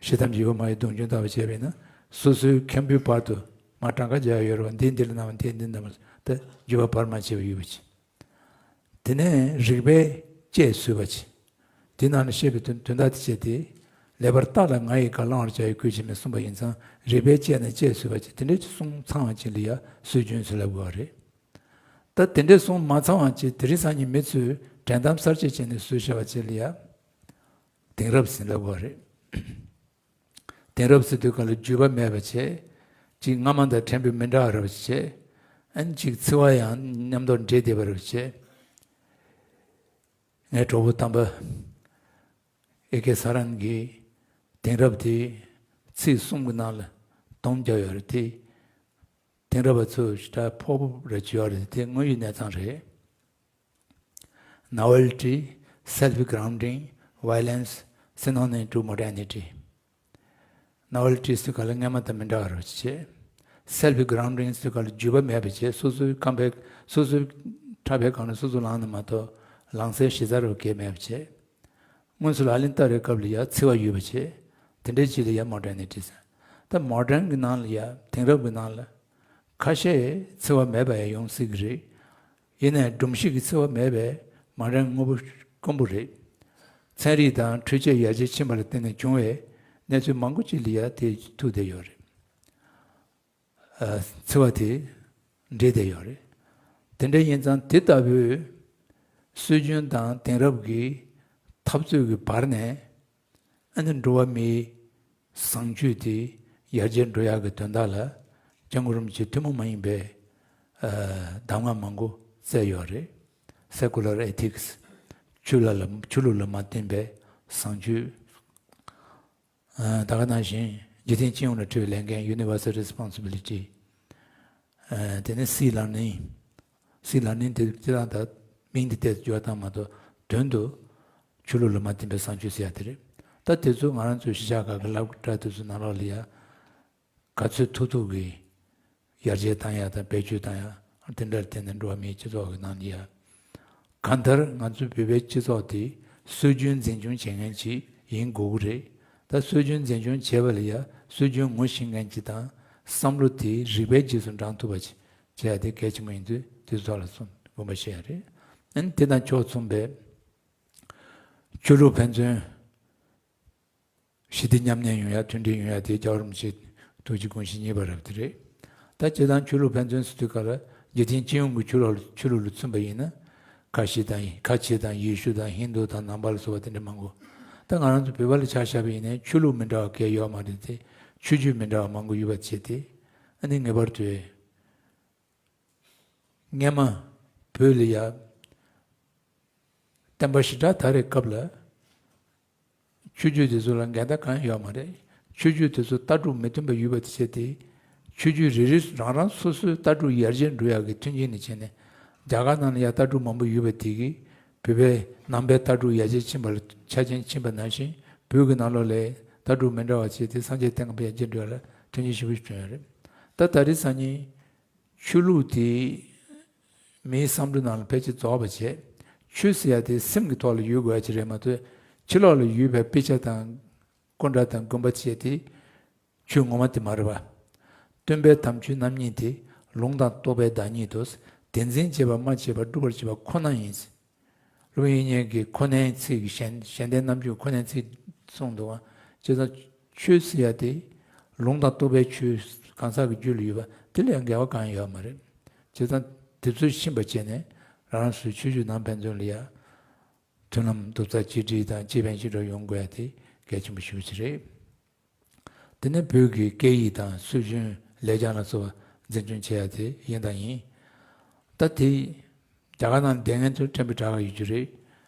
ཞེ་ཐམས་ཅད་ཡོད་མ་ཡོད་སྡོམ་རྒྱུན་ལྟ་བུ་བྱས་པས་ན། སོ་སོའི་མཁན་པོའི་བར་དུ་མ་གྲངས་ཀ་བརྒྱབ་ཡོད་རེད་བ། འདི་འདི་ལ་གནང་བ། འདི་འདི་གནང་བ། ད་བརྒྱུད་པ་བར་མ་ཆད་པ་ཡོད་པ་ཅིག་དེ་ནས་རིགས་པས་དཔྱད་བཟོས་པ་ཅིག་དེ་ནང་ལ་བཤད་པའི་དོན་དོན་དག་དེ་བྱས་ཏེ། ལེགས་པར་བརྟགས་ལ་ང་ཡི་བཀའ། བླང་བར་བྱ་ཡི་གུས་ཕྱིར་མིན་གསུངས་པ་ཡིན་ཙང་། རིགས་པས་དཔྱད་ནས་དཔྱད་བཟོས་པ་ཅིག་དེ་འདྲའི་གསུང་ཚང་བ་ཅིག་ལ་ཡ་སྲོལ་རྒྱུན་ཟེར་ལབ་དགོས་པ་རེད། ད་དེ་འདྲའི་གསུང་མ་ཚང་བ་ཅིག་དེ་རིང་སང་ཉིན་མི་ཚོས་དྲན་གཏམ་གསར་བརྗེ་བྱས་ནས་བཟོས་བཞག་པ་ཅིག་ལ་ཡ། དེང་རབས་ཟེར་ལབ་དགོས་པ་རེད། དེང་རབས་ཟེར་དུས་ག་ལ་བརྒྱུད་པ་མེད་པ་བྱས། གཅིག་སྔ་མ་དང་ཕྲན་བུ་མི་འདྲ་བ་རབ་བྱས། ཨན་གཅིག་འཚེ་བ་ཡང་མཉམ་དུ་འདྲེས་བསྡད་པ་རབ་བྱས། ངའི་གྲོགས་པོ་དམ་པ་ཨེ་ཀེ་ས་རན་གྱིས་དེང་རབས་དེ་ཚིག་གསུམ་གྱི་ནང་ལ་སྡོམ་རྒྱག་ཡོད་རེད་དེ། དེང་རབས་པ་ཚོས་ཞེ་དྲག་ཕོག་པོ་རེ་བྱེད་ཡོད་རེད་དེ་དངོས་ཡོད་གནས་ཚང་རེད། Novelty, self-grounding, violence, synonym to modernity. Novelty ཟེར་ག་ལ་སྔ་མ་དང་མི་འདྲ་བ་རུ་བྱེད། Self-grounding ཟེར་ག་ལ་བརྒྱུད་པ་མེད་པ་བྱེད། སོ་སོའི་ཁང་པའི་སོ་སོའི་ཁྲ་བའི་སྒང་ལ་སོ་སོ་ལངས་ནས་མ་གཏོགས་ལངས་སའི་གཞི་རྩ་རུ་གས་མེད་པ་བྱེད། དངོས་སུ་ལག་ལེན་བསྟར་བའི་སྐབས་ལ་ཡ་འཚེ་བ་ཡོད་པ་བྱེད། དེ་འདྲའི་ཅིག་ལ་ཡ་མོ་ཌར་ནི་ཊི་ཟེར། ད་མོ་ཌརན་གྱི་ནང་ལ་ཡ་དེང་རབས་ཀྱི་ནང་ལ་ཁ་ཤས་འཚེ་བ་མེད་པ་ཡང་ཡོང་སྲིད་ཀྱི་རེད། ཡིན་ནའི་སྒྲོམ་གཞི་གི་འཚེ་བ་མེད་པའི་མོ་ཌརན་དངོས་པོ་དཀོན་པོ་རེད། ཚན་རིག་དང་འཕྲུལ་ཆས་ཡར་རྒྱས་ཕྱིན་པ་ལ་བརྟེན་ནས་བྱུང་བའི་གནས་ཚུལ་མང་པོ་ཅིག་ལ་ཡ་དེ་ཐུག་བསྡད་ཡོད་རེད། འཚེ་བ་དེ་འདྲེས་བསྡད་ཡོད་རེད། དེ་འདྲ་ཡིན་ཙང་དེ་ལྟ་བུའི་སྲོལ་རྒྱུན་དང་དེང་རབས་ཀྱི་འཐབ་རྩོད་ཀྱི་བར་ནས་ཨ་ནི་འགྲོ་བ་མིའི་བཟང་སྤྱོད་དེ་ཡར་རྒྱས་འགྲོ་ཡག་གི་དོན་དག་ལ་སྐྱབས་མགོན་རིན་པོ་ཆེས་ཐུན་མོང་མ་ཡིན་པའི་གདམས་ངག་མང་པོ་བསྩལ་ཡོད་རེད། Secular ethics། ཆོས་ལ་ལ་ཆོས་ལུགས་ལ་མ་བརྟེན་པའི་བཟང་སྤྱོད། ད་ག་ནང་བཞིན་འཇིག་རྟེན་སྤྱི་ཡོངས་ལ་འཕྲོད་པའི་ལས་འགན། Universal responsibility། དེ་ནས་སྲིད་ལག་ལེན། སྲིད་ལག་ལེན་དེ་སྤྱིར་བཏང་ད་མིང་དེ་ཏོག་ཙམ་འགྱུར་བ་བཏང་མ་གཏོགས་དོན་དུ་ཆོས་ལུགས་ལ་མ་བརྟེན་པའི་བཟང་སྤྱོད་ཟེར་ཡ་དེ་རེད། ད་དེ་ཚོ་ང་རང་ཚོའི་གཞིས་ཆགས་ཁག་གི་སློབ་གྲྭ་དེ་ཚོ་ནང་ལོགས་ལ་ཡ། ག་ཚོད་ཐུབ་ཐུབ་ཀྱིས་ཡར་རྒྱས་བཏང་ཡ་དང་བེད་སྤྱོད་བཏང་ཡ་དེ་འདྲར་བརྟེན་ནས་འགྲོ་བ་མིའི་སྤྱི་ཚོགས་ཀྱི་ནང་ལ་ཡ། གང་ལྟར་ང་ཚོའི་བོད་པའི་སྤྱི་ཚོགས་དེ་སྲོལ་རྒྱུན་འཛིན་སྐྱོང་བྱེད་མཁན་ཅིག་ཡིན་དགོས་ཀྱི་རེད། ད་སྲོལ་རྒྱུན་འཛིན་སྐྱོང་བྱེད་པ་ལ་ཡ་སྲོལ་རྒྱུན་ངོ་ཤེས་མཁན་ཅིག་དང་བསམ་བློ་དེ་རིག་པའི་རྗེས་སུ་འབྲང་ཐུབ་པ་ཅིག་བྱེད་ཡ་དེ་གལ་ཆེན་པོ་ཡིན་དུས་དེ་ཚོ་ལ་སོང་དགོངས་པ་བཞེས་ཡ་རེད། ཨ་ནི་དེ་དང་ཕྱོགས་མཚུངས་པའི་ཆོས་ལུགས་ཕན་ཚུན། ཞི་བདེ་མཉམ་གནས་ཡོང་ཡ་མཐུན་སྒྲིལ་ཡོང་ཡ་དེ་རྒྱལ་བ་རིན་པོ་ཆེའི་ཐུགས་ཀྱི་དགོངས་གཞི་གཉིས་པ་རབ་དེ་རེད། ད་སྤྱིར་བཏང་ཆོས་ལུགས་ཕན་ཚུན་ཟེར་དུས་སྐབས་ལ་འཇིག་རྟེན་སྤྱི་ཡོངས་ཀྱི་ཆོས་ལུགས་ཆོས་ལུགས་ལ་མཚོན་པ་ཡིན་ན། ཁ་ཤས་དང་ཁ་ཆེ་དང་ཡེ་ཤུ་དང་ཧིན་དུ་དང་ནང་པ་ལ་སོགས་པ་དེ་འདྲ་མང་པོ། ད་ང་རང་ཚོ་བོད་པ་ལ་ཆ་བཞག་པ་ཡིན་ན་ཆོས་ལུགས་མི་འདྲ་བ་གས་ཡོད་མ་རེད་དེ། ཆོས་བརྒྱུད་མི་འདྲ་བ་མང་པོ་ཡོད་པ་བྱས་ཏེ། ཨ་ནི་ངེས་པར་དུ། སྔས་མ་བོད་ལ་ཡ་བསྟན་པ་ཞེ་དྲག་དར་བའི་སྐབས་ལ། ཆོས་བརྒྱུད་དེ་ཚོ་ལ་འགལ་ཟླ་གང་ཡང་ཡོད་མ་རེད། ཆོས་བརྒྱུད་དེ་ཚོ་ལྟ་གྲུབ་མི་མཐུན་པ་ཡོད་པ་དེ་བྱས་ཏེ། ཆོས་བརྒྱུད་རེ་རེ་རང་རང་སོ་སོའི་ལྟ་གྲུབ་ཡར་རྒྱས་འགྲོ་ཡག་གི་མཐུན་རྐྱེན་ནི་བྱས་ནས། རྒྱ་གར་ནང་ལ་ཡང་ལྟ་གྲུབ་མང་པོ་ཡོད་པ་དེ་གིས་བོད་པའི་ནང་པའི་ལྟ་གྲུབ་ཡར་རྒྱས་ཕྱིན་པ་ལ་ཆ་རྐྱེན་ཕྱིན་པ་ནང་བཞིན་བོད་ཀྱི་ནང་ལོགས་ལ་ལྟ་གྲུབ་མི་འདྲ་བ་བྱས་ཏེ་སངས་རྒྱས་བསྟན་པ་ཡར་རྒྱས་འགྲོ་ཡ་ལ་མཐུན་རྐྱེན་ཞེ་པོ་ཞིག་བྱུང་ཡོད་རེད། ད་ད་རེས་སང་ཉིན་ཆོས་ལུགས་དེ་མིའི་བསམ་བློའི་ནང་ལ་ཕལ་ཆེར་རྫོགས་པ་བྱས། ཆོས་ཟེར་ཡ་དེ་སེམས་ཀྱི་ཐོག་ལ་ཡོད་དགོས་ཡ་ཅིག་རེད་མ་གཏོགས་ཕྱི་ལོགས་ལ་ཡོད་པའི་དཔེ་ཆ་དང་སྐུ་འདྲ་དང་དགོན་པ་བྱས་ཏེ། ཆོས་ངོ་མ་དེ་མ་རེད་པ། སྟོན་པའི་དམ་ཆོས་རྣམ་གཉིས་ཏེ། ལུང་དང་རྟོགས་པའི་བདག་ཉིད་དོ། དེ་འཛིན་བྱེད་པ་སྨྲ་བྱེད་པ་སྒྲུབ་པར་བྱེད་པ་ཁོ་ན་ཡིན། སློབ་དཔོན་དབྱིག་གཉེན་གྱིས་ཁོ་ནའི་ཚིག་གིས་གཞན་གཞན་ལྡན་རྣམ་འགྱུར་ཁོ་ནའི་ཚིག་གསུངས་འདུག་པ། བྱས་ཙང་ཆོས་ཟེར་ཡ་དེ་ལུང་དང་རྟོགས་པའི་ཆོས་གང་ཟག་གི་རྒྱུད་ལ་ཡོད་པ་དེ་ལ་ཡང་འགལ་བ་གང་ཡང་ཡོད་མ་རེད། བྱས་ཙང་དེ་ཚོ་ཤེས་པ་བྱས་ནས་རང་རང་སོའི་ཆོས་བརྒྱུད་ནང་ཕན་ཚུན་ལ་ཡ་མཐུན་ལམ་རྡོག་རྩ་གཅིག་སྒྲིལ་དང་གཅེས་ཕན་གཅིག་སྒྲིལ་ཡོང་དགོས་ཡ་དེ་གལ་ཆེན་པོ་ཞེ་པོ་ཅིག་རེད། དེ་ནས་བོད་ཀྱི་སྐད་ཡིག་དང་སྲོལ་རྒྱུན་ལེགས་བྱང་ལ་སོགས་པ་འཛིན་སྐྱོང་བྱེད་ཡ་དེ་ཡིན་དང་ཡིན། ད་དེ་རྒྱ་གར་ནང་བསྡད་མཁན་ཚོ་ཕྲན་བུ་དྲག་ག་ཡོད་རྒྱུ་རེད།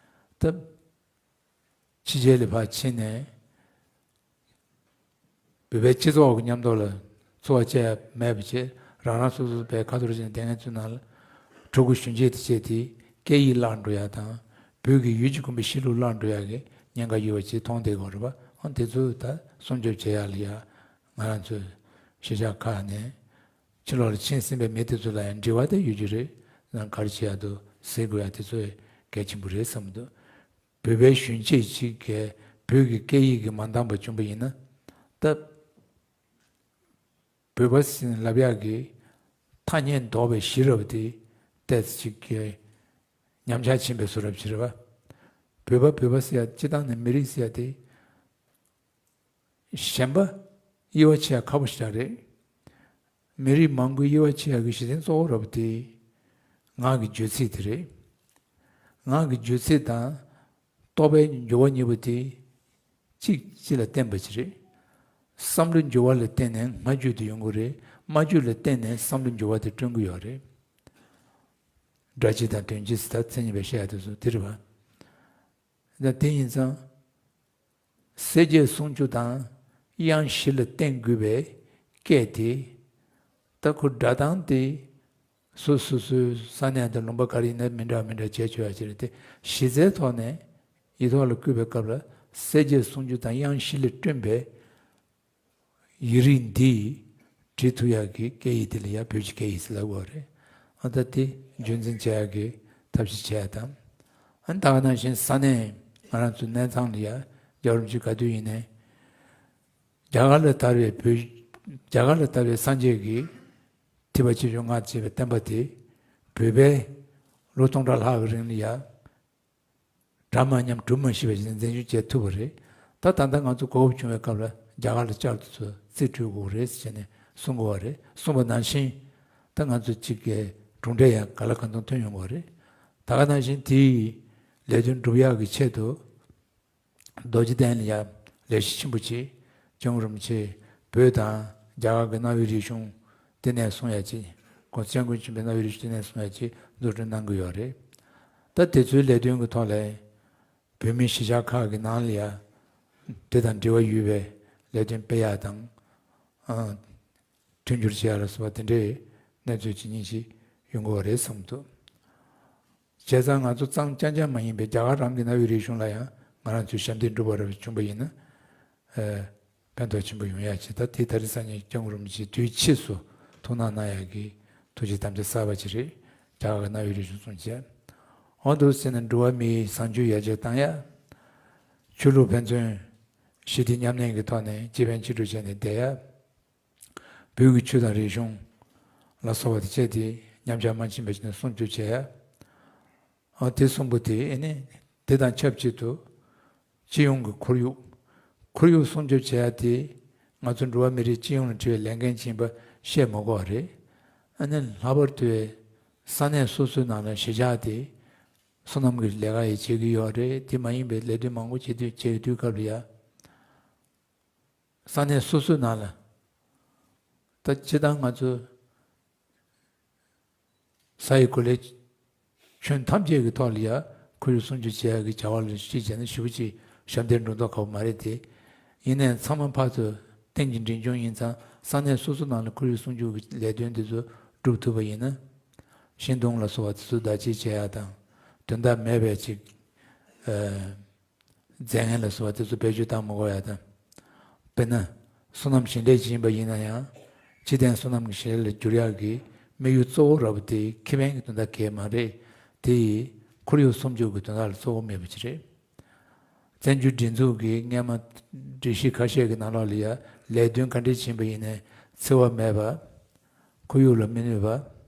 ད་ཕྱི་རྒྱལ་ལ་ཕར་ཕྱིན་ནས་བོད་པའི་སྤྱི་ཚོགས་ཀྱི་མཉམ་དུ་ལ་འཚོ་བ་སྐྱེལ་ཡ་མེད་པ་བྱས། རང་རང་སོ་སོ་བའི་ཁ་ཐོར་ཕྱིན་བསྡད་མཁན་ཚོའི་ནང་ལ་ཕྲུ་གུ་གཞོན་སྐྱེས་དེ་བྱས་ཏེ་སྐད་ཡིག་བརླག་འགྲོ་ཡ་དང་། བོད་ཀྱི་ཡུལ་གྱི་གོམས་པའི་གཤིས་ལུགས་བརླག་འགྲོ་ཡ་གི་ཉེན་ཁ་ཡོད་པ་ཅིག་མཐོང་བསྡད་ཀྱི་ཡོད་རེད་པ། ཨ་དེ་ཚོ་ད་སྲུང་སྐྱོབ་བྱེད་ཡ་ལ་ཡ་ང་རང་ཚོའི་གཞིས་ཆགས་ཁག་ནས་ཕྱི་ལོགས་ལ་ཕྱིན་ཟིན་པའི་མི་དེ་ཚོ་ལ་ཡང་འབྲེལ་བ་དེ་ཡོད་རྒྱུ་རེད། ནང་ག་རེ་བྱེད་ཡ་འདུག་ཟེར་དགོས་ཡ་དེ་ཚོ་གལ་ཆེན་པོ་རེད་བསམ་གྱི་འདུག་བོད་པའི་གཞོན་སྐྱེས་གཅིག་གིས་བོད་ཀྱི་སྐད་ཡིག་གི་མ་འདང་པ་བྱུང་པ་ཡིན་ན། ད་བོད་པ་ཟེར་ནས་ལབ་ཡག་གི་ཐ་སྙད་འདོགས་པའི་གཞི་རབ་དེ་ཏོག་ཙམ་ཅིག་གི་ཉམས་ཆག་ཕྱིན་པའི་བཟོ་འདྲ་ཅིག་རེད་པ། བོད་པ་བོད་པ་ཟེར་ཡ་སྤྱིར་བཏང་ནས་མི་རིགས་ཟེར་ཡ་དེ། གཞན་པ་དབྱེ་བ་ཕྱེ་ཡ་ཁག་པོ་ཞིག་རེད། མི་རིགས་མང་པོའི་དབྱེ་བ་ཕྱེ་ཡ་གི་གཞི་རྟེན་གཙོ་བོ་ར་བ་དེ་ངག་གི་རྒྱུད་ཚིག་དེ་རེད། ངག་གི་རྒྱུད་ཚིག་དང་རྟོག་པའི་འགྱུ་བ་གཉིས་པོ་དེ་གཅིག་གཅིག་ལ་བརྟེན་པ་ཞིག་རེད། བསམ་བློའི་འགྱུ་བ་ལ་བརྟེན་ནས་ངག་རྒྱུད་དེ་ཡོང་གི་རེད། སྨྲ་རྒྱུད་ལ་བརྟེན་ནས་བསམ་བློའི་འགྱུ་བ་དེ་བསྐྲུན་གྱི་ཡོད་རེད། སྒྲ་སྤྱི་དང་དོན་སྤྱི་ཟེར་ད་མཚན་ཉིད་པའི་བཤད་ཡ་དེ་ཚོ་དེ་རེད་བ། ད་དེ་ཡིན་ཙང་། གསལ་བྱེད་སུམ་ཅུ་དང་དབྱངས་བཞི་ལ་བརྟེན་དགོས་པའི་སྐད་དེ། ད་ཁོ་སྒྲ་གདངས་དེ་སོ་སོ་སོའི་ས་གནས་དང་ལུང་པ་ག་རེ་ཡིན་ན་མི་འདྲ་མི་འདྲ་བྱས་ཆོག་ཡ་ཅིག་རེད་དེ། གཞི་རྩའི་ཐོག་ནས་ཡིག་ཐོག་ལ་བཀོད་པའི་སྐབས་ལ་གསལ་བྱེད་སུམ་ཅུ་དང་དབྱངས་བཞི་ལས་བསྐྲུན་པའི་ཡིག་རིགས་འདི་བྲིས་ཐུབ་ཡག་གི་སྐད་ཡིག་དེ་ལ་ཡང་བོད་ཀྱི་སྐད་ཡིག་ཟེར་ལབ་དགོས་རེད། ཨ་ད་དེ་རྒྱུན་འཛིན་བྱེད་ཡག་གི་ཐབས་ཤེས་བྱེད་ཡག་དང་། ཨ་ད་ག་ནང་བཞིན་ས་གནས་ང་རང་ཚོའི་གནས་ཚང་ལ་ཡང་རྒྱལ་བ་རིན་པོ་ཆེ་ག་དུས་ཡིན་ནའི་རྒྱ་གར་ལ་དར་བའི་བོད། རྒྱ་གར་ལ་དར་བའི་སངས་རྒྱས་ཀྱི་ཐེག་པ་ཆེ་ཆུང་སྔགས་ཞེས་པའི་བསྟན་པ་དེ་བོད་པའི་ལོ་སྟོང་ཕྲག་ལྷག་གི་རིང་ལ་ཡང་སྒྲ་མ་ཉམས་གྲུབ་མ་ཞིག་པ་ཞིག་འཛིན་སྐྱོང་བྱེད་ཐུབ་པ་རེད། ད་ད་ལྟ་ང་ཚོ་གོ་སྐབས་བྱུང་བའི་སྐབས་ལ་རྒྱ་གར་ལ་བསྐྱར་དུ་ཚུར་རྩིས་སྤྲོད་དགོས་རེད་ཟེར་ནས་གསུང་དགོས་པ་རེད། གསུངས་པ་ནང་བཞིན་ད་ང་ཚོ་གཅིག་གི་གྲུབ་འབྲས་ཡང་ག་ལ་གང་འཚམ་ཐོན་ཡོང་དགོས་པ་རེད། ད་ག་ནང་བཞིན་དེའི་ལས་དོན་སྒྲུབ་ཡག་གི་ཆེད་དུ་རྡོ་རྗེ་གདན་ལ་ཡང་ལས་གཞི་ཆེན་པོ་ཅིག་སྐྱབས་མགོན་རིན་པོ་ཆེ་བོད་དང་རྒྱ་གར་གྱི་གནའ་བོའི་རིག་གཞུང་བསྟི་གནས་སྲུང་ཡག་ཅིག་གོང་ས་སྐྱབས་མགོན་ཆེན་པོའི་གནའ་བོའི་རིག་གཞུང་བསྟི་གནས་སྲུང་ཡག་ཅིག་འཛུགས་སྐྲུན་གནང་གི་ཡོད་རེད། ད་དེ་ཚོའི་ལས་དོན་གྱི་ཐོག་ལ་བོད་མིའི་གཞིས་ཆགས་ཁག་གི་ནང་ལ་ཡང་དེ་དང་འབྲེལ་བ་ཡོད་པའི་ལས་དོན་སྤེལ་ཡག་དང་། ཨ་མཐུན་འགྱུར་བྱེད་ཡག་ལ་སོགས་པ་དེ་འདྲའི་གནས་ཚུལ་ཇི་སྙེད་ཅིག་ཡོང་གི་ཡོད་རེད་བསམ་འདུག་བྱས་ཙང་ང་ཚོ་གཙང་རྐྱང་རྐྱང་མ་ཡིན་པའི་རྒྱ་གར་རང་གི་གནའ་བོའི་རིག་གཞུང་ལ་ཡང་ང་རང་ཚོས་ཞབས་འདེགས་སྒྲུབ་པ་རབ་བྱུང་པ་ཡིན་ན། ཨ་ཕན་ཐོགས་ཆེན་པོ་ཡོང་ཡག་ཅིག་ད་དེ་ད་རེས་སང་ཉིན་སྐྱབས་མགོན་རིན་པོ་ཆེ་དུས་ཕྱིས་སུ་ཐུགས་སྣང་གནང་ཡག་གི་ཐུགས་རྗེ་དམ་བཅའ་གསར་པ་ཅིག་རེད། རྒྱ་གར་གྱི་གནའ་བོའི་རིག་གཞུང་སྲུང་བྱེད། འོ་འདུག་ཟེར་ནས་འགྲོ་བ་མིའི་བཟང་སྤྱོད་ཡར་རྒྱས་བཏང་ཡག་ཆོས་ལུགས་ཕན་ཚུན་ཞི་བདེ་མཉམ་གནས་ཀྱི་ཐོག་ནས་གཅེས་ཕན་གཅིག་སྒྲིལ་བྱས་ནས་བསྡད་ཡག་བོད་ཀྱི་ཆོས་དང་རིག་གཞུང་ལ་སོགས་པ་དེ་བཅས་ཏེ་ཉམས་ཆག་མ་ཕྱིན་པ་ཞིག་ནས་སྲུང་སྐྱོབ་བྱེད་ཡ། ཨ་དེ་གསུམ་པོ་དེ་ཨེ་ནི་དེ་དང་ཆབས་ཅིག་ཏུ་སྤྱི་ཡོངས་ཀྱི་ཁོར་ཡུག་ཁོར་ཡུག་སྲུང་སྐྱོབ་བྱེད་ཡ་དེ་ང་ཚོ་འགྲོ་བ་མི་རིགས་སྤྱི་ཡོངས་ལ་འབྲེལ་བའི་ལས་འགན་ཅིག་ཡིན་པ་བཤད་མ་དགོས་པ་རེད། ཨ་ནི་ལྷག་པར་དུ་ས་གནས་སོ་སོའི་ནང་ལ་གཞིས་ཆགས་དེ་སོ་ནམ་གྱི་ལས་ཀ་ཡང་བྱེད་ཀྱི་ཡོད་རེད། དེ་མ་ཡིན་པའི་ལས་དོན་མང་པོ་བྱེད་དུས་བྱེད་དུས་སྐབས་ལ་ཡ། ས་གནས་སོ་སོའི་ནང་ལ་ད་སྤྱིར་བཏང་ང་ཚོ་ས་ཡི་གོ་ལའི་ཁྱོན་ཐམས་ཅད་ཀྱི་ཐོག་ལ་ཡ་ཁོར་ཡུག་སྲུང་སྐྱོབ་བྱེད་ཡག་གི་བྱ་བ་ལ་གཞི་བྱས་ནས་ཞེ་པོ་ཅིག་ཞབས་འདེགས་འགྲོ་མདོག་ཁ་པོ་མ་རེད་དེ། ཡིན་ནའི་ཚང་མ་ཕར་ཚུར་རྟེན་གྱི་འབྲེལ་འབྱུང་ཡིན་ཙང་ས་གནས་སོ་སོ་ནང་ལ་ཁོར་ཡུག་སྲུང་སྐྱོབ་ཀྱི་ལས་དོན་འདི་ཚོ་སྒྲུབ་ཐུབ་པ་ཡིན་ན། ཤིང་སྡོང་ལ་སོགས་པ་དེ་ཚོ་བདག་གཅེས་བྱེད་ཡག་དང་། དོན་དག་མེད་པའི་ཅིག་རྫས་ངན་ལ་སོགས་པ་དེ་ཚོ་བེད་སྤྱོད་བཏང་མི་དགོས་ཡག་དང་། དཔེར་ན། སོ་ནམ་ཞིང་ལས་ཅིག་ཡིན་པ་ཡིན་ན་ཡང་། སྤྱི་བཏང་སོ་ནམ་གྱི་ཞིང་ལས་ལ་བསྒྱུར་ཡག་གི་དམིགས་ཡུལ་གཙོ་བོ་ར་བ་དེ་ཁེ་ཕན་གྱི་དོན་དག་གས་མ་རེད། དེ་ཡིས་ཁོར་ཡུག་སྲུང་སྐྱོབ་ཀྱི་དོན་དག་ལ་གཙོ་བོ་དམིགས་པ་ཅིག་རེད། བཙན་བྱོལ་སྒྲིག་འཛུགས་ཀྱི་སྔོན་མ་སྒྲིག་གཞི་ཁ་ཤས་ཀྱི་ནང་ལོགས་ལ་ཡ་ལས་དོན་ག་འདྲས་བྱེད་པ་ཡིན་ནའི་འཚེ་བ་མེད་པ། ཁོར་ཡུག་ལ་མི་གནོད་པ།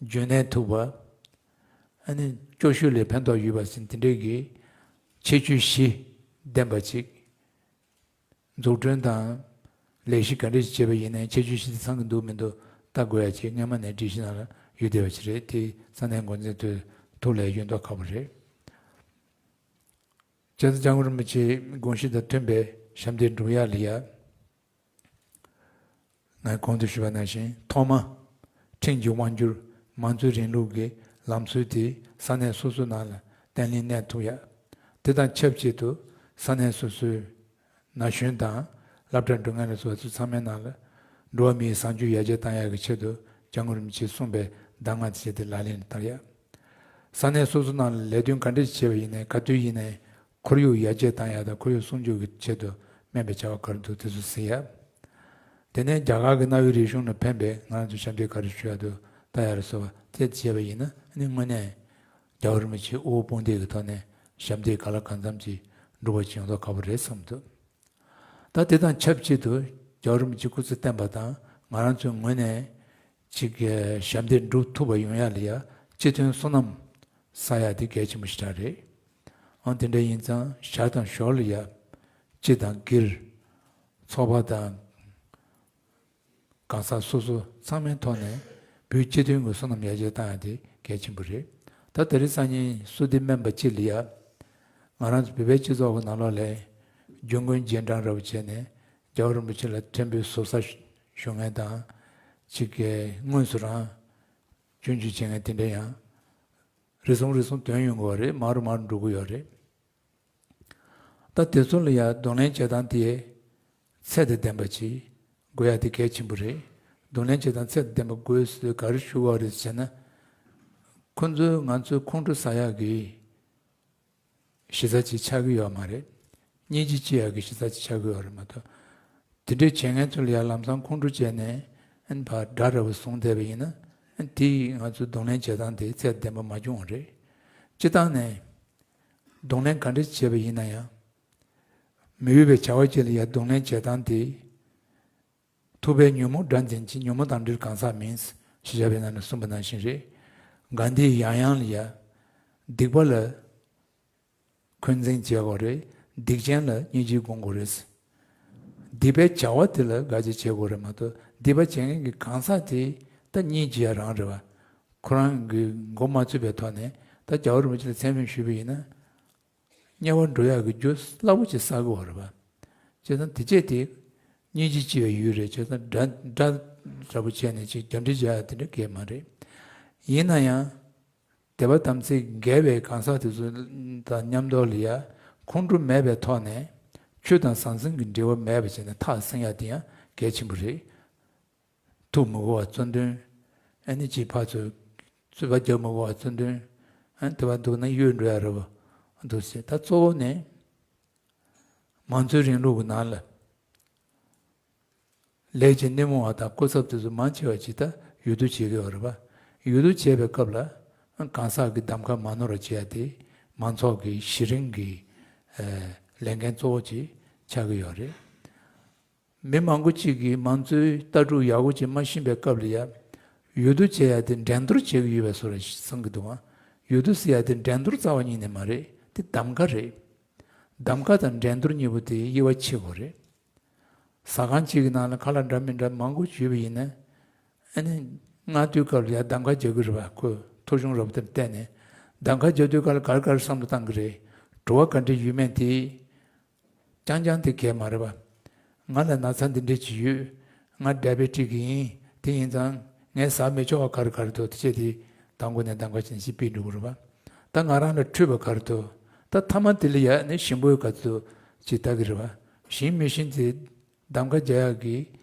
རྒྱུན་གནས་ཐུབ་པ། ཨ་ནི་སྐྱོ་ཤོས་ལས་ཕན་ཐོགས་ཡོད་པ་ཟེར་དེ་འདྲས་ཀྱི་ཁྱད་ཆོས་བཞི་ལྡན་པ་ཅིག་འཛུགས་སྐྲུན་དང་ལས་གཞི་ག་འདྲས་ཤིག་བྱས་པ་ཡིན་ནའི་ཁྱད་ཆོས་བཞི་དེ་ཚང་གི་འདུག་མི་འདུག་ལྟ་དགོས་ཡ་ཅིག་སྔོན་མ་ནས་སྒྲིག་གཞི་ནང་ལ་ཡོད་བསྡད་པ་ཅིག་རེད། དེ་ས་གནས་འགོ་འཛིན་དུ་ཐུགས་ལ་ཡོད་མདོག་ཁ་པོ་རེད། བྱས་ཙང་སྐྱབས་མགོན་རིན་པོ་ཆེའི་དགོངས་གཞི་དང་མཐུན་པའི་ཞབས་འདེགས་སྒྲུབ་ཡ་ལ་ཡ། ངས་གོང་དུ་ཞུས་པ་ནང་བཞིན་ཐོག་མ། ཁྲིམས་ཀྱི་དབང་སྒྱུར་མང་གཙོའི་རིང་ལུགས་ཀྱི་ལམ་སྲོལ་དེ་ས་གནས་སོ་སོའི་ནང་ལ་བརྟན་ལྷིང་གནས་ཐུབ་ཡ། དེ་དང་ཆབས་ཅིག་ཏུ་ས་གནས་སོ་སོའི་ན་གཞོན་དང་སློབ་གྲྭ་འགྲོ་མཁན་ལ་སོགས་ཚོ་ཚང་མའི་ནང་ལ་འགྲོ་བ་མིའི་བཟང་སྤྱོད་ཡར་རྒྱས་བཏང་ཡག་གི་ཆེད་དུ་སྐྱབས་མགོན་རིན་པོ་ཆེས་གསུངས་པའི་གདམས་ངག་དེ་བྱས་ཏེ་ལག་ལེན་ལ་བསྟར་ཡ། ས་གནས་སོ་སོའི་ནང་ལ་ལས་དོན་ག་འདྲ་ཞིག་བྱས་པ་ཡིན་ནའི་ག་དུས་ཡིན་ནའི་ཁོར་ཡུག་ཡར་རྒྱས་བཏང་ཡག་དང་ཁོར་ཡུག་སྲུང་སྐྱོབ་ཀྱི་ཆེད་དུ་དམན་པའི་བྱ་བ་ག་རེ་འདུག་དེ་ཚོ་གཟིགས་ཡ། དེ་ནས་རྒྱ་གར་གྱི་གནའ་བོའི་རིག་གཞུང་ལ་ཕན་པའི་ང་རང་ཚོ་ཞབས་འདེགས་ག་རེ་ཞུ་ཡག་འདུག་ལྟ་ཡག་ལ་སོགས་པ་དེ་བྱས་པ་ཡིན་ན་ནི་དངོས་གནས་རྒྱལ་བ་རིན་པོ་ཆེའི་དབུ་བོ་དཔུང་སྡེ་གི་ཐོག་ནས་ཞབས་འདེགས་གང་ལ་གང་འཚམ་ཅིག་འགྲུབ་པ་ཅིག་ཡོང་མདོག་ཁ་པོ་རེད་བསམ་འདུག་ད་དེ་དང་ཆབས་ཅིག་ཏུ་རྒྱལ་བ་རིན་པོ་ཆེ་སྐུ་ཚེ་བརྟན་པ་དང་ང་རང་ཚོའི་ངོས་ནས་ཅིག་གི་ཞབས་འདེགས་སྒྲུབ་ཐུབ་པ་ཡོང་ཡག་ལ་ཡ་སྤྱི་མཐུན་བསོད་ནམས་བསགས་ཡག་དེ་གལ་ཆེན་པོ་ཞེ་དྲག་རེད། ཨང་དེ་འདྲ་ཡིན་ཙང་ཞར་དང་ཞོར་ལ་ཡ་སྤྱི་དང་སྒེར། ཚོགས་པ་དང་གང་ཟག་སོ་སོ་ཚང་མའི་ཐོག་ནས་བོད་སྤྱི་མཐུན་གྱི་བསོད་ནམས་ཡར་རྒྱས་བཏང་ཡག་དེ་གལ་ཆེན་པོ་རེད། ད་དེ་རིང་སང་ཉིན་བསོད་བདེ་སྨན་པ་སྤྱི་ལ་ཡ། ང་རང་ཚོ་བོད་པའི་སྤྱི་ཚོགས་ཀྱི་ནང་ལོགས་ལ་རྒྱུ་མགོན་རྗེས་འབྲང་འདྲ་བོ་བྱས་ནས་རྒྱལ་བ་རིན་པོ་ཆེ་ལ་མཐོན་པོའི་ཟུར་ཟ་ཞུ་མཁན་དང་། ཅིག་གིས་དངོས་སུ་རང་སྐྱོན་བརྗོད་བྱེད་མཁན་དེ་འདྲ་ཡང་རེ་ཟུང་རེ་ཟུང་ཐོན་ཡོང་གི་ཡོད་རེད། མང་རུ་མང་རུ་འགྲོ་གི་ཡོད་རེད། ད་དེ་ཚོ་ལ་ཡང་གདོང་ལེན་བྱེད་སྟངས་དེ་ཚད་དང་ལྡན་པ་ཅིག་དགོས་ཡ་དེ་གལ་ཆེན་པོ་རེད། གདོང་ལེན་བྱེད་སྟངས་ཚད་དང་ལྡན་པ་དགོས་ཟེར་ག་རེ་ཞུ་དགོས་རེད་ཟེར་ན། ཁོ་ཚོས་ང་ཚོའི་ཁོང་ཁྲོ་ཟ་ཡག་གི་གཞི་རྩ་ཅིག་ཆགས་ཀྱི་ཡོད་མ་རེད། སྙིང་རྗེ་སྐྱེ་ཡག་གི་གཞི་རྩ་ཅིག་ཆགས་ཀྱི་ཡོད་རེད་མ་གཏོགས། དེ་འདྲའི་བྱེད་མཁན་ཚོ་ལ་ཡང་ལམ་སང་ཁོང་ཁྲོ་བྱས་ནས་ཨན་ཕར་དགྲ་འདྲ་བོ་བཟུང་བསྡད་པ་ཡིན་ན། ཨན་དེ་ཡིས་ང་ཚོའི་གདོང་ལེན་བྱེད་སྟངས་དེ་ཚད་ལྡན་པ་མ་བྱུང་བ་རེད། སྤྱིར་བཏང་ནས་གདོང་ལེན་ག་འདྲ་བྱས་པ་ཡིན་ན་ཡང་། མི་འོས་པའི་བྱ་བ་ཅིག་ལ་ཡང་གདོང་ལེན་བྱེད་སྟངས་དེ། ཐུབ་པས་ཉོན་མོངས་དགྲར་འཛིན་ཅིང་། ཉོན་མོངས་དང་འབྲེལ་གང་ཟག་མིན། ཞེས་བྱ་བའི་ནང་ནས་གསུངས་པ་ནང་བཞིན་རེད། གང་དེས་ཡང་ཡང་ལ་ཡང་སྡིག་པ་ལ་འཁོན་འཛིན་བྱེད་དགོས་རེད། སྡིག་ཅན་ལ་སྙིང་རྗེ་སྒོམ་དགོས་རེད། སྡིག་པའི་བྱ་བ་དེ་ལ་དགའ་བྱེད་བྱེད་དགོས་རེད་མ་གཏོགས། སྡིག་པ་བྱེད་མཁན་གྱི་གང་ཟག་དེ་ད་སྙིང་རྗེ་ཡ་རང་རེད་བ། ཁོ་རང་གི་མགོ་མ་ཚོས་པའི་ཐོག་ནས་ད་རྒྱལ་བ་རིན་པོ་ཆེ་ལ་མཚན་སྨད་ཞུས་པ་ཡིན་ན། དམྱལ་བར་འགྲོ་ཡག་གི་རྒྱུ་སླ་པོ་ཅིག་བསགས་ཀྱི་ཡོད་རེད་པ། བྱས་ཙང་དེ་བྱས་ཏེ་སྙིང་རྗེ་སྐྱེ་བའི་ཡུལ་རེད། བྱས་ཙང་དགྲ་དགྲ་འདྲ་པོ་བྱས་ནས་ཅིག་རྒྱབ་འདྲེ་རྒྱག་ཡག་དེ་འདྲ་གང་ཡང་མ་རེད། ཡིན་ན་ཡང་དད་པ་དམ་ཚིག་འགལ་བའི་གང་ཟག་དེ་ཚོ་དང་མཉམ་དུ་ལ་ཡ་ཁོང་ཁྲོ་མེད་པའི་ཐོག་ནས་ཆོས་དང་ཟང་ཟིང་གི་འབྲེལ་བ་མེད་པ་བྱས་ནས་ཐག་བསྲིང་ཡག་དེ་ཡང་གལ་ཆེན་པོ་རེད། ཐུག་མི་དགོས་པ་གཙོ་འདོན། ཨ་ནི་ཅིག་ཕར་ཚུར་རྩོད་པ་རྒྱག་མི་དགོས་པ་གཙོ་འདོན། ཨ་ནི་དེ་བ་འདུག་ན་གཡོལ་འགྲོ་ཡ་རེད་པ། འདུག་ཟེར། ད་གཙོ་བོ་ནི་མང་གཙོའི་རིང་ལུགས་ཀྱི་ནང་ལ་ལས་ཀྱི་སྣེ་མོ་བ་དང་སྐུ་ཚབ་དེ་ཚོ་མང་ཆེ་བ་ཅིག་ད་ཡུལ་དུ་བྱེད་ཀྱི་ཡོད་རེད་པ། ཡུལ་དུ་བྱེད་པའི་སྐབས་ལ་གང་ཟག་གི་གདམ་ཁ་མ་ནོར་བ་བྱེད་ཡ་དེ་མང་ཚོགས་ཀྱི་གཞི་རིམ་གྱི་ལས་འགན་གཙོ་བོ་ཅིག་ཆགས་ཀྱི་ཡོད་རེད། མི་མང་པོ་གཅིག་གིས་མང་གཙོའི་ལྟ་གྲུབ་ཡག་པོ་ཅིག་མ་ཤེས་པའི་སྐབས་ལ་ཡ། ཡུལ་དུ་བྱེད་ཡ་དེ་འགྲན་བསྡུར་བྱེད་ཀྱི་ཡོད་པའི་བཟོ་འདྲ་ཞིག་བསམ་གྱི་འདུག་ཨང་། ཡུལ་དུ་ཟེར་ཡ་དེ་འགྲན་བསྡུར་རྩ་བ་ཉིད་ནས་མ་རེད། དེ་གདམ་ག་རེད། གདམ་ག་དང་འགྲན་བསྡུར་གཉིས་པོ་དེ་དབྱེ་བ་ཕྱེ་དགོས་རེད། ཟ་ཁང་གཅིག་གི་ནང་ལ་ཁ་ལག་འདྲ་མི་འདྲ་མང་པོ་ཡོད་པ་ཡིན་ན། ཨ་ནི་སྔ་དུས་སྐབས་ལ་ཡ་གདམ་ག་རྒྱག་གི་རེད་པ། ཁོས་ཐོ་གཞུང་རོབ་དེར་བལྟས་ནས་གདམ་ག་རྒྱག་དུས་སྐབས་ལ་ག་རེ་ག་རེ་བསམ་བློ་བཏང་གི་རེད། བྲོ་བ་ག་འདྲ་ཡོད་མེད་དེ། རྐྱང་རྐྱང་དེ་གས་མ་རེད་པ། ང་ལ་ན་ཚ་འདི་འདྲས་ཅིག་ཡོད། ང་ཌའི་བེ་ཊིག་ཡིན། དེ་ཡིན་ཙང་ངས་ཟ་མི་ཆོག་པ་ག་རེ་ག་རེ་འདུག་དེ་བྱས་དེ་དང་པོ་ནས་གདམ་ག་བྱས་ནས་ཅིག་སྤེལ་འགྲོ་གི་རེད་པ། ད་ང་རང་ལ་འཕྲོད་པ་ག་རེ་འདུག་ད་མཐའ་མ་དེ་ལ་ཡ་ནི་ཞིམ་པོའི་ག་ཚོད་ཅིག་ལྟ་གི་རེད་པ། ཞིམ་མི་ཞིམ་དེ་གདམ་ག་རྒྱག་ཡག་གི་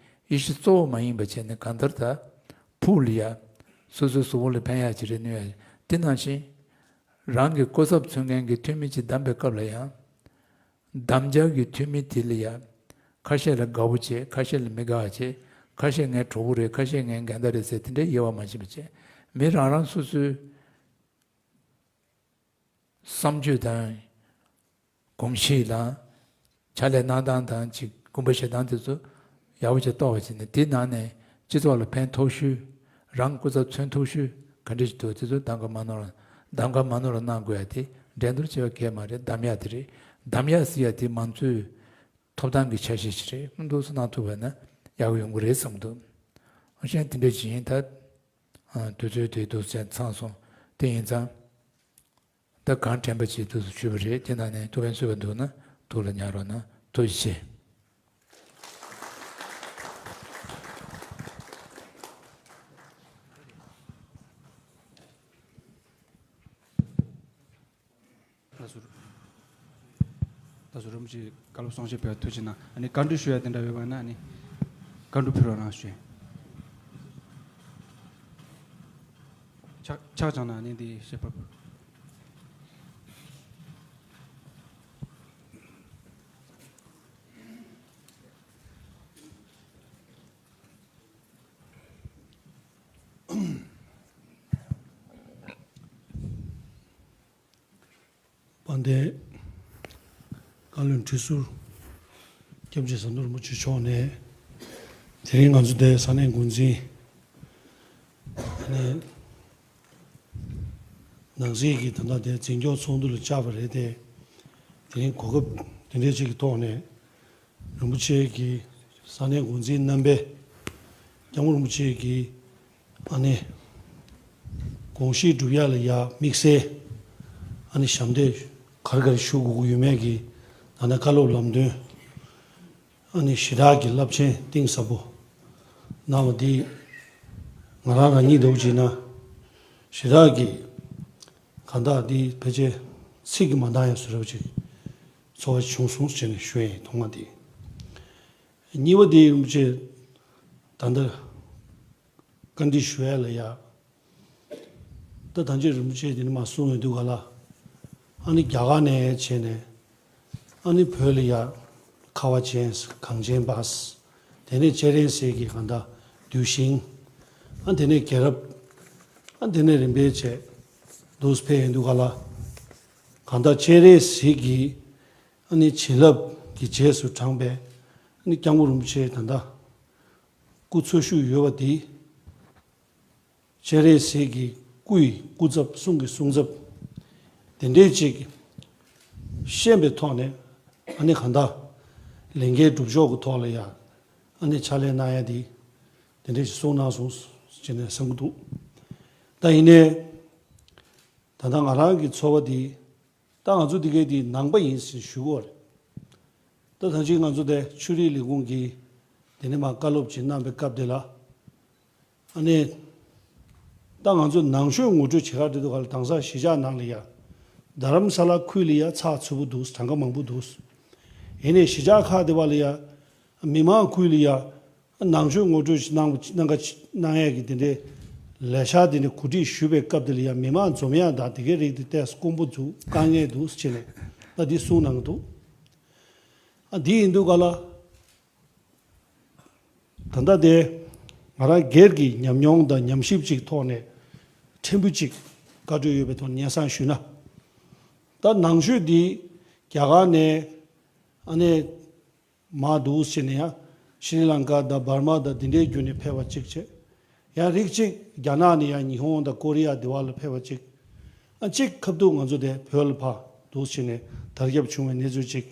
དབྱེ་གཞི་གཙོ་བོ་མ་ཡིན་པ་བྱས་ནས། གང་ལྟར་ད་ཕུགས་ལ་ཡ་ སོ་སོའི་གཟུགས་པོ་ལ་ཕན་ཡག་ཅིག་རེད། གནོད་ཡག་དེ་ནང་བཞིན་རང་གི་སྐུ་ཚབ་མཚོན་མཁན་གྱི་འཐུས་མི་ཅིག་བདམས་པའི་སྐབས་ལ་ཡང་། དམ་བཅའ་གི་འཐུས་མི་དེ་ལ་ཡང་ཁ་ཤས་ལ་དགའ་པོ་བྱེད། ཁ་ཤས་ལ་མི་དགའ་བ་བྱེད། ཁ་ཤས་ངའི་གྲོགས་པོ་རེད། ཁ་ཤས་ངའི་འགལ་ཟླ་རེད་ཟེར་དེ་འདྲའི་དབྱེ་བ་མ་ཕྱེ་བ་བྱེད། མི་རང་རང་སོ་སོའི་བསམ་སྤྱོད་དང་། གོམས་གཤིས་དང་། ཕྱག་ལས་གནང་སྟངས་དང་། ཅིག་དགོངས་པ་བཞེས་སྟངས་དེ་ཚོ་ཡག་པོ་ཅིག་རྟོགས་པ་བྱས་ནས། དེའི་ནང་ནས་སྤྱི་ཚོགས་ལ་ཕན་ཐོགས་ཤོས། རང་སྐུ་ཚབ་མཚོན་ཐུབ་ཤོས་ག་འདྲ་ཞིག་འདུག་དེ་ཚོ་གདམ་ག་མ་ནོར་བ། གདམ་ག་མ་ནོར་བ་གནང་དགོས་ཡ་དེ་འགྲན་བསྡུར་བྱེད་པ་གས་མ་རེད། གདམ་ཡ་དེ་རེད། གདམ་ཡ་ཟེར་ཡ་དེ་མང་གཙོའི་ཐོབ་ཐང་གི་ཆ་ཤས་ཤིག་རེད། འདུག་སེ་གནང་ཐུབ་པ་ན་ཡག་པོ་ཡོང་གི་རེད་བསམ་འདུག་གཞན་དེ་འདྲ་ཞིག་ཡིན་ད། ཨ། དུས་ཚོད་དེ་འདུག་སེ་ཚང་སོང་། དེ་ཡིན་ཙང་། ད་གང་དྲན་པ་ཅིག་འདུག་སེ་ཞུས་པ་རེད། དེ་ནང་ནས་ཐུགས་ཕན་གསོས་པ་འདུག་ན་ཐུགས་ལ་ཉར་རོགས་གནང་། ཐུགས་རྗེ་ཆེ། ད་ཟུར། ད་ཟུར་རིན་པོ་ཆེ་བཀའ་སློབ་གསུང་བཤད་ཕེབས་པར་ཐུགས་རྗེ་གནང་། ཨ་ནི་བཀའ་འདྲི་ཞུ་ཡ་དེ་འདྲ་ཡོད་པ་ན། ཨ་ནི་བཀའ་འདྲི་ཕུལ་རོགས་གནང་ཞུ། ཕྱག་ཕྱག་བརྐྱངས་ན་ཨ་ནི་འདི་བཤད་པ། དཔལ་ལྡན་བཀའ་བློན་ཁྲི་ཟུར་སྐྱབས་རྗེ་ཟམ་གདོང་རིན་པོ་ཆེ་མཆོག་ནས། དེ་རིང་ང་ཚོ་དེ་ས་གནས་འགོ་འཛིན། ཨ་ནི་ནང་སྲིད་ཀྱི་ད་ལྟ་དེ་འཛིན་སྐྱོང་ཚོགས་འདུ་ལ་བཅར་བ་རེད་དེ། དེ་རིང་གོ་སྐབས་དེ་འདྲའི་ཅིག་གི་ཐོག་ནས། རིན་པོ་ཆེ་གི་ས་གནས་འགོ་འཛིན་རྣམ་པས་སྐྱབས་མགོན་རིན་པོ་ཆེ་གི་ཨ་ནི་དགོངས་གཞི་སྒྲུབ་ཡ་ལ་ཡ་དམིགས་བསལ་ཨ་ནི་ཞབས་འདེགས་ག་རེ་ག་རེ་ཞུ་དགོས་ཀྱི་ཡོད་མེད་ཀྱི་ད་ནི་བཀའ་སློབ་ལམ་སྟོན་ཨ་ནི་ཞེ་དྲག་གི་རླབས་ཆེན་གཏིང་ཟབ་པོ་གནང་བ་འདི། ང་རང་རང་ཉིད་འདྲ་བོ་བྱས་ན་ཞེ་དྲག་གི་གང་ལྟར་འདི་ཕལ་ཆེར་ཚིག་གིས་མ་འདང་ཡ་བཟོ་འདྲ་བོ་ཅིག་ཚོར་བ་བྱུང་སོང་ཟེར་ནས་ཞུ་ཡ་ཡིན། ཐོག་མ་དེ། གཉིས་པ་དེ་རིན་པོ་ཆེ་ད་ལྟ་བཀའ་འདྲི་ཞུ་ཡ་ལ་ཡ། ད་ད་ཅི་རིན་པོ་ཆེ་དེ་ནི་མ་གསུངས་ཡོང་དུས་ག་ལ། ཨ་ནི་རྒྱ་གར་ནས་བྱས་ནས་ཨ་ནི་བོད་ལ་ཡ་ཁ་བ་ཅན་གངས་ཅན་པ། དེ་ནས་སྤྱན་རས་གཟིགས་ཀྱི་གང་ལྟར་གདུལ་ཞིང་། ཨ་དེ་ནས་རྒྱལ་རབས། ཨ་དེ་ནས་རིམ་པས་བྱས་འདུག་སེ་ཕེབས་ཡོང་དུས་ག་ལ། གང་ལྟར་སྤྱན་རས་གཟིགས་ཀྱི་ཨ་ནི་བྱིན་རླབས་ཀྱི་རྗེས་སུ་འབྲངས་པའི་ཨ་ནི་སྐྱབས་མགོན་རིན་པོ་ཆེ་ད་ལྟ་སྐུ་འཚོ་བཞུགས་ཡོད་པ་འདི། སྤྱན་རས་གཟིགས་ཀྱི་སྐུ་ཡི་སྐུ་ཚབ། གསུང་གི་གསུང་ཚབ། དེ་འདྲའི་ཅིག་ཤེས་པའི་ཐོག་ནས་ཨ་ནི་གང་ལྟར་ལས་འགན་སྒྲུབ་ཕྱོགས་ཀྱི་ཐོག་ལ་ཡ་ཨ་ནི་ཕྱག་ལས་གནང་ཡ་འདི་དེ་འདྲའི་ཅིག་གསུངས་གནང་སོང་ཅེས་ནས་བསམ་གྱི་འདུག་ད་ཡིན་ནའི་ད་ལྟ་ང་རང་གི་ཚོར་བ་འདི། ད་ང་ཚོ་འདི་གའི་འདི་ནང་པ་ཡིན་ཟེར་ཞུ་གི་ཡོད་རེད། ད་ད་ཅི་ང་ཚོ་དེ་ཆོས་རིག་ལས་ཁུངས་ཀྱི་དེ་ནས་མར་བཀའ་སློབ་ཅིག་གནང་བའི་སྐབས་དེ་ལ། ཨ་ནི། ད་ང་ཚོ་ནང་ཆོས་ངོ་སྤྲོད་བྱེད་ག་འགྲོ་དུས་ག་ལ་དེང་སང་གཞིས་ཆགས་ནང་ལ་ཡ། རྡ་རམ་ས་ལ་ཁུལ་ལ་ཡ་ཚགས་ཚུད་པོ་འདུག་གྲངས་ཀ་མང་པོ་འདུག་ཡིན་ནའི་གཞིས་ཆགས་ཁག་དེ་བ་ལ་ཡ། མི་མང་ཁུལ་ལ་ཡ། ནང་ཆོས་ངོ་སྤྲོད་ཞིག་གནང་གནང་ག་གནང་ཡས་ཀྱི་དེ་འདྲའི་ལས་འཆར་དེ་འདྲ་གོ་སྒྲིག་ཞུས་པའི་སྐབས་དེ་ལ་ཡང་མི་མང་འཛོམས་ཡ་དང་དེ་གའི་རིགས་དེ་ཏོག་ཙམ་དཀོན་པོ་འདུག་དཀའ་ངལ་འདུག་ཟེར་ནས་ད་འདི་གསུངས་གནང་གི་འདུག་ཨ་འདི་ཡིན་དུས་ག་ལ། ད་ལྟ་དེ་ང་རང་སྒེར་གྱི་ཉམས་མྱོང་དང་ཉམས་ཞིབ་ཅིག་ཐོག་ནས་ཕྲན་བུ་ཅིག་བཀའ་འཁྲོལ་ཡོད་པའི་ཐོག་ནས་སྙན་སེང་ཞུས་ན། ད་ནང་ཆོས་འདི་རྒྱ་གར་ནས་ཨ་ནེ། མར་འདུག་ཟེར་ནས་ཡང་ཤྲི་ལང་ཀ་དང་འབར་མ་དང་འདི་འདྲའི་བརྒྱུད་ནས་ཕེབས་པ་གཅིག་བྱས། ཡང་རིགས་གཅིག་རྒྱ་ནག་ནས་ཡང་ཉི་ཧོང་དང་ཀོ་རི་ཡ་འདི་བ་ལ་ཕེབས་པ་གཅིག་ཨ་གཅིག་ཁ་ཐུག་ང་ཚོ་དེ་བོད་ལ་ཕར་འདུག་ཟེར་ནས་དར་ཁྱབ་བྱུང་བའི་གནས་ཚུལ་གཅིག་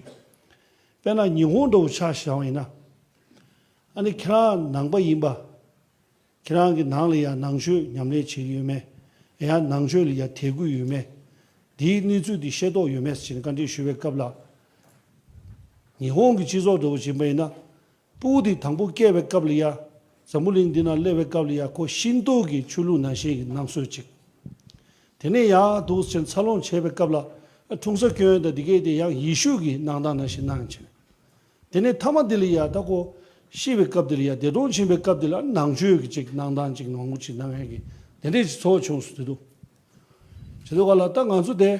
དཔེར་ན་ཉི་ཧོང་འདྲ་བོ་ཆ་བཞག་པ་ཡིན་ན། ཨ་ནི་ཁྱེད་རང་ནང་པ་ཡིན་པ། ཁྱེད་རང་གི་ནང་ལ་ཡང་ནང་ཆོས་ཉམས་ལེན་བྱེད་ཀྱི་ཡོད་མེད། ཡང་ནང་ཆོས་ལ་ཡང་དད་གུས་ཡོད་མེད། འདིའི་གནས་ཚུལ་འདི་ཤེས་རྟོགས་ཡོད་མེད་ཟེར་ནས་བཀའ་འདྲི་ཞུ་བའི་སྐབས་ལ། ཉི་ཧོང་གི་སྤྱི་ཚོགས་འདྲ་བོ་ཡིན་པ་ཡིན་ན། སྤུ་གུ་འདི་དང་པོ་སྐྱེས་པའི་སྐབས་ལ་ཡང་། འཛམ་བུ་གླིང་འདི་ན་སླེབས་པའི་སྐབས་ལ་ཡང་ཁོ་ཤིན་ཏོ་གི་ཆོས་ལུགས་ནང་བཞིན་གྱི་སྣང་ཚུལ་ཅིག་དེ་ནས་ཡང་འདུག་ཟེར་འཚར་ལོངས་བྱས་པའི་སྐབས་ལ། འཁྲུངས་ས་སྐྱོན་དང་འདི་གས་དེ་ཡང་ཡེ་ཤུ་གི་གནང་སྟངས་ནང་བཞིན་གནང་བྱས། དེ་ནས་ཐ་མ་དེ་ལ་ཡ་ད་ཁོ་ཤི་བའི་སྐབས་དེ་ལ་ཡ་འདས་གྲོངས་ཕྱིན་པའི་སྐབས་དེ་ལ་ནང་ཆོས་ཀྱི་ཅིག་གནང་སྟངས་ཅིག་མང་པོ་ཅིག་གནང་ཡས་ཀྱི་ དེ་འདྲས་ཀྱི་ཚོར་བ་བྱུང་སོང་། དེ་འདུག་བྱེད་དུས་ག་ལ་ད་ང་ཚོ་དེ་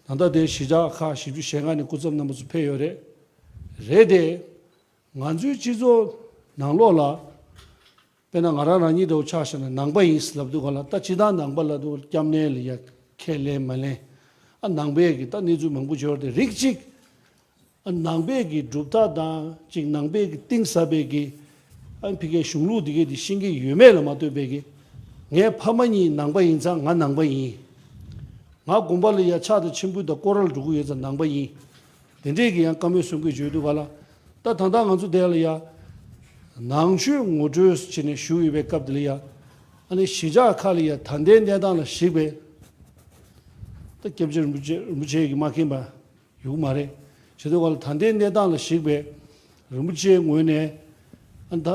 ད་ལྟ་དེ་གཞིས་ཆགས་ཁག་བཞི་བཅུ་ཞེ་ལྔ་ནས་སྐུ་ཚབ་རྣམ་པ་ཚོ་ཕེབས་ཡོད་རེད། རེད་དེ། ང་ཚོའི་སྤྱི་ཚོགས་ནང་ལོགས་ལ། དཔེར་ན་ང་རང་རང་ཉིད་འདྲ་བོ་ཆ་བཞག་ན་ནང་པ་ཡིན་ལབ་དུས་ག་ལ། ད་སྤྱིར་བཏང་ནང་པ་ལབ་དུས་སྐྱབས་གནས་ལ་ཡ་ཁས་ལེན་མ་ལེན། ཨ་ནང་པའི་གི་ད་གནས་ཚུལ་མང་པོ་འབྱོར་ཏེ་རིགས་གཅིག་ཨ་ནང་པའི་གི་སྒྲུབ་ཐབས་དང་གཅིག་ནང་པའི་གི་གཏིང་ཟབ་པའི་གི་ཨ་ཕ་གིའི་གཞུང་ལུགས་འདི་གའི་འདི་ཤེས་ཀྱི་ཡོད་མེད་ལ་མ་ལྟོས་པའི་གི་ངའི་ཕ་མ་གཉིས་ནང་པ་ཡིན་ཙང་ང་ནང་པ་ཡིན། ང་དགོན་པ་ལ་ཡ་ཕྱག་དང་མཆོད་འབུལ་དང་སྐོར་ར་ལ་འགྲོ་གི་ཡོད་ཙང་ནང་པ་ཡིན། དེ་འདྲས་ཀྱི་ཡང་བཀའ་མོལ་གསུང་གི་བརྗོད་དུས་ག་ལ། ད་ད་ལྟ་ང་ཚོ་དེ་ལ་ཡ་ནང་ཆོས་ངོ་སྤྲོད་བྱས་ནས་བཞུགས་ཡོད་པའི་སྐབས་དེ་ལ་ཡ། ཨ་ནི་གཞིས་ཆགས་ཁག་ལ་ཡ་ད་ལྟའི་གནས་སྟངས་ལ་གཞིགས་པའི། ད་སྐྱབས་རྗེ་རིན་པོ་ཆེ་རིན་པོ་ཆེ་གིས་མ་མཁྱེན་པ་ཡོད་མ་རེད། བྱེད་དུས་ག་ལ་ད་ལྟའི་གནས་སྟངས་ལ་གཞིགས་པའི་རིན་པོ་ཆེའི་ངོས་ནས་ཨ་ད་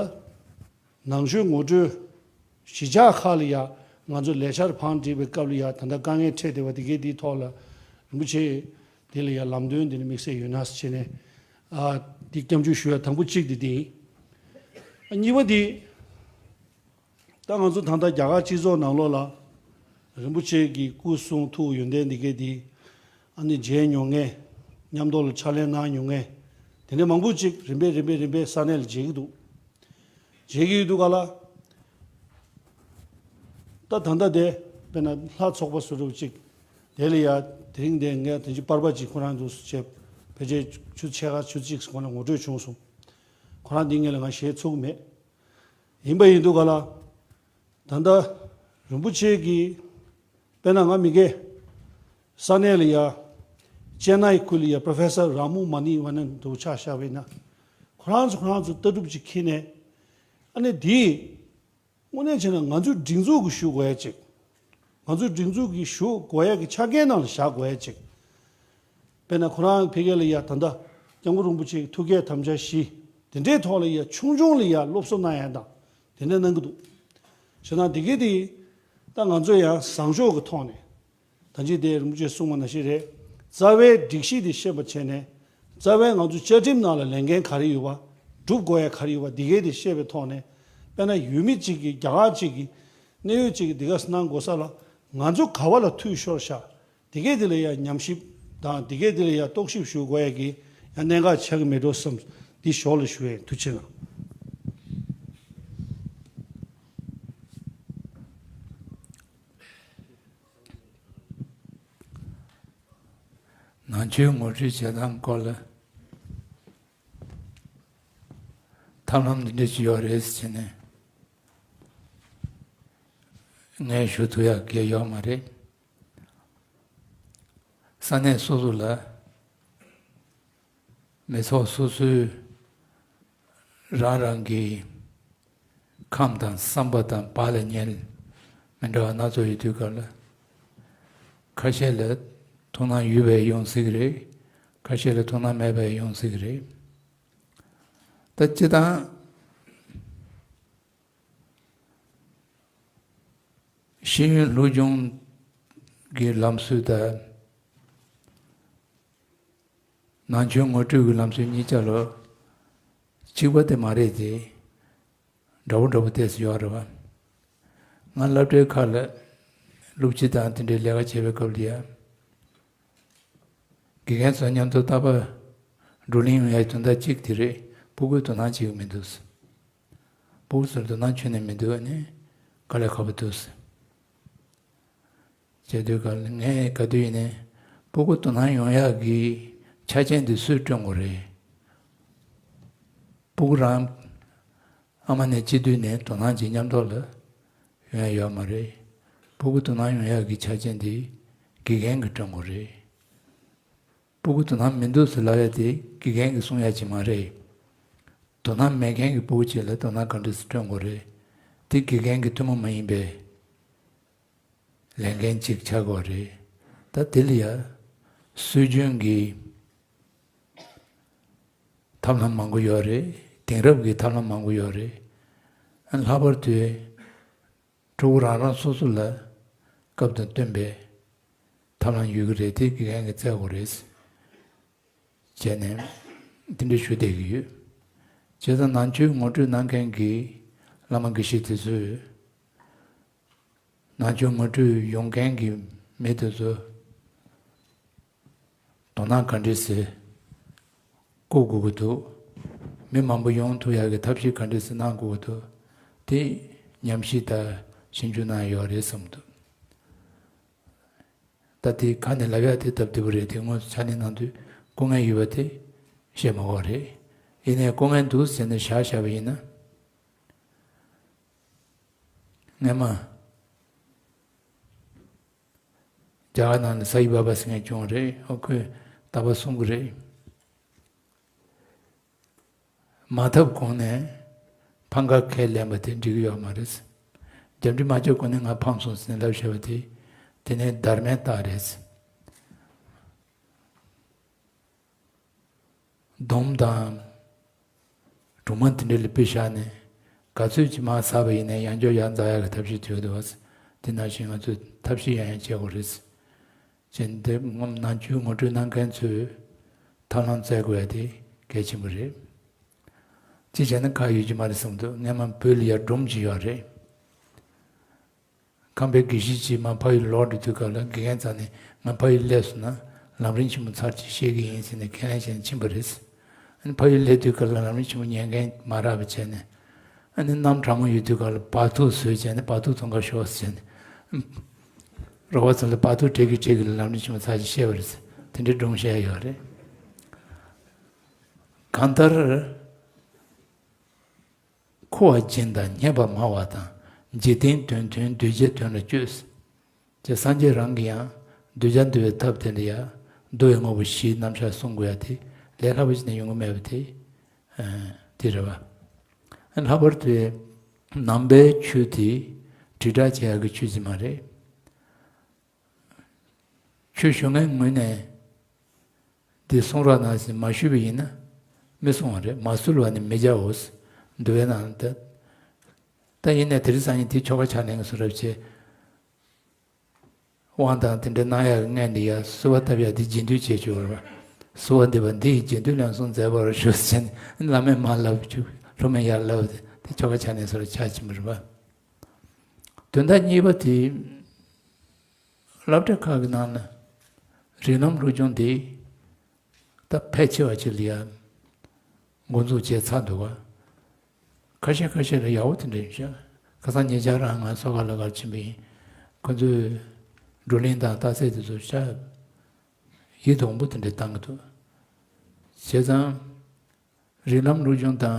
ནང་ཆོས་ངོ་སྤྲོད། གཞིས་ཆགས་ཁག་ལ་ཡ་ང་ཚོ་ལས་འཆར་བང་བསྒྲིགས་པའི་སྐབས་ལ་ཡ་ད་ལྟ་དཀའ་ངལ་འཕྲད་བསྡད་པ་དེ་གའི་དེའི་ཐོག་ལ་རིན་པོ་ཆེ་དེ་ལ་ཡ་ལམ་སྟོན་དེ་ནི་དམིགས་བསལ་ཡོད་ན་ཟེར་བྱས་ནས། ཨ་དེ་སྐྱབས་འཇུག་ཞུ་ཡ་དང་པོ་གཅིག་དེ་དེ་ཡིན། ཨ་གཉིས་པ་དེ། ད་ང་ཚོ་ད་ལྟ་རྒྱ་གར་སྤྱི་ཚོགས་ནང་ལོགས་ལ་རིན་པོ་ཆེ་གི་སྐུ་གསུང་ཐུགས་ཡོན་ཏན་འདི་གའི་འདི། ཨ་ནི་མཇལ་མྱོང་མཁན། མཉམ་དུ་ལ་ཕྱག་ལས་གནང་མྱོང་མཁན། དེ་འདྲ་མང་པོ་ཅིག་རིམ་པས་རིམ་པས་རིམ་པས་ས་གནས་ལ་མཇལ་གྱི་འདུག་མཇལ་གྱི་ཡོད་འདུག་ག་ལ། ད་ད་ལྟ་དེ་དཔེར་ན་ལྷ་ཚོགས་པ་བཟོ་འདྲ་ཅིག་དེ་ལ་ཡ་དེ་རིང་དེ་ངས་དེ་ཅིག་པར་པ་ཅིག་ཁོ་རང་འདུག་ཟེར་བྱས། ཕལ་ཆེར་ཆུ་ཚོད་ཕྱེད་ཀ་ཆུ་ཚོད་གཅིག་ཁོ་ན་ངོ་སྤྲོད་བྱུང་སོང་། ཁོ་རང་འདི་ངས་ལ་ང་ཞེས་ཚུགས་མེད། ཡིན་པ་ཡིན་འདུག་ག་ལ། ད་ལྟ་རིན་པོ་ཆེ་གིས་དཔེར་ན་ང་མི་དགེ་ས་གནས་ལ་ཡ་ཅེན་ནའི་ཁུལ་ལ་ཡ་པྲོ་ཕེ་སར་ར་མུ་མ་ནི་ཝ་ནན་འདུག་ཆ་བཞག་པ་ཡིན་ན། ཁོ་རང་ཚོ་ཁོ་རང་ཚོ་ལྟ་གྲུབ་ཅིག་འཁྱེར་ནས། ཨ་ནི་འདི་དངོས་གནས་བྱས་ན་ང་ཚོའི་སྒྲིག་འཛུགས་ཀྱི་ཞུ་དགོས་ཡ་ཅིག་ང་ཚོའི་སྒྲིག་འཛུགས་ཀྱི་ཞུ་དགོས་ཡ་གི་ཆ་རྐྱེན་ནང་ལ་བཞག་དགོས་ཡ་ཅིག་དཔེར་ན་ཁོ་རང་ཕ་གི་ལ་ཡ་ད་ལྟ་སྐྱབས་མགོན་རིན་པོ་ཆེའི་ཐུགས་བསྐྱེད་དམ་བཅའ་བཞི། དེ་འདྲའི་ཐོག་ལ་ཡ་ཆུང་ཆུང་ལ་ཡ་སློབ་གསོ་གནང་ཡ་དང་དེ་འདྲ་གནང་གི་འདུག་བྱས་ན་འདི་གའི་དེ་ད་ང་ཚོ་ཡང་བཟང་ཕྱོགས་ཀྱི་ཐོག་ནས། ད་ཅི་དེ་རིན་པོ་ཆེས་གསུངས་པ་ནང་བཞིན་རེད། རྩ་བའི་སྒྲིག་གཞི་དེ་ཤེས་པ་བྱས་ནས། རྩ་བའི་ང་ཚོ་བཅའ་ཁྲིམས་ནང་ལ་ལས་འགན་ག་རེ་ཡོད་པ། སྒྲུབ་དགོས་ཡ་ག་རེ་ཡོད་པ་འདི་གའི་དེ་ཤེས་པའི་ཐོག་ནས། དཔེར་ན་ཡུལ་མི་གཅིག་གིས་རྒྱ་གར་གཅིག་གིས་གནད་ཡོད་གཅིག་གིས་འདི་ག་གནང་དགོས་ས་ལ། ང་ཚོ་ག་བ་ལ་འཐུས་ཤོར་ཤག་འདི་གའི་དེ་ལ་ཡ་ཉམས་ཞིབ་དང་འདི་གའི་དེ་ལ་ཡ་རྟོག་ཞིབ་ཞུ་དགོས་ཡ་གི་ཡ་གནད་འགག་ཆགས་ཀྱི་མེད་འགྲོ་བསམ། འདི་ཞོར་ལ་ཞུ་ཡ་ཡིན། ཐུགས་རྗེ་གནང་། ནང་ཆོས་ངོ་སྤྲོད་བྱེད་སྟངས་སྐོར་ལ་ཐབས་ལམ་འདི་འདྲ་ཞིག་ཡོད་རེད་ཟེར་ནས་ངས་ཞུ་ཐུབ་ཡག་གི་ཡོད་མ་རེད། ས་གནས་སོ་སོ་ལ་མི་ཚོགས་སོ་སོའི་རང་རང་གི་ཁམས་དང་བསམ་པ་དང་བག་ལ་ཉལ་མི་འདྲ་བ་སྣ་ཚོགས་ཡོད་དུས་སྐབས་ལ། ཁ་ཤས་ལ་དོ་སྣང་ཡོད་པའི་ཡོང་སྲིད་ཀྱི་རེད། ཁ་ཤས་ལ་དོ་སྣང་མེད་པའི་ཡོང་སྲིད་ཀྱི་རེད། ད་སྤྱིར་བཏང་ཤེས་ཡོན་སློབ་སྦྱོང་གི་ལམ་སྲོལ་དང་། ནང་ཆོས་ངོ་སྤྲོད་ཀྱི་ལམ་སྲོལ་གཉིས་ཆ་ལ་གཅིག་པ་དེ་མ་རེད་དེ། འདྲ་བོ་འདྲ་བོ་ཏོག་ཙམ་ཡོད་རེད་བ། ང་སློབ་གྲྭའི་ཁག་ལ་སློབ་སྤྱི་དང་དེ་འདྲའི་ལས་ཀ་བྱེད་པའི་སྐབས་ལ་ཡ། དགེ་རྒན་ཚོ་མཉམ་དུ་རྟག་པར་བགྲོ་གླེང་ཡོང་ཡ་དོན་དག་གཅིག་དེ་རེད། ཕྲུ་གུའི་དོ་སྣང་བྱེད་ཀྱི་མི་འདུག་ཕྲུ་གུ་ཚོར་དོ་སྣང་བྱས་ནས་མི་འདུག་ཨ་ནི་དཀའ་ལས་ཁག་པོ་འདུག་བྱས་དུས་ག་ལ་ངས་ག་དུས་ཡིན་ནའི་ཕྲུ་གུ་དོ་སྣང་ཡོང་ཡག་གི་ཆ་རྐྱེན་དེ་སུས་བསྐྲུན་དགོས་རེད། ཕྲུ་གུ་རང་ཨ་མ་ནས་སྐྱེས་དུས་ནས་དོ་སྣང་བྱེད་མཉམ་དུ་ལ་ཡོང་ཡ་ཡོད་མ་རེད། ཕྲུ་གུ་དོ་སྣང་ཡོང་ཡག་གི་ཆ་རྐྱེན་དེ་དགེ་རྒན་གྱིས་བསྐྲུན་དགོས་རེད། ཕྲུ་གུ་དོ་སྣང་མི་འདུག་ཟེར་ལབ་ཡ་དེ་དགེ་རྒན་གྱིས་གསུང་ཡ་ཅིག་མ་རེད། དོ་སྣང་མེད་མཁན་གྱི་ཕྲུ་གུ་ཅིག་ལ་དོ་སྣང་ག་འདྲ་སེ་བསྐྲུན་དགོས་རེད། དེ་དགེ་རྒན་གྱི་ཐུན་མོང་མ་ཡིན་པའི་ལས་འགན་ཅིག་ཆགས་དགོས་རེད། ད་དེ་ལ་ཡ་སྲོལ་རྒྱུན་གྱི་ཐབས་ལམ་མང་པོ་ཡོད་རེད། དེང་རབས་ཀྱི་ཐབས་ལམ་མང་པོ་ཡོད་རེད། ཨ་ལྷག་པར་དུ་ཕྲུ་གུ་རང་རང་སོ་སོ་ལ་སྐབས་དང་བསྟུན་པའི་ཐབས་ལམ་ཡོད་ཀྱི་རེད། དེ་དགེ་རྒན་གྱིས་བཙལ་དགོས་རེད། བྱས་ནས་དེ་འདྲ་ཞུ་བསྡད་ཀྱི་ཡོད། བྱས་ཙང་ནང་ཆོས་ངོ་སྤྲོད་གནང་མཁན་གྱི་བླ་མ་དགེ་བཤེས་དེ་ཚོས་ ནང་ཆོས་ངོ་སྤྲོད་ཡོང་མཁན་གྱི་མི་དེ་ཚོ་དོ་སྣང་ག་འདྲས་སེ་བསྐུལ་དགོས་ཀྱི་འདུག་མི་མང་པོ་ཡོང་ཐུབ་ཡག་གི་ཐབས་ཤེས་ག་འདྲས་སེ་གནང་དགོས་ཀྱི་འདུག་དེ་ཉམས་ཞིབ་དང་ཞིབ་འཇུག་གནང་ཡོད་རེད་བསམ་འདུག་ད་དེ་ཁ་ནས་ལབ་ཡག་དེ་སྟབས་བདེ་པོ་རེད། དེ་དངོས་སུ་ཕྱག་ལས་གནང་དུས་སྐུ་ངལ་ཡོད་པ་དེ་བཤད་མ་དགོས་རེད། ཡིན་ནའི་སྐུ་ངལ་འདུག་ཟེར་ནས་བཞག་བཞག་པ་ཡིན་ན། སྔན་མ་རྒྱ་གར་ནང་ལ་ས་ཡི་བྷ་བྷ་ཟེར་མཁན་བྱུང་བ་རེད། ཨོ་ཁོས་རྟག་པར་གསུང་གི་རེད། མ་ཐབས་གོང་ནས་ཕམ་ཁ་ཁས་ལེན་པ་དེ་འགྲིག་གི་ཡོད་མ་རེད། རྒྱབ་འདྲི་མ་བྱས་གོང་ནས་ང་ཕམ་སོང་ཟེར་ནས་ལབ་བཞག་པ་དེ་དེ་ནས་སྡར་མའི་རྟགས་རེད། སྡོམ་དང་སྒྲོལ་མ་དེ་འདྲ་ལ་དཔེ་བཞག་ནས་ག་ཚོད་ཅིག་མར་ཟགས་པ་ཡིན་ནའི་ཡང་བསྐྱར་ཡར་འཛག་ཡག་གི་ཐབས་ཤེས་བྱེད་འདུག་བ། དེ་ནང་བཞིན་ང་ཚོས་ཐབས་ཤེས་ཡང་ཡང་བྱེད་དགོས་རེད། ཅེས་འདི་ངོམ་ནང་ཆོས་ངོ་སྤྲོད་གནང་མཁན་ཚོས་ཐབས་ལམ་བཙལ་དགོས་ཡ་དེ་གལ་ཆེན་པོ་རེད། ཅི་བྱས་ན་ཁག་ཡོད་ཀྱི་མ་རེད་བསམ་འདུག་སྔན་མ་བོད་ལ་ཡ་སྒྲོམ་གྱི་ཡོད་རེད། ཁམས་པའི་དགེ་བཤེས་ཀྱིས་མ་ཕ་ཡུལ་ལོག་འགྲོ་དུས་སྐབས་ལ་དགེ་རྒན་རྩ་ནས་ང་ཕ་ཡུལ་སླེབས་སོང་ན་ལམ་རིམ་ཆེན་མོ་ཚར་གཅིག་བཤད་ཀྱི་ཡིན་ཟེར་ནས་ཁས་ལེན་བྱས་ནས་ཕྱིན་པ་རེད། ཨ་ནི་ཕ་ཡུལ་སླེབས་དུས་སྐབས་ལ་ལམ་རིམ་ཆེན་མོ་ཉན་མཁན་མ་རག་པ་བྱས་ནས། ཨ་ནི་གནམ་གྲང་མོ་ཡོད་དུས་སྐབས་ལ་བག་ཐུག་བཟོས་བྱས་ནས་བག་ཐུག་འཐུང་ག་ཤོག་ཟེར་ནས། རོགས་པ་ཚོ་ལ་བག་ཐུག་སྤྲད་ཀྱི་སྤྲད་ཀྱི་ལ་ལམ་རིམ་ཆེན་མོ་ཚར་གཅིག་བཤད་པ་རེད། དེ་འདྲའི་སྒྲུང་བཤད་ཡོད་རེད། གང་ལྟར། མཁོ་བ་སྦྱིན་དང་སྙན་པ་སྨྲ་བ་དང་། འཇིག་རྟེན་དོན་མཐུན་གདུལ་བྱའི་དོན་ལ་སྤྱོད། ཅེས་སངས་རྒྱས་རང་གིས་ཡང་གདུལ་བྱ་འདུལ་བའི་ཐབས་དེ་ལ་ཡང་འདུལ་བའི་དངོས་པོ་བཞིའི་རྣམ་གཞག་གསུང་དགོས་ཡ་དེ་ལས་སླ་པོ་ཞིག་ནས་ཡོང་གི་མེད་པ་དེ་དེ་རེད་བ། ལྷག་པར་དུ་ནང་པའི་ཆོས་དེ་དྲིལ་བསྒྲགས་བྱེད་ཡག་གི་ཆོས་ཅིག་མ་རེད། ཆོས་ཞུ་མཁན་ངོས་ནས་འདི་གསུང་རོགས་གནང་ཟེར་མ་ཞུས་པ་ཡིན་ན་མི་གསུང་བ་རེད། མ་གསོལ་བ་ནི་མི་བྱའོ། འདུལ་བའི་ནང་ད་ད་ཡིན་ནའི་དེ་རིང་སང་ཉིན་དེ་ཆོ་ག་ཕྱག་ལེན་གྱི་སུ་རབ་བྱེད། དབང་དང་དེ་འདྲ་གནང་ཡག་གི་སྔན་ནས་ཡ་གསོལ་བ་བཏབ་ཡག་དེ་རྗེས་མཐུད་བྱེད་ཆོག་རེད་བ། གསོལ་བ་འདེབས་པ་འདི་ཡི་རྗེས་མཐུད་ལན་གསུམ་མཛད་པར་ཞུ་ཟེར་ནས་བླ་མས་མར་ལབ་བཅུག་སློབ་མས་ཡར་ལབ་དེ་ཆོ་ག་ཕྱག་ལེན་སུ་རབ་ཆགས་ཕྱིན་པ་རེད་བ། དོན་དག་གཉིས་པ་དེ། སློབ་གྲྭ་ཁག་གི་ནང་ན་རིགས་ལམ་སློབ་སྦྱོང་དེ་ད་ཕལ་ཆེ་བ་ཅིག་ལ་ཡང་འགོ་འཛུགས་བྱས་ཚར་འདུག་ག་ཁ་ཤས་ཁ་ཤས་ལ་ཡག་པོ་དེ་འདྲ་ཡིན་ཤག་ཁ་སང་ཉེ་ཆར་རང་ང་སོ་ག་ལ་གར་ཕྱིན་པ་ཡིན། ཁོ་ཚོས་བགྲོ་གླེང་དང་རྟགས་གསལ་དེ་ཚོ་ཤག་ཡིད་དུ་འོང་པོ་དེ་འདྲ་བཏང་གི་འདུག་བྱས་ཙང་། རིགས་ལམ་སློབ་སྦྱོང་དང་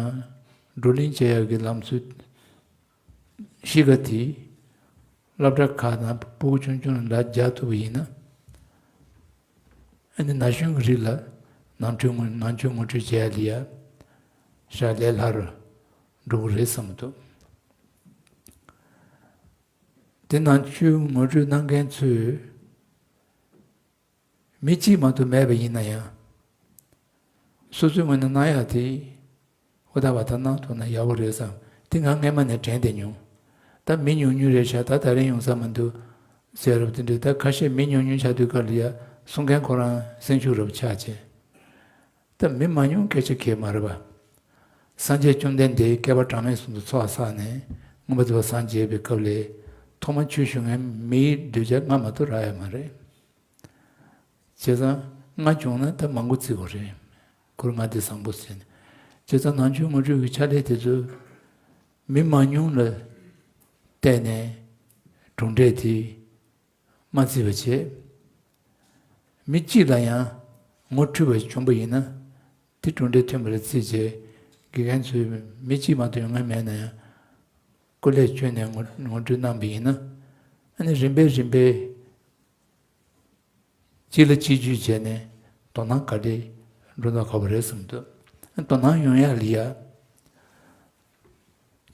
བགྲོ་གླེང་བྱེད་ཡག་གི་ལམ་སྲོལ་གཤིས་ཀ་དེ་སློབ་གྲྭ་ཁག་ནང་སྤུ་གུ་ཆུང་ཆུང་ལ་ལ་རྒྱག་ཐུབ་པ་ཡིན་ན། ཨ་ནི་ན་གཞོན་གྱི་རིགས་ལ་ནང་ཆོས་ངོ་ནང་ཆོས་ངོ་སྤྲོད་བྱེད་ཡག་ལ་ཡ་ཤག་ལས་སླ་རུ་འགྲོ་གི་རེད་བསམ་གྱི་འདུག་དེ་ནང་ཆོས་ངོ་སྤྲོད་གནང་མཁན་ཚོས། མི་གཅིག་མ་གཏོགས་མེད་པ་ཡིན་ན་ཡང་། སོ་སོའི་ངོས་ནས་གནང་ཡག་དེ་ཨོ་ད་བ་ད་གནང་ཐུབ་ན་ཡག་པོ་རེད་བསམ། དེ་ང་སྔན་མ་ནས་དྲན་བསྡད་མྱོང་། ད་མི་ཉུང་ཉུང་རེད་ཤག་ད་ད་རེས་ཡོང་ས་མི་འདུག་ཟེར་རབས་དེ་འདྲ། ད་ཁ་ཤས་མི་ཉུང་ཉུང་ཆགས་དུས་སྐབས་ལ་ཡ་གསུང་མཁན་ཁོ་རང་སེམས་ཤུགས་རབ་ཆག་བྱས། ད་མི་མང་ཉུང་སྐད་ཆ་གལ་མ་རེད་པ། སངས་རྒྱས་བཅོམ་ལྡན་འདས་བསྐལ་པ་གྲངས་མེད་གསུམ་དུ་ཚོགས་བསགས་ནས་མངོན་པར་མཛད་པ་སངས་རྒྱས་པའི་སྐབས་ལ་ཐོག་མར་ཆོས་ཞུ་མཁན་མིའི་གདུལ་བྱ་ལྔ་མ་གཏོགས་རག་ཡ་མ་རེད། བྱས་ཙང་ལྔ་བྱུང་ན་ད་མང་པོ་བརྩི་དགོས་རེད། ཁོར་ལྔ་སྡེ་བཟང་པོ་ཟེར་ནས། བྱས་ཙང་ནང་ཆོས་ངོ་སྤྲོད་ཀྱི་ཕྱག་ལས་དེ་ཚོ་མི་མང་ཉུང་ལ་བལྟས་ནས་གྲུབ་འབྲས་དེ་མ་བརྩི་བ་བྱས། མི་གཅིག་ལ་ཡང་ངོ་འཕྲོད་པ་བྱུང་པ་ཡིན་ན་དེ་གྲུབ་འབྲས་ཐོན་པ་ལ་བརྩིས་བྱས། དགེ་རྒན་ཚོས་མི་གཅིག་མ་གཏོགས་ཡོང་མཁན་མེད་ན་ཡང་སྐུ་ལས་བསྐྱོན་ནས་ངོ་ངོ་སྤྲོད་གནང་པ་ཡིན་ན། ཨ་ནི་རིམ་པས་རིམ་པས། གཅིག་ལ་གཅིག་བརྒྱུད་བྱས་ནས་དོ་སྣང་ག་རེ་འགྲོ་ན་དགའ་པོ་རེད་བསམ་འདུག་དོ་སྣང་ཡོང་ཡག་ལ་ཡ།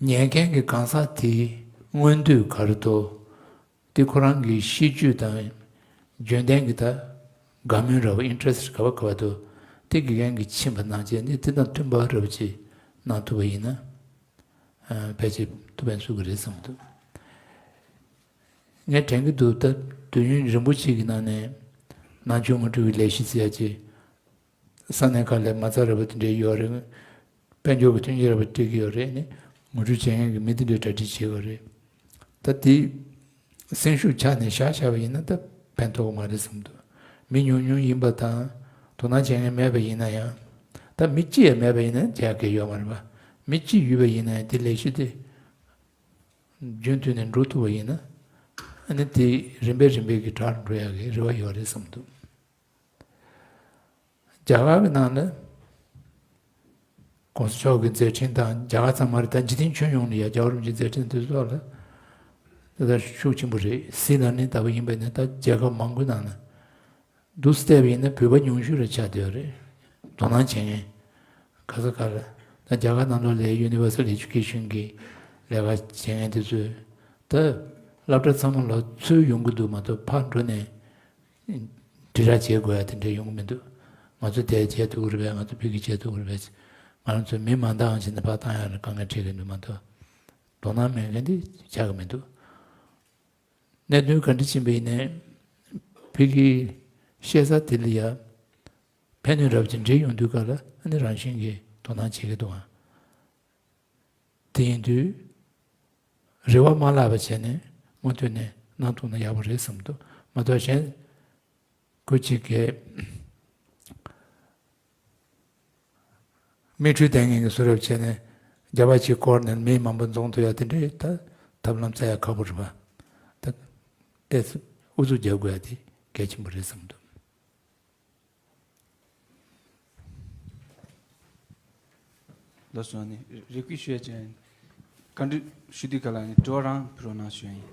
ཉན་མཁན་གྱི་གང་ཟག་དེའི་མངོན་འདོད་ག་རེ་འདུག་དེ་ཁོ་རང་གི་གཤིས་རྒྱུད་དང་རྒྱུན་ལྡན་གྱི་ད་དགའ་མོས་འདྲ་བོ་ཨིན་ཊི་རེ་སི་ག་བ་ག་བ་འདུག་དེ་དགེ་རྒན་གྱིས་མཁྱེན་པ་གནང་བྱས་ནས་དེ་དང་མཐུན་པ་འདྲ་བོ་ཅིག་གནང་ཐུབ་པ་ཡིན་ན། ཕལ་ཆེར་ཐུགས་ཕན་གསོས་ཀྱི་རེད་བསམ་འདུག་ངས་དྲན་གྱི་འདུག་ད་དུས་ཡུན་རིང་པོ་ཞིག་གི་ནང་ནས་ནང་ཆོས་ངོ་སྤྲོད་ཀྱི་ལས་གཞི་ཟེར་ཡ་ཅིག་ས་གནས་ཁག་ལ་མ་རྩ་ར་བ་དེ་འདྲ་ཡོད་རེད། དཔལ་འབྱོར་གྱི་མཐུན་རྐྱེན་ར་བ་སྤྲད་ཀྱི་ཡོད་རེད་ནས་ངོ་སྤྲོད་བྱེད་མཁན་གྱི་མི་དེ་འདྲ་གྲ་སྒྲིག་བྱེད་དགོས་རེད། ད་དེ་ སེམས་ཤུགས་ཆག་ནས་བཞག་བཞག་པ་ཡིན་ན་ད་ཕན་ཐོགས་མ་རེད་བསམ་འདུག་མི་ཉུང་ཉུང་ཡིན་པ་དང་དོ་སྣང་བྱེད་མཁན་མེད་པ་ཡིན་ན་ཡང་། ད་མི་གཅིག་ཡང་མེད་པ་ཡིན་ན་བྱ་དགོས་ཡོད་མ་རེད་པ། མི་གཅིག་ཡོད་པ་ཡིན་ན་ཡང་དེ་ལས་གཞི་དེ་རྒྱུན་མཐུད་ནས་འགྲོ་ཐུབ་པ་ཡིན་ན། ཨ་ནི་དེ་རིམ་པས་རིམ་པས་ཀྱི་དྲག་འགྲོ་ཡག་གི་རེ་བ་ཡོད་རེད་བསམ་འདུག་རྒྱ་གར་གྱི་ནང་ལ་༸གོང་ས་མཆོག་གི་མཛད་འཕྲིན་དང་། རྒྱ་གར་ཙམ་མ་རེད། ད་འཇིག་རྟེན་ཁྱོན་ཡོངས་ལ་ཡ་རྒྱལ་བ་རིན་པོ་ཆེའི་མཛད་འཕྲིན་དེ་ཚོ་ལ་ད་ལྟ་ཤུགས་ཆེན་པོ་རེད། སྲིད་ལ་ནི་ལྟ་བུ་ཡིན་པ་ཡིན་ན་ད་རྒྱལ་ཁབ་མང་པོའི་ནང་ལ་འདུག་སེ་བལྟས་པ་ཡིན་ན་བོད་པ་ཉུང་ཤོས་རེ་ཆགས་བསྡད་ཡོད་རེད། དོ་སྣང་བྱེད་མཁན་ག་ས་ག་ལ། ད་རྒྱ་གར་ནང་ལོགས་ལ་ཡུ་ནི་ཝར་སལ་ཨེ་ཇུ་ཀེ་ཤན་གྱི་ལས་ཀ་བྱེད་མཁན་དེ་ཚོས་ད་སློབ་གྲྭ་ཚང་མ་ལ་ཚུར་ཡོང་གི་འདུག་མ་གཏོགས་ཕར་འགྲོ་ནས་དྲིལ་བསྒྲགས་བྱེད་དགོས་ཡ་དེ་འདྲ་ཡོང་གི་མི་འདུག་ང་ཚོ་དེ་བྱེད་ཐུབ་ཀྱི་རེད་པས། ང་ཚོ་ཕ་གི་བྱེད་ཐུབ་ཀྱི་རེད་པས། ང་རང་ཚོ་མི་མང་དག་ཅིག་ནས་ཕར་བཏང་ཡག་ལ་དཀའ་ངལ་འཕྲད་ཀྱི་འདུག་མ་གཏོགས། དོ་སྣང་མེད་མཁན་དེ་ཆགས་ཀྱི་མི་འདུག་གནད་དོན་ག་འདྲ་ཕྱིན་པ་ཡིན་ནའི་ཕ་གིའི་བཤད་ས་དེ་ལ་ཡ་ཕན་ནུས་རབ་ཅིག་འདྲེས་ཡོང་དུས་སྐབས་ལ་ཨ་ནི་རང་བཞིན་གྱིས་དོ་སྣང་བྱེད་ཀྱི་འདུག་ཨང་། དེ་ཡིན་དུས་རེ་བ་མ་བརླག་པ་བྱས་ནས་མུ་མཐུད་ནས་གནང་ཐུབ་ན་ཡག་པོ་རེད་བསམ་འདུག་མ་གཏོགས་གཞན་ཁོ་གཅིག་གིས་མིག་འཕྲུལ་ལྡན་མཁན་གྱི་བཟོ་འདྲ་བྱས་ནས་རྒྱ་བ་གཅིག་བསྐོར་ནས་མི་མང་པོ་འཛོམས་ཐུབ་ཡ་དེ་འདྲའི་ད་ཐབས་ལམ་བཙལ་ཡ་ཁག་པོ་རེད་པ། ད་ཏོག་ཙམ་ཨུ་ཚུགས་རྒྱག་དགོས་ཡ་དེ་གལ་ཆེན་པོ་རེད་བསམ་འདུག་ལགས་སོ། ཨ་ནི་རེ་སྐུལ་ཞུ་ཡ་ཅན། བཀའ་འདྲི་ཞུ་དུས་ག་ལ་ནི་དྲི་བ་རང་ཕུལ་རོགས་གནང་ཞུ་ཡ་ཡིན།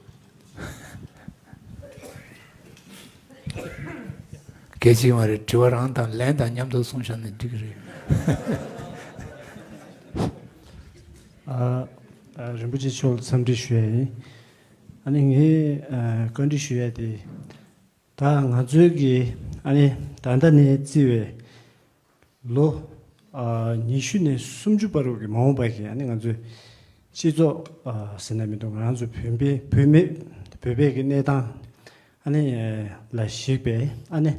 གལ་ཆེ་བ་རེད། དྲི་བ་རང་དང་ལན་དང་མཉམ་དུ་གསུངས་བཞག་ན་འགྲིག་གི་རེད། ཨ། ཨ། རིན་པོ་ཆེ་མཆོག་ལ་འཚམས་འདྲི་ཞུ་ཡ་ཡིན། ཨ་ནི་ངས་ཨ་བཀའ་འདྲི་ཞུ་ཡ་དེ། ད་ང་ཚོའི་གི་ཨ་ནི་ད་ལྟ་ནས་བརྩིས་པའི་ལོ་ཨ་ཉི་ཤུ་ནས་སུམ་ཅུ་བར་དུ་གི་མ་འོངས་པ་གི་ཨ་ནི་ང་ཚོའི་སྤྱི་ཚོགས་ཨ་ཟེར་ན་མི་འདུག་ང་རང་ཚོ་བོད་པའི་བོད་མི་བོད་པའི་གི་གནས་སྟངས་ཨ་ནི་ལ་གཞིགས་པའི་ཨ་ནི་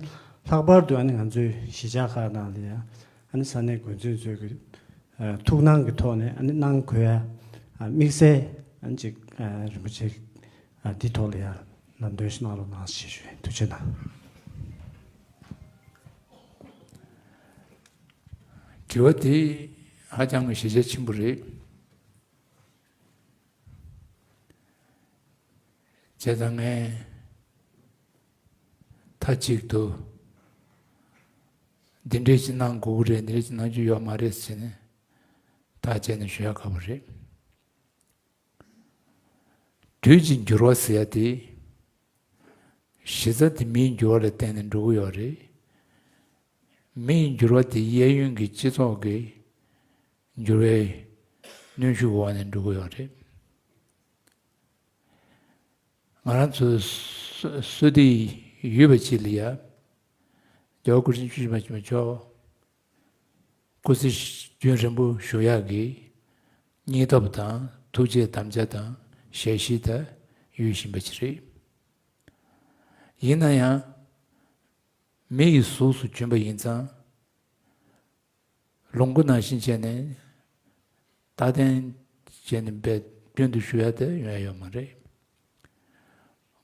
ལྷག་པར་དུ་ཨ་ནི་ང་ཚོའི་གཞིས་ཆགས་ཁག་ནང་ལ་ཡང་ཨ་ནི་ས་གནས་འགོ་འཛིན་ཚོའི་གི་ཨ་ཐུགས་སྣང་གི་ཐོག་ནས་ཨ་ནི་གནང་དགོས་ཡ་ཨ་དམིགས་བསལ་ཨ་ནི་ཅིག་ཨ་རིན་པོ་ཆེ་ཨ་འདི་ཐོག་ལ་ཡ་ལམ་སྟོན་ཞིག་གནང་རོགས་གནང་ཞེས་ཞུ། ཐུགས་རྗེ་གནང་། དྲི་བ་དེ་ཧ་ཅང་གི་གཞི་རྒྱ་ཆེན་པོ་རེད། བྱས་ཙང་ངས་མཐའ་གཅིག་ཏུ་འདི་འདྲས་ཅིག་གནང་དགོས་ཀྱི་རེད། འདི་འདྲས་ཅིག་གནང་རྒྱུ་ཡོད་མ་རེད་ཟེར་ནས་ཐག་བཅད་ནས་ཞུ་ཡ་ཁག་པོ་རེད། དུས་ཀྱི་འགྱུར་བ་ཟེར་ཡ་དེ། གཞི་རྩ་དེ་མིའི་འགྱུར་བ་ལ་བརྟེན་ནས་འགྲོ་གི་ཡོད་རེད། མིའི་འགྱུར་བ་དེ་གཡས་གཡོན་གྱི་སྤྱི་ཚོགས་ཀྱི་འགྱུར་བའི་གནོན་ཤུགས་འོག་ནས་འགྲོ་གི་ཡོད་རེད། ང་རང་ཚོ་བསོད་བདེ་ཡོད་པ་ཅིག་ལ་ཡ། རྒྱལ་བ་སྐུ་ཕྲེང་བཅུ་བཞི་པ་ཆེན་པོ་མཆོག་སྐུ་ཚེ་རྒྱུན་རིང་པོ་བཞུགས་ཡག་གི་སྙིང་སྟོབས་དང་ཐུགས་རྗེ་དམ་བཅའ་དང་ཞལ་བཞེས་དང་ཡོད་བཞིན་པ་ཅིག་རེད། ཡིན་ན་ཡང་། མི་ཡི་གཟུགས་སུ་བྱོན་པ་ཡིན་ཙང་། ལོངས་སྐུ་ནང་བཞིན་བྱས་ནས་རྟག་བརྟན་བྱས་ནས་འབད་མདུན་དུ་བཞུགས་ཡ་དེ་ཡོང་ཡ་ཡོད་མ་རེད།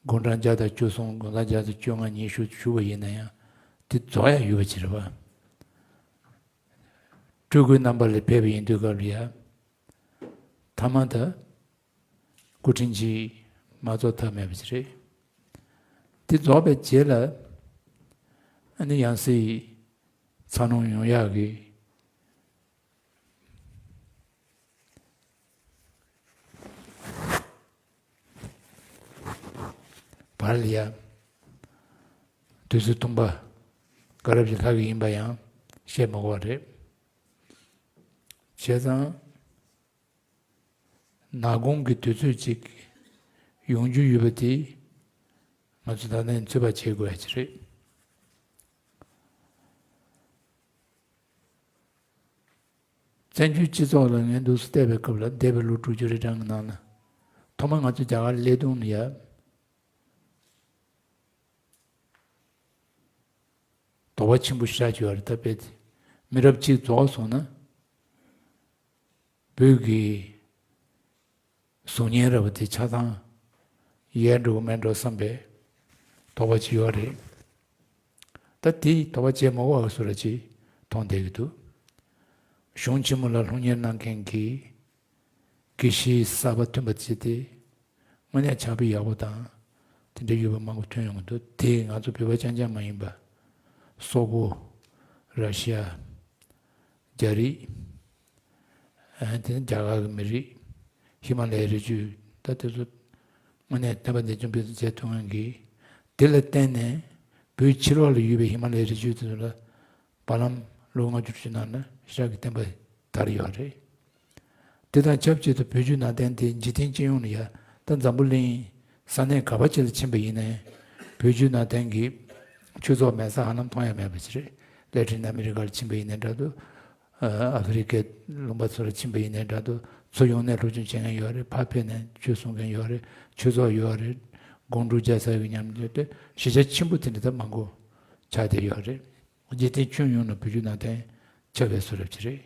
དགུང་གྲངས་བརྒྱ་དང་བཅུ་གསུམ། དགུང་གྲངས་བརྒྱ་དང་བཅོ་ལྔ་ཉི་ཤུ་བཞུགས་པ་ཡིན་ན་ཡང་དེ་རྫོགས་ཡ་ཡོད་པ་ཅིག་རེད་པ། སྤྲུལ་སྐུའི་རྣམ་པ་ལ་ཕེབས་པ་ཡིན་དུས་སྐབས་ལ་ཡ། ཐ་མ་ད་སྐུ་ཕྲེང་གཅིག་མ་རྫོགས་ཐབས་མེད་པ་ཅིག་རེད། དེ་རྫོགས་པའི་རྗེས་ལ་ཨ་ནི་ཡང་སྲིད་འཚར་ལོངས་ཡོང་ཡག་གི་བར་ལ་ཡ། དུས་ཚོད་ཐུང་པ་དགའ་རབ་ཀྱི་ལྷ་གི་ཡིན་པ་ཡང་བཤད་མ་དགོས་པ་རེད། བྱས་ཙང་། ནག་ཁུང་གི་དུས་ཚོད་ཅིག་ཡོང་རྒྱུ་ཡོད་པ་དེ་ང་ཚོ་ད་ནས་ཚོད་དཔག་བྱེད་དགོས་ཡ་ཅིག་རེད། བཙན་བྱོལ་སྤྱི་ཚོགས་ལ་ངས་འདུག་སེ་བལྟས་པའི་སྐབས་ལ་འདས་པའི་ལོ་དྲུག་ཅུ་རེ་གྲངས་ཀྱི་ནང་ལ་ཐོག་མར་ང་ཚོ་རྒྱ་གར་སླེབས་དུས་ལ་ཡ། དོགས་པ་ཆེན་པོ་ཞེ་དྲག་ཅིག་ཡོད་རེད། ད་དཔེ་མི་རབས་གཅིག་རྫོགས་སོང་ན་བོད་ཀྱི་གཟུགས་བརྙན་ར་བ་དེ་ཆ་ཚང་ ཡལ་འགྲོ་གི་མེད་འགྲོ་བསམ་པའི་དོགས་པ་ཅིག་ཡོད་རེད། ད་དེ་དོགས་པ་བྱེད་མ་དགོས་པ་བཟོ་འདྲ་ཅིག་མཐོང་བསྡད་ཀྱི་འདུག་གཞུང་ཆེན་མོ་ལ་སློབ་གཉེར་གནང་མཁན་གྱི་དགེ་བཤེས་གསར་པ་ཐོན་པ་བྱས་ཏེ། དངོས་གནས་ཕྱག་དཔེ་ཡག་པོ་དང་། དེ་འདྲ་ཡོད་པ་མང་པོ་ཐོན་ཡོང་གི་འདུག་དེ་ང་ཚོ་བོད་པ་རྐྱང་རྐྱང་མ་ཡིན་པ། སོག་པོ། ར་ཤི་ཡ། རྒྱ་རིགས། ཨ་དེ་ནི་རྒྱ་གར་གྱི་མི་རིགས། ཧི་མ་ལ་ཡའི་རི་རྒྱུད། ད་དེ་ཚོ་དངོས་གནས་བསྟན་པ་འཛིན་སྐྱོང་སྤེལ་གསུམ་བྱེད་ཐུབ་མཁན་གྱི། དེ་ལ་བརྟེན་ནས་བོད་ཕྱི་ལོགས་ལ་ཡོད་པའི་ཧི་མ་ལ་ཡའི་རི་རྒྱུད་དེ་ཚོ་ལ། བར་ལམ་ལོ་ལྔ་བཅུ་ནང་ན་ཞེ་དྲག་གི་བསྟན་པ་དར་ཡོད་རེད། དེ་དང་ཆབས་ཅིག་ཏུ་བོད་བརྒྱུད་ནང་བསྟན་དེ་འཇིག་རྟེན་སྤྱི་ཡོངས་ལ་ཡ། ད་འཛམ་བུ་གླིང་ས་གནས་ག་པ་ཅིག་ལ་ཕྱིན་པ་ཡིན་ནའི། བོད་བརྒྱུད་ནང་བསྟན་གྱི་ཆོས་ཚོགས་མེད་ས་ཧ་ལམ་མཐོང་ཡ་མེད་པ་ཅིག་རེད། ལེ་ཊིན་ཨ་མི་རི་ཀ་ལ་ཕྱིན་པ་ཡིན་ནའི་འདྲ་འདུག་ཨ་ཧྥེ་རི་ཀའི་ལུང་པ་ཚོ་ལ་ཕྱིན་པ་ཡིན་ནའི་འདྲ་འདུག་མཚོ་ཡོངས་ནས་སློབ་སྦྱོང་བྱེད་མཁན་ཡོད་རེད། ཕར་ཕེབས་ནས་ཆོས་གསུང་མཁན་ཡོད་རེད། ཆོས་ཚོགས་ཡོད་རེད། སྒོམ་སྒྲུབ་རྒྱག་ས་ཡོད་མཉམ་དུ་དེ་གཞིས་ཆགས་ཆེན་པོ་དེ་འདྲ་ད་མང་པོ་ཆགས་བསྡད་ཡོད་རེད། འཇིག་རྟེན་ཁྱོན་ཡོངས་ནས་བོད་བརྒྱུད་ནང་བསྟན་ཁྱབ་པའི་བཟོ་འདྲ་ཅིག་རེད།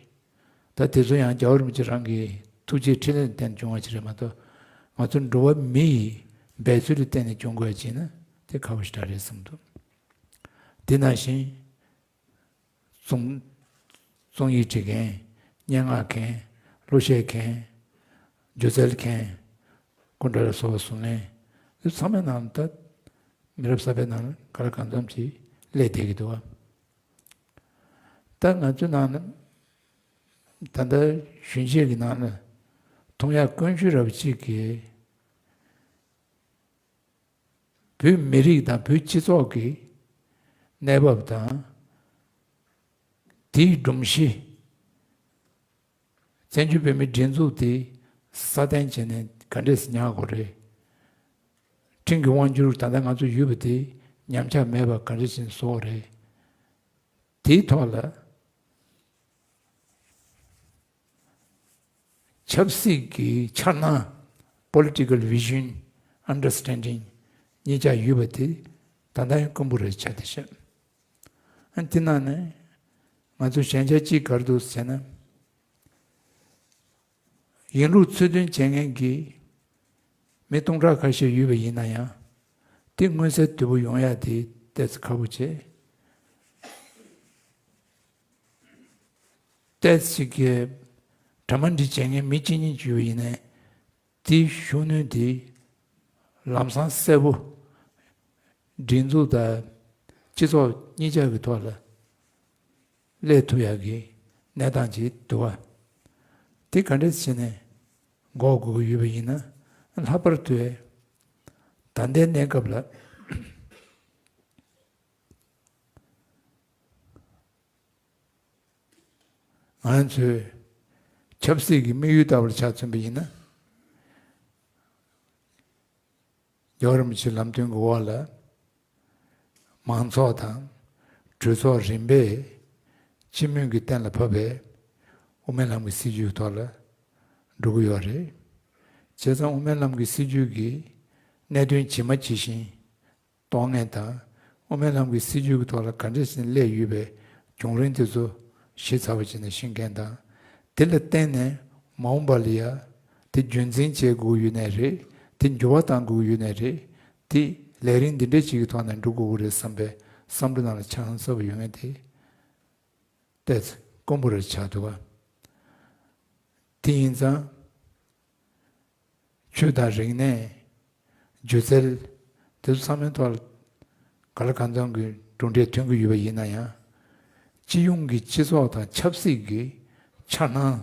ད་དེ་ཚོ་ཡང་རྒྱལ་བ་རིན་པོ་ཆེ་རང་གི་ཐུགས་རྗེའི་འཕྲིན་ལས་ལ་བརྟེན་ནས་བྱུང་བ་ཅིག་རེད་མ་གཏོགས། ང་ཚོ་འགྲོ་བ་མི་ཡི་འབད་རྩོལ་ལ་བརྟེན་ནས་བྱུང་དགོས་ཅིག་ན་དེ་ཁག་པོ་ཞེ་དྲག་རེད་བསམ་འདུག་དེ་ནང་བཞིན་རྩོམ་རྩོམ་ཡིག་འབྲི་མཁན། སྙན་ངག་མཁན། གླུ་གཞས་མཁན། སྒྱུ་རྩལ་མཁན། སྐུ་འདྲ་ལ་སོགས་པ་བཟོ་མཁན། དེ་ཚང་མའི་ནང་ད་མི་རབས་གསར་པའི་ནང་ག་ལ་གང་འཚམ་ཅིག་སླེབས་བསྡད་ཀྱི་འདུག་བ། ད་ང་ཚོའི་ནང་ན་ད་ལྟ་གཞོན་སྐྱེས་ཀྱི་ནང་ན་མཐོང་ཡག་དཀོན་ཤོས་རབ་ཅིག་གིས། བོད་མི་རིགས་དང་བོད་སྤྱི་ཚོགས་ཀྱི་གནས་བབ་དང་། དེའི་སྒྲོམ་གཞི། བཙན་བྱོལ་བོད་མིའི་སྒྲིག་འཛུགས་དེ་སྲ་བརྟན་བྱས་ནས་ག་འདྲས་སེ་ཉར་དགོས་རེད། ཁྲིམས་ཀྱི་དབང་སྒྱུར་ད་ལྟ་ང་ཚོ་ཡོད་པ་དེ་ཉམས་ཆག་མེད་པ་ག་འདྲས་བྱས་ནས་བཟོ་དགོས་རེད། དེའི་ཐོག་ལ། ཆབ་སྲིད་ཀྱི་འཆར་སྣང་། Political Vision Understanding གཉིས་ཆ་ཡོད་པ་དེ་ད་ལྟ་ཡང་དཀོན་པོ་རེད་ཆགས་བསྡད་ཤག་ཨ་དེ་ནང་ནས་ང་ཚོ་ཞན་ཆ་གཅིག་ག་རེ་འདུག་ཟེར་ན། ཡིན་ལུགས་ཚུལ་མཐུན་བྱེད་མཁན་གྱི་མི་སྟོང་ཕྲག་ཁ་ཤས་ཡོད་པ་ཡིན་ན་ཡང་། དེ་མངོན་གསལ་དོད་པོ་ཡོང་ཡ་དེ་ཏོག་ཙམ་ཁག་པོ་བྱེད། ཏོག་ཙམ་གྱི་གྲ་མ་འགྲིག་བྱེད་མཁན་མི་གཅིག་གཉིས་ཅིག་ཡོད་པ་ཡིན་ནའི། དེའི་ཤུགས་སྣོན་དེ་ལམ་སང་གསལ་པོ་སྒྲིག་འཛུགས་དང་སྤྱི་ཚོགས་གཉིས་ཆ་གི་ཐོག་ལ་སླེབས་ཐུབ་ཡག་གི་གནས་སྟངས་ཅིག་འདུག་བ། དེ་ག་འདྲས་བྱས་ནས་འགོག་དགོས་ཀྱི་ཡོད་པ་ཡིན་ན། ལྷག་པར་དུ་ད་ལྟའི་གནས་སྐབས་ལ། ང་ཚོས་ཆབ་སྲིད་ཀྱི་དམིགས་ཡུལ་ལྟ་བུར་ཆ་མཚོན་པ་ཡིན་ན། རྒྱལ་བ་རིན་པོ་ཆེའི་ལམ་སྟོན་གྱི་འོག་ལ། མང་ཚོགས་དང་གྲོས་ཚོགས་རིམ་པས་སྤྱི་མོས་ཀྱི་གཏན་ལ་ཕབ་པའི་དབུ་མའི་ལམ་གྱི་སྲིད་བྱུས་ཐོག་ལ་འགྲོ་གི་ཡོད་རེད། བྱས་ཙང་དབུ་མའི་ལམ་གྱི་སྲིད་བྱུས་ཀྱི་གནད་དོན་ཇི་མ་ཇི་བཞིན་རྟོགས་མཁན་དང་། དབུ་མའི་ལམ་གྱི་སྲིད་བྱུས་ཀྱི་ཐོག་ལ་ག་འདྲ་ཞིག་སླེབས་ཡོད་པའི་བྱུང་རིམ་དེ་ཚོ་ཞིབ་ཚགས་པོ་བྱས་ནས་ཤེས་མཁན་དང་། དེ་ལ་བརྟེན་ནས་མ་འོངས་པ་ལ་ཡ་དེ་རྒྱུན་འཛིན་བྱེད་དགོས་ཡོད་ནའི་རེད། དེ་འགྱུར་བ་གཏང་དགོས་ཡོད་ནའི་རེད། དེ་ལས་རིམ་འདི་འདྲ་ཅིག་གི་ཐོག་ནས་འགྲོ་དགོས་ཀྱི་རེད་བསམ་པའི་བསམ་བློ་ནང་ལ་ཆ་ཚང་གསལ་པོ་ཡོད་མཁན་དེ་ཏོག་ཙམ་དཀོན་པོ་རེད་ཆགས་འདུག་ག་དེ་ཡིན་ཙང་། ཆོས་དང་རིག་གནས། སྒྱུ་རྩལ། དེ་ཚོ་ཚང་མའི་ཐོག་ལ་ག་ལ་གང་འཚམ་གྱི་གྲུབ་འབྲས་ཐོན་གྱི་ཡོད་པ་ཡིན་ན་ཡང་། སྤྱི་ཡོངས་ཀྱི་སྤྱི་ཚོགས་དང་ཆབ་སྲིད་ཀྱི་འཆར་སྣང་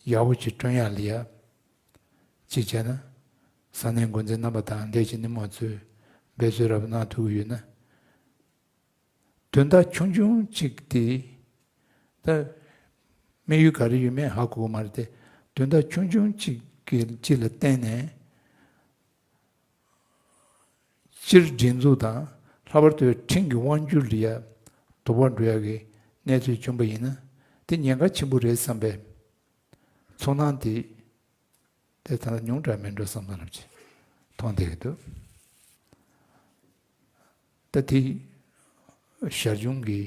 ཡག་པོ་ཅིག་བསྐྲུན་ཡག་ལ་ཡ། གཅིག་བྱས་ན། ས་གནས་འགོ་འཛིན་རྣམ་པ་དང་ལས་བྱེད་སྣེ་མོ་ཚོས་འབད་རྩོལ་རབ་གནང་ཐུབ་ཀྱི་ཡོད་ན། དོན་དག་ཆུང་ཆུང་གཅིག་དེ། ད་དམིགས་ཡུལ་ག་རེ་ཡོད་མེད་ཧ་གོ་གི་མ་རེད་དེ། དོན་དག་ཆུང་ཆུང་གཅིག་གི་གཅིག་ལ་བརྟེན་ནས། སྤྱིར་སྒྲིག་འཛུགས་དང་། ལྷག་པར་དུ་ཁྲིམས་ཀྱི་དབང་སྒྱུར་ལ་ཡ་དོགས་པ་འགྲོ་ཡག་གི་གནས་ཚུལ་བྱུང་པ་ཡིན་ན། དེ་ཉེན་ཁ་ཆེན་པོ་རེད་བསམ་པའི་ཚོར་སྣང་དེ། དེ་ད་ལྟ་ཉུང་དྲགས་མེད་འགྲོ་བསམ་སྟངས་རབ་ཅིག་མཐོང་བསྡད་ཀྱི་འདུག་ད་དེ་ཞར་བྱུང་གི་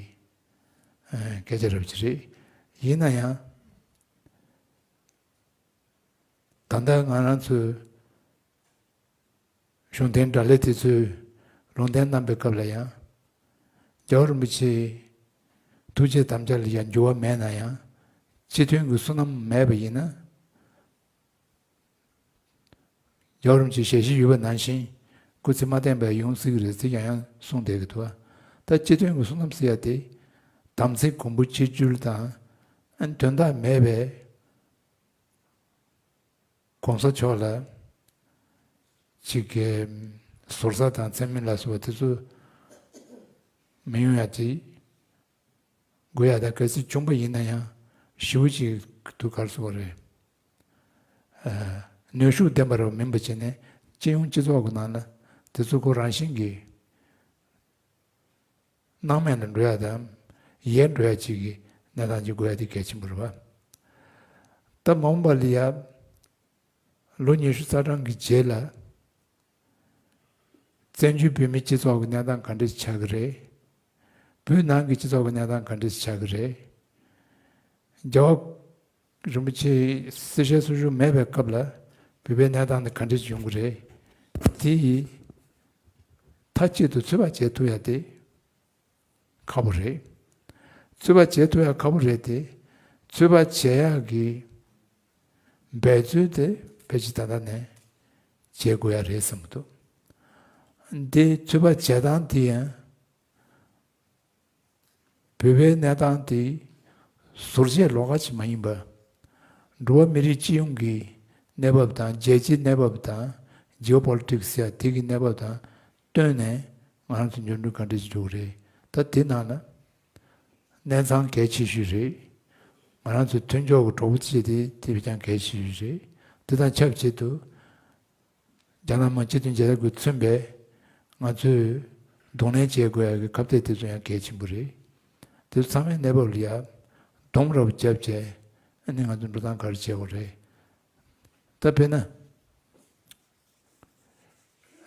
ཨ་སྐད་ཆ་རབ་ཅིག་རེད། ཡིན་ན་ཡང་། ད་ལྟ་ང་རང་ཚོའི་ གཞུང་བསྟེན་དགྲ་ལྷ་དེ་ཚོས་ལུང་བསྟན་གནང་པའི་སྐབས་ལ་ཡང་། རྒྱལ་བ་རིན་པོ་ཆེའི་ཐུགས་བསྐྱེད་དམ་བཅའ་ལ་ཡང་འགྱུར་བ་མེད་ན་ཡང་། སྤྱི་མཐུན་གྱི་བསོད་ནམས་མེད་པ་ཡིན་ན། རྒྱལ་བ་རིན་པོ་ཆེའི་ཞལ་བཞེས་ཡོད་པ་ནང་བཞིན་སྐུ་ཚེ་མ་བརྟན་པར་ཡོང་སྲིད་ཀྱི་རེད་ཟེར་ཡང་ཡང་གསུངས་བསྡད་ཀྱི་འདུག་ད་སྤྱི་མཐུན་གྱི་བསོད་ནམས་ཟེར་ཡ་དེ། དམ་ཚིག་གོང་བུ་གཅིག་གྱུར་དང་། དོན་དག་མེད་པའི་གོང་ས་མཆོག་ལ་ཅིག་གི་ཟུར་ཟ་དང་མཚན་སྨད་ལ་སོགས་པ་དེ་ཚོ་མི་ཡོང་ཡ་དེ་དགོས་ཡ། ད་གལ་སྲིད་བྱུང་པ་ཡིན་ན་ཡང་ཞེ་པོ་ཅིག་ཏུ་ག་རེ་ཟེར་དགོས་རེད། ཨ། ནུས་ཤུགས་ལྡན་པ་རུ་མིན་པ་བྱས་ནས་སྤྱི་ཡོངས་སྤྱི་ཚོགས་ཀྱི་ནང་ལ་དེ་ཚོ་ཁོ་རང་བཞིན་གྱིས་སྣང་མེད་ལ་འགྲོ་ཡ་དང་ཡལ་འགྲོ་ཡ་ཅིག་གི་གནས་སྟངས་ཅིག་དགོས་ཡ་དེ་གལ་ཆེན་པོ་རེད་པ། ད་མ་འོངས་པ་ལ་ཡ་ལོ་ཉི་ཤུ་རྩ་གྲངས་ཀྱི་རྗེས་ལ། བཙན་བྱོལ་བོད་མིའི་སྤྱི་ཚོགས་ཀྱི་གནས་སྟངས་ག་འདྲ་ཞིག་ཆགས་ཀྱི་རེད། བོད་ནང་གི་སྤྱི་ཚོགས་ཀྱི་གནས་སྟངས་ག་འདྲ་ཞིག་ཆགས་ཀྱི་རེད། རྒྱལ་བ་རིན་པོ་ཆེ་གསལ་བཤད་སོ་སོ་མེད་པའི་སྐབས་ལ་བོད་པའི་གནས་སྟངས་དེ་ག་འདྲ་ཞིག་ཡོང་གི་རེད། དེ་ཡི་མཐའ་གཅིག་ཏུ་ཚོད་དཔག་བྱེད་ཐུབ་ཡ་དེ་ཁག་པོ་རེད། ཚོད་དཔག་བྱེད་ཐུབ་ཡ་ཁག་པོ་རེད་དེ། ཚོད་དཔག་བྱེད་ཡག་གི་འབད་རྩོལ་དེ་ཕལ་ཆེར་ད་ལྟ་ནས་བྱེད་དགོས་ཡ་རེད་བསམ་གྱི་འདུག་འདི་ཚོད་དཔག་བྱེད་སྟངས་དེ་ཡང་བོད་པའི་གནས་སྟངས་དེ་ཟུར་བཅད་ལོགས་ཀ་ཞིག་མ་ཡིན་པ། འགྲོ་བ་མི་རིགས་སྤྱི་ཡོངས་ཀྱི་གནས་བབ་དང་། རྒྱལ་སྤྱིའི་གནས་བབ་དང་། ཇི་ཨོ་པོ་ལི་ཊིག་སི་ཟེར་ཡ་དེ་གི་གནས་བབ་དང་བསྟུན་ནས་ང་རང་ཚོ་འགྱུར་འགྲོས་ག་འདྲ་ཞིག་འགྲོ་གི་རེད། ད་དེ་ནང་ལ་གནས་ཚང་གལ་ཆེ་ཤོས་རེད། ང་རང་ཚོའི་མཐུན་ཕྱོགས་ཀྱི་གྲོགས་པོ་བྱས་ཏེ་དེ་བས་ཀྱང་གལ་ཆེ་ཤོས་རེད། དེ་དང་ཆབས་ཅིག་ཏུ་རྒྱ་ནག་དམངས་སྤྱི་མཐུན་རྒྱལ་ཁབ་ཀྱིས་མཚོན་པའི་ང་ཚོས་གདོང་ལེན་བྱེད་དགོས་ཡ་གི་ཁ་གཏད་དེ་ཚོ་ཡང་གལ་ཆེན་པོ་རེད། དེ་ཚོ་ཚང་མའི་གནས་བབ་ལ་ཡ་སྡོམ་རབ་བརྒྱབ་བྱས། ཨ་ནི་ང་ཚོ་འགྲོ་སྟངས་ག་རེ་བྱེད་དགོས་རེད། ད་དཔེར་ན།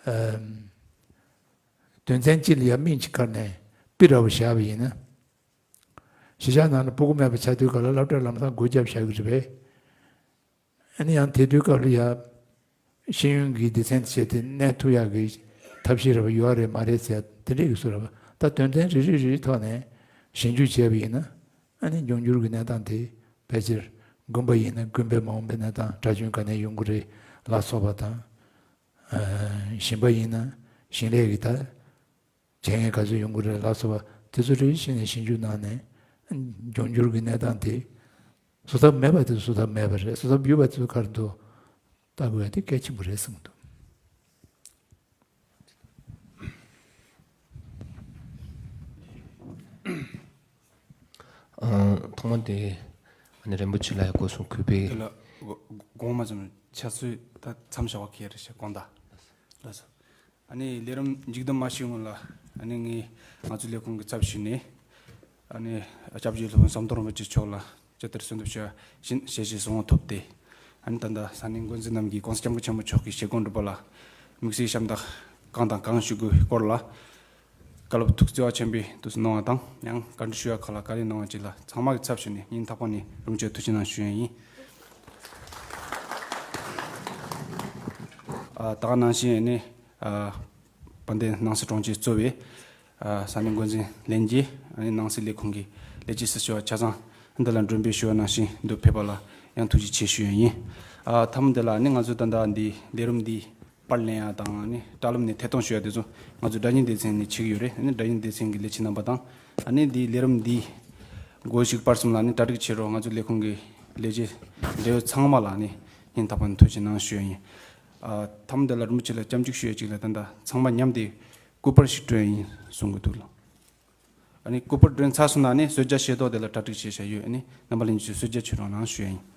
ཨམ། དོན་ཚན་གཅིག་ལ་ཡ་མིང་གཅིག་བཀར་ནས་པི་ར་བ་བཞག་པ་ཡིན་ན། གཞིས་ཆགས་ནང་ལ་སྤུ་གུ་མེད་པ་ཆགས་དུས་སྐབས་ལ་སློབ་གྲྭར་ལམ་སང་སྒོ་བརྒྱབ་བཞག་གི་རེད་པས། ཨ་ནི་ཡང་དེ་དུས་སྐབས་ལ་ཡ་ཤེས་ཡོན་གྱི་སྡེ་ཚན་བྱས་ཏེ་གནས་ཐུབ་ཡག་གི་ཐབས་ཤེས་རེ་བ་ཡོད་རེད་མ་རེད་ཟེར་དེ་འདྲས་ཀྱི་བཟོ་རེད་པ། ད་དོན་ཚན་རེ་རེ་རེ་རེའི་ཐོག་ནས་ཞིབ་འཇུག་བྱས་པ་ཡིན་ན། ཨ་ནི་འབྱུང་འགྱུར་གྱི་གནས་སྟངས་དེ་ཕལ་ཆེར་དགོན་པ་ཡིན་ན་དགོན་པའི་མ་འོངས་པའི་གནས་སྟངས་གྲྭ་བཙུན་ག་ནས་ཡོང་གི་རེད་ལ་སོགས་པ་དང་། ཨ། ཞིང་པ་ཡིན་ན་ཞིང་ལས་ཀྱི་ད་བྱེད་མཁན་ག་ཚོད་ཡོང་གི་རེད་ལ་སོགས་པ་དེ་ཚོ་རེ་རེ་བཞིན་ནས་ཞིབ་འཇུག་གནང་ནས། འབྱུང་འགྱུར་གྱི་གནས་སྟངས་དེ་བཟོ་ཐབས་མེད་པ་དེ་བཟོ་ཐབས་མེད་པ་རེད། བཟོ་ཐབས་ཡོད་པ་དེ་ཚོ་ག་རེ་འདུག་ལྟ་དགོས་ཡ་དེ་གལ་ཆེན་པོ་རེད་བསམ་གྱི་འདུག་ཨ། ཐོག་མ་དེ་ཨ་ནི་རིན་པོ་ཆེ་ལགས་སྐུ་གསུང་གུས་པས། དེ་ལ་དགོངས་མ་ཙམ་ཆ་ཚོད་ད་མཚམས་བཞག་པ་གལ་རེད་ཤག་དགོངས་དག་ལགས་སོ། ཨ་ནི་ལས་རིམ་མཇུག་བསྡོམས་མ་ཞུས་སྔོན་ལ། ཨ་ནི་ངས་ང་ཚོའི་ལས་ཁུངས་ཀྱི་ཚབ་ཞུས་ནས། ཨ་ནི་སྐྱབས་རྗེ་སློབ་དཔོན་ཟམ་གདོང་རིན་པོ་ཆེ་མཆོག་ལ་ཇི་ལྟར་གསོལ་འདེབས་ཞུ་བ་བཞིན་ཞལ་བཞེས་གསོལ་བ་ཐོབ་སྟེ། ཨ་ནི་ད་ལྟ་ས་གནས་འགོ་འཛིན་རྣམས་ཀྱིས་༸གོང་ས་༸སྐྱབས་མགོན་ཆེན་པོ་མཆོག་གི་བཞེད་དགོངས་སྒྲུབ་པ་ལ་དམིགས་བསལ་ཞབས་འདེགས་གང་དང་གང་ཞུ་དགོས་སྐོར་ལ། བཀའ་སློབ་ཐུགས་བརྩེ་བ་ཆེན་པོས་དུས་སུ་གནང་བ་དང་། ཡང་བཀའ་འདྲི་ཞུ་ཡ་ཁག་ལ་བཀའ་ལན་གནང་བ་བཅས་ལ་ཚང་མ་གི་ཚབ་ཞུས་ནས་སྙིང་ཐག་པ་ནས་རིན་པོ་ཆེ་ཐུགས་རྗེ་གནང་ཞུ་ཡ་ཡིན། ཨ། ད་ག་ནང་བཞིན་ནི། ཨ། དཔལ་ལྡན་ནང་སྲིད་དྲུང་ཆེ་གཙོས་པའི། ཨ། ས་གནས་འགོ་འཛིན་ལྷན་རྒྱས། ཨ་ནི་ནང་སྲིད་ལས་ཁུངས་ཀྱི་ལས་བྱེད་སུ་ཞུ་བ་ཆ་ཚང་འདི་ལ་མགྲོན་འབོད་ཞུ་བ་ནང་བཞིན་འདུ་ཕེབས་པ་ལ་ཡང་ཐུགས་རྗེ་ཆེ་ཞུ་ཡ་ཡིན། ཨ། མཐའ་མ་འདི་ལ་ནི་ང་ཚོ་ད་ལྟ་འདི་ལས་རིམ་འདི་པར་ལེན་ཡ་དང་ནི་དྲ་ལམ་ནས་ཐད་གཏོང་ཞུ་ཡ་དེ་ཚོ་ང་ཚོ་སྒྲ་སྙན་སྡེ་ཚན་ནས་བྱེད་ཀྱི་ཡོད་རེད། ཨ་ནི་སྒྲ་སྙན་སྡེ་ཚན་གྱི་ལས་བྱེད་རྣམ་པ་དང་། ཨ་ནི་འདི་ལས་རིམ་འདི་འགོ་ཞུགས་པར་གསུམ་ལ་ནི་གྲ་སྒྲིག་བྱེད་རོགས། ང་ཚོའི་ལས་ཁུངས་ཀྱི་ལས་བྱེད་འབྲེལ་ཡོད་ཚང་མ་ལ་ནི་སྙིང་ཐག་པ་ནས་ཐུགས་རྗེ་གནང་ཞུ་ཡ་ཡིན། ཨ། མཐའ་མ་འདི་ལ་རིན་པོ་ཆེ་ལ་སྐྱབས་འཇུག་ཞུ་ཡ་གཅིག་ལ། ད་ལྟ་ཚང་མ་མཉམ་དུ་སྐུ་པར་ཞིག་སྤྲོད་ཡ་ཡིན་གསུང་གི་འདུག་ལ། ཨ་ནི་སྐུ་པར་སྤྲོད་ཚར་སོང་ན་ནི་གསོལ་ཇ་ཤེལ་ཏོག་དེ་ལ་གྲ་སྒྲིག་བྱས་བཞག་ཡོད། ཨ་ནི་རྣམ་པ་ལྷན་རྒྱས་ཚོས་གསོལ་ཇ་མཆོད་རོགས་གནང་ཞུ་ཡ་ཡིན།